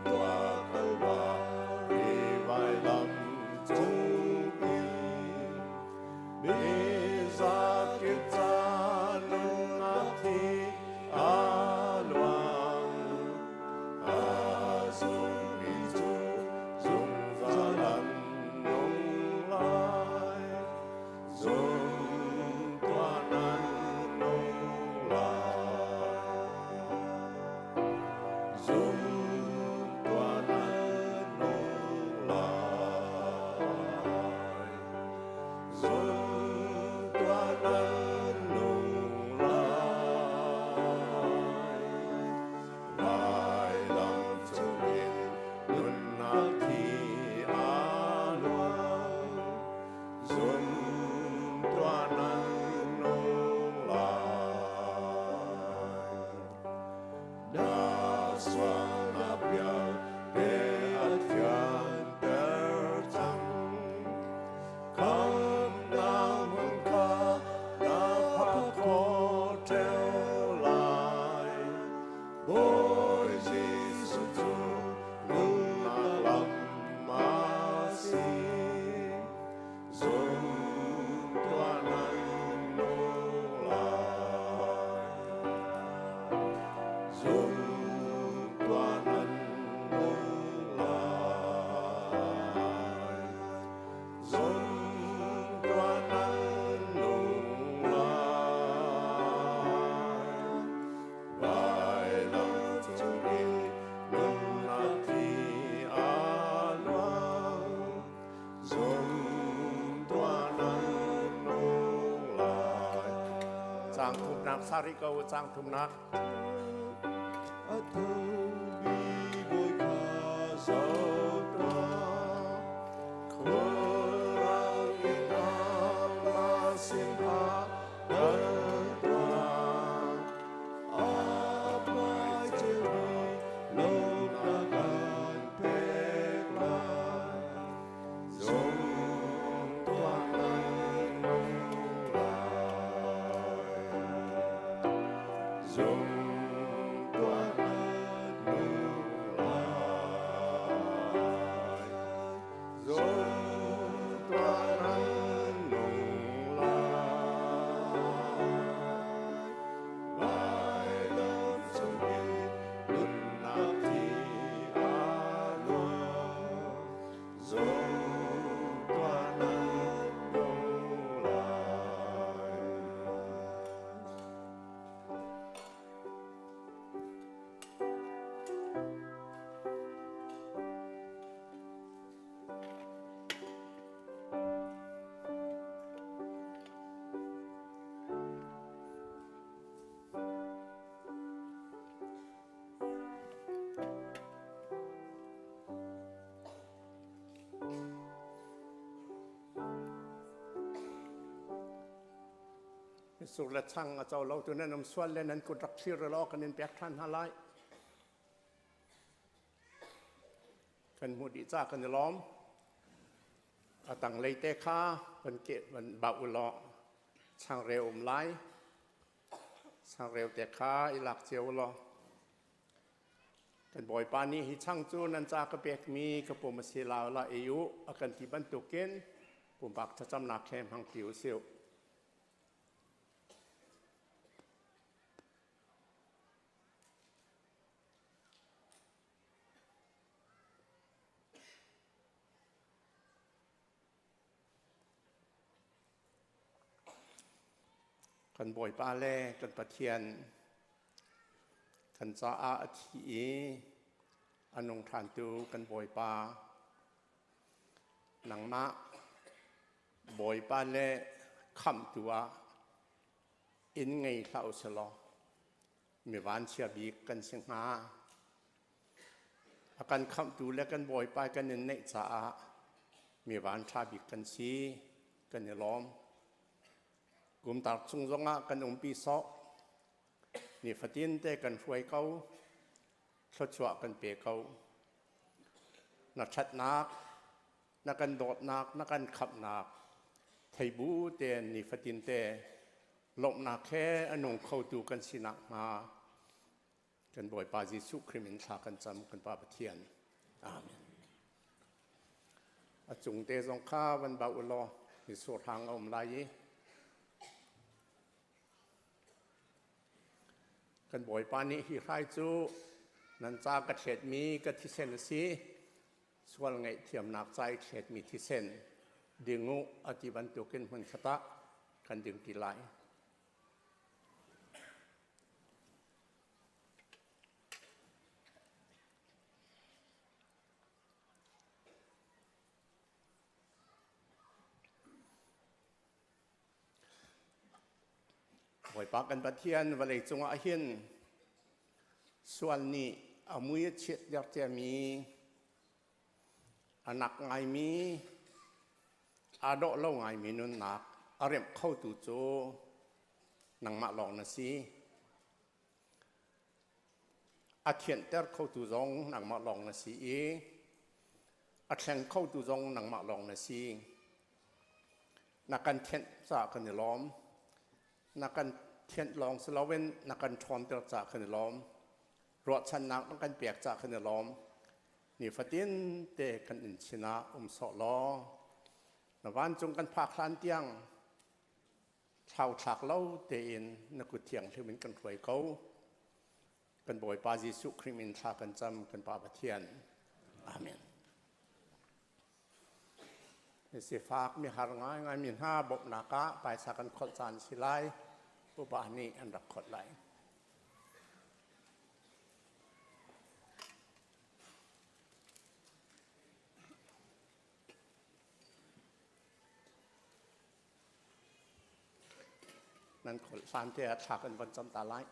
tuah Kalvari vailam cung in Mizakip ca nunnak thi a luang. A zummi cu zungzal an nung lai. Zum tuah nan nung lai. Zum tuah nan nung lai. Zum tuah nan nung lai. Vailam cungin nunnak thi a luang. Zum tuah nan nung lai. Na sualnak vialte a thianter cang. Khamhnak hmun kha na phak khawh ṭheo lai. Bawi Jesuh cu nunnak lam a si. Zum tuah nan nung lai. Zum tuah nan nung lai. Zum tuah nan nung lai. Vailam cungin nunnak thi a luang. Zum tuah nan nung lai. Caang thumnak sari ko caang thumnak. A tho mi bawi kha zoh tuah. Khulrang in amah sinah kal tuah. A hmai ceumi lawmhnak an pek lai. Zum tuah nan nung lai. Zum tuah nan nung lai. Zum tuah nan nung lai. Vailam cungin nunnak thi a luang. Zum tuah nan nung lai. Mitsur le chang a co lo tu nan um sual le nan kut rak thlir law kan in pek ṭhan hna lai. Kan hmuh dih ca kan i lawm. A tanglei te kha van ke van bauh u law changreu um lai. Changreu te kha i lak cio u law. Kan Bawipa nih hi chang cu nan ca ka pekmi ka pum a si lao la ei u a kan ti bantukin pumpak thlacamnak he hmang ti u sih. Kan Bawipa le kan Pathian kan caah a thi i a nung ṭhantu kan Bawipa nangmah Bawipa le khamhtu ah inn ngei hlah u selaw mi vanchia bik kan si hnga. A kan khamhtu le kan Bawipa kan in neih caah mi vanṭha bik kan si, kan i lawm. Kumtar chung zongah kan umpi sawh. Nifatin te kan hruai ko, thluachuah kan pe ko. Na ṭhatnak, na kan dawtnak, na kan khamhnak theibu tein nifatin te lawmhnak he a nung khotu kan si nakhnga. Kan Bawipa Jesuh Khrih min thla kan cam kan Pa Pathian. Amen. A cung te zong kha van bau u law mitsur hang a um lai i kan Bawipa nih hi hrai cu nan ca ka thletmi ka thisen a si sual ngaihthiamnak ca i thletmi thisen ding u a ti bantukin hmun khat ah kan ding ti lai. Bawipa kan Pathian vawlei cungah hin sual nih a mui a chiat der ciami a nak ngaimi aa dawh lo ngaimi nunnak a remh khotu cu nangmah lawng na si. A thianhter khotu zong nangmah lawng na si i a thleng khotu zong nangmah lawng na si. Na kan thianh caah kan i lawm. Na kan thianh lawng si loin na kan ṭhawnter caah kan i lawm. Ruahchannak na kan pek caah kan i lawm. Nifatin te kan inn sinah um sawh law na vancung kan phak hlan tiang thlauthlak lo tein na kut thianghlim in kan hruai ko. Kan Bawipa Jesuh Khrih min thla kan cam kan Pa Pathian. Amen. Sifak mi har ngaingai mi hna bawmhnak ah paisa kan kholh caan si lai. Upa nih an rak kholh lai. Nan kholh hlan te ah thla kan von cam ta lai.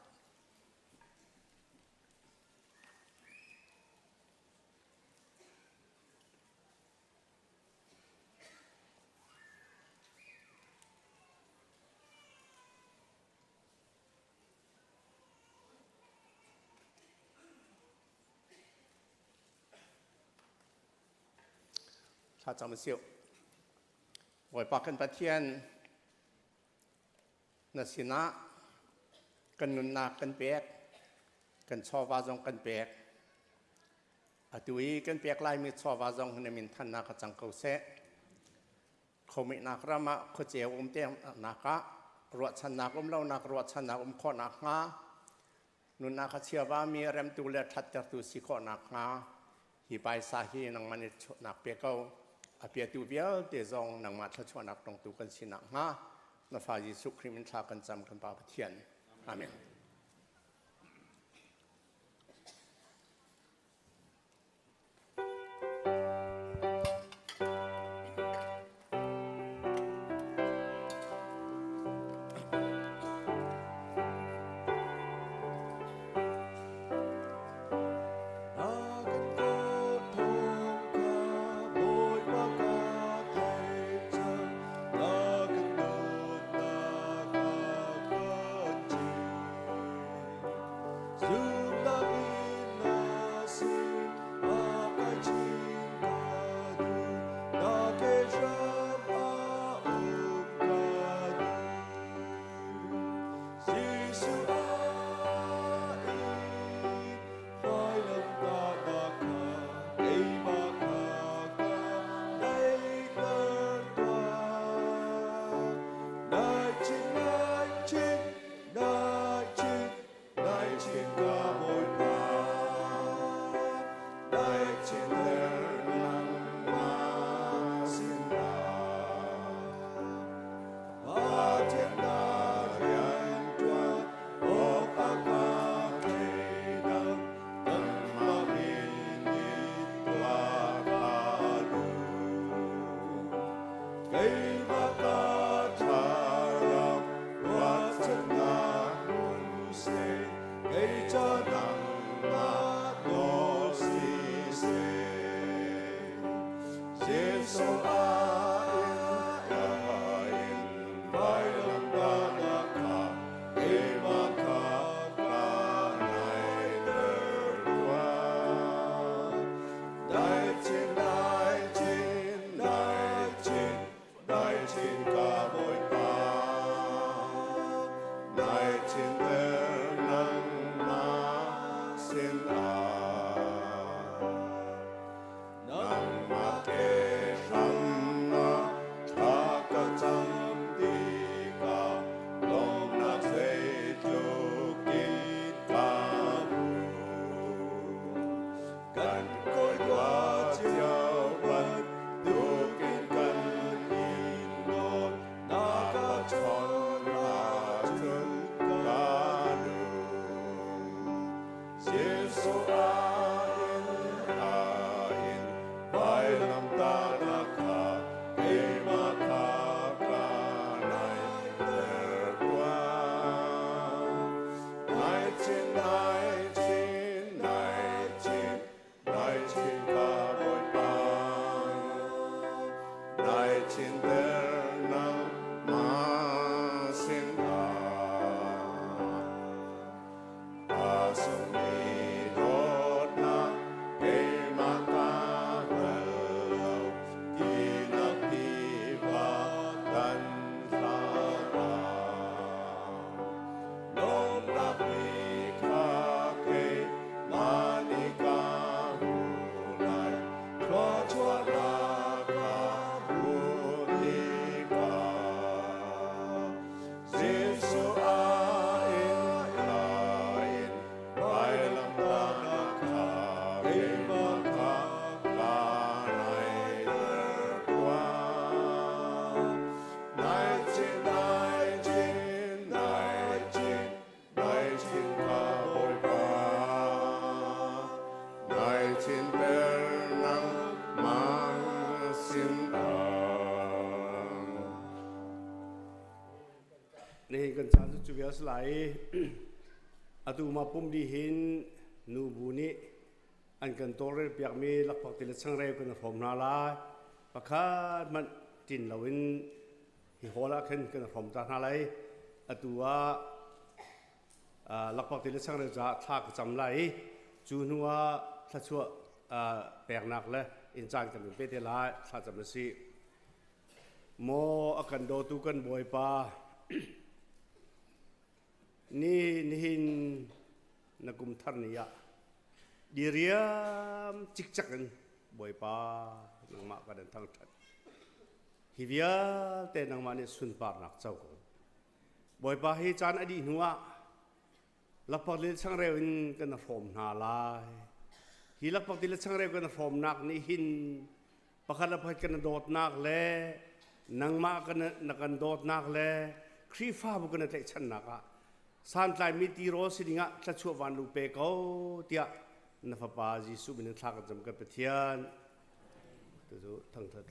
Thlacam a siu. Bawipa kan Pathian, na sinah kan nunnak kan pek, kan chawva zong kan pek. Atu i kan pek laimi chawva zong na min thannak a cang ko seh. Khomihnak ram ah khuaceu um te nak ah ruahchannak um lonak ruahchannak um khawhnak hnga nunnak a chiavami remtu le ṭhattertu si khawhnak hnga hi paisa hi nangmah nih chuahnak pe ko. A piatu vialte zong nangmah thluachuahnak tongtu kan si nakhnga na fa Jesuh Khrih min thla kan cam kan Pa Pathian. Amen. Kan kawi cio bantukin kan in nawl na ka chawnh ahcun ka nung. Jesuh a in a in vailamtahnak kha keimah kha ka naihter tuah. Nai chin, nai chin, nai chin, nai chin ka Bawipa. Nai chinter nangmah sinah. A sungmi dawtnak keimah ka hngal lo, tinak tiva tan hlah. Lawmnak ni kha keimah nih ka hmu lai, thluachuahnak ka hmuh tikah. Jesuh a in a in vailamtahnak kha keimah kha ka naihter tuah. Nai chin, nai chin, nai chin, nai chin ka Bawipa. Nai chinter nangmah sinah. Nihin kan caan cu cu vial si lai i atu ma pum dih hin nubu nih an kan tawlrel piakmi lakphak ti le changreu kan i hrawm hna lai. Pakhat hmanh ṭin loin hi hall ah khin kan i hrawm ta hna lai. Atu ah lakphak ti le changreu caah thla ka cam lai i cu hnu ah thluachuah peknak le inn caan kan in pe te lai. Thla cam a si. Maw a kan dawtu kan Bawipa, ni nihin na kum thar ni ah diriam cikcek in Bawipa nangmah kan in thangṭhat. Hi vialte nangmah nih sunparnak co ko. Bawipa hi caan a dih hnu ah lakphak le changreu in kan hrawm hna lai. Hi lakphak le changreu kan hrawmnak nih hin pakhat le pakhat kan dawtnak le nangmah kan na kan dawtnak le Khrihfabu kan tlaihchannak ah santlaimi tirawl si dingah thluachuah van lu pe ko tiah na fapa Jesuh min in thla kan cam kan Pathian. Tucu thangthat.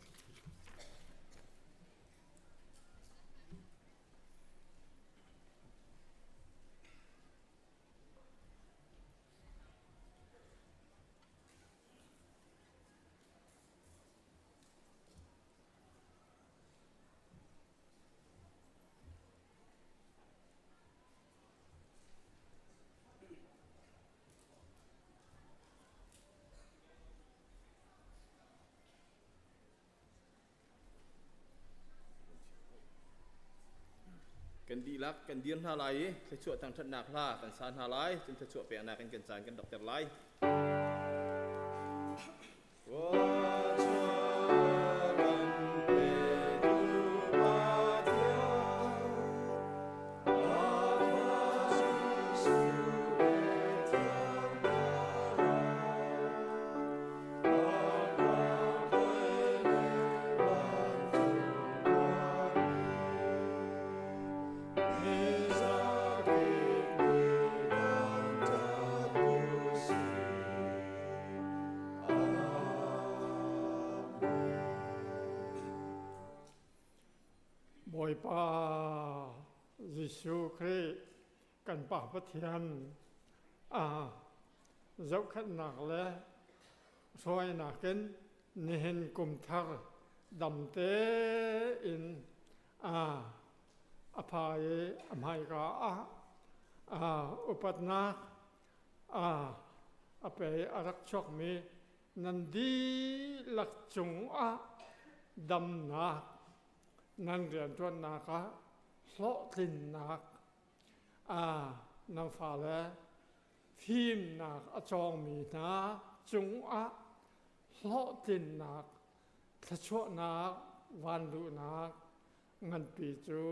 Kan dihlak kan dir hna lai i thluachuah thangṭhatnak hla kan sa hna lai, cun thluachuah peknak in kan caan kan dokter lai. Bawipa Jesuh Khrih kan Pa Pathian a zohkhenhnak le hruainak in nihin kum thar dam tein a a pha i a hmaika ah upatnak a pe a rak chuakmi nan dihlak cungah damnak nan rianṭuannak ah hlawhtlinnak nan fale fimnak a cawngmi hna cungah hlawhtlinnak thluachuahnak vanluhnak nganpi cu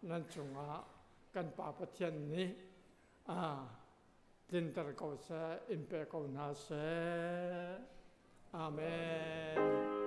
nan cungah kan Pa Pathian nih. tlinter ko seh, in pe ko hna seh. Amen.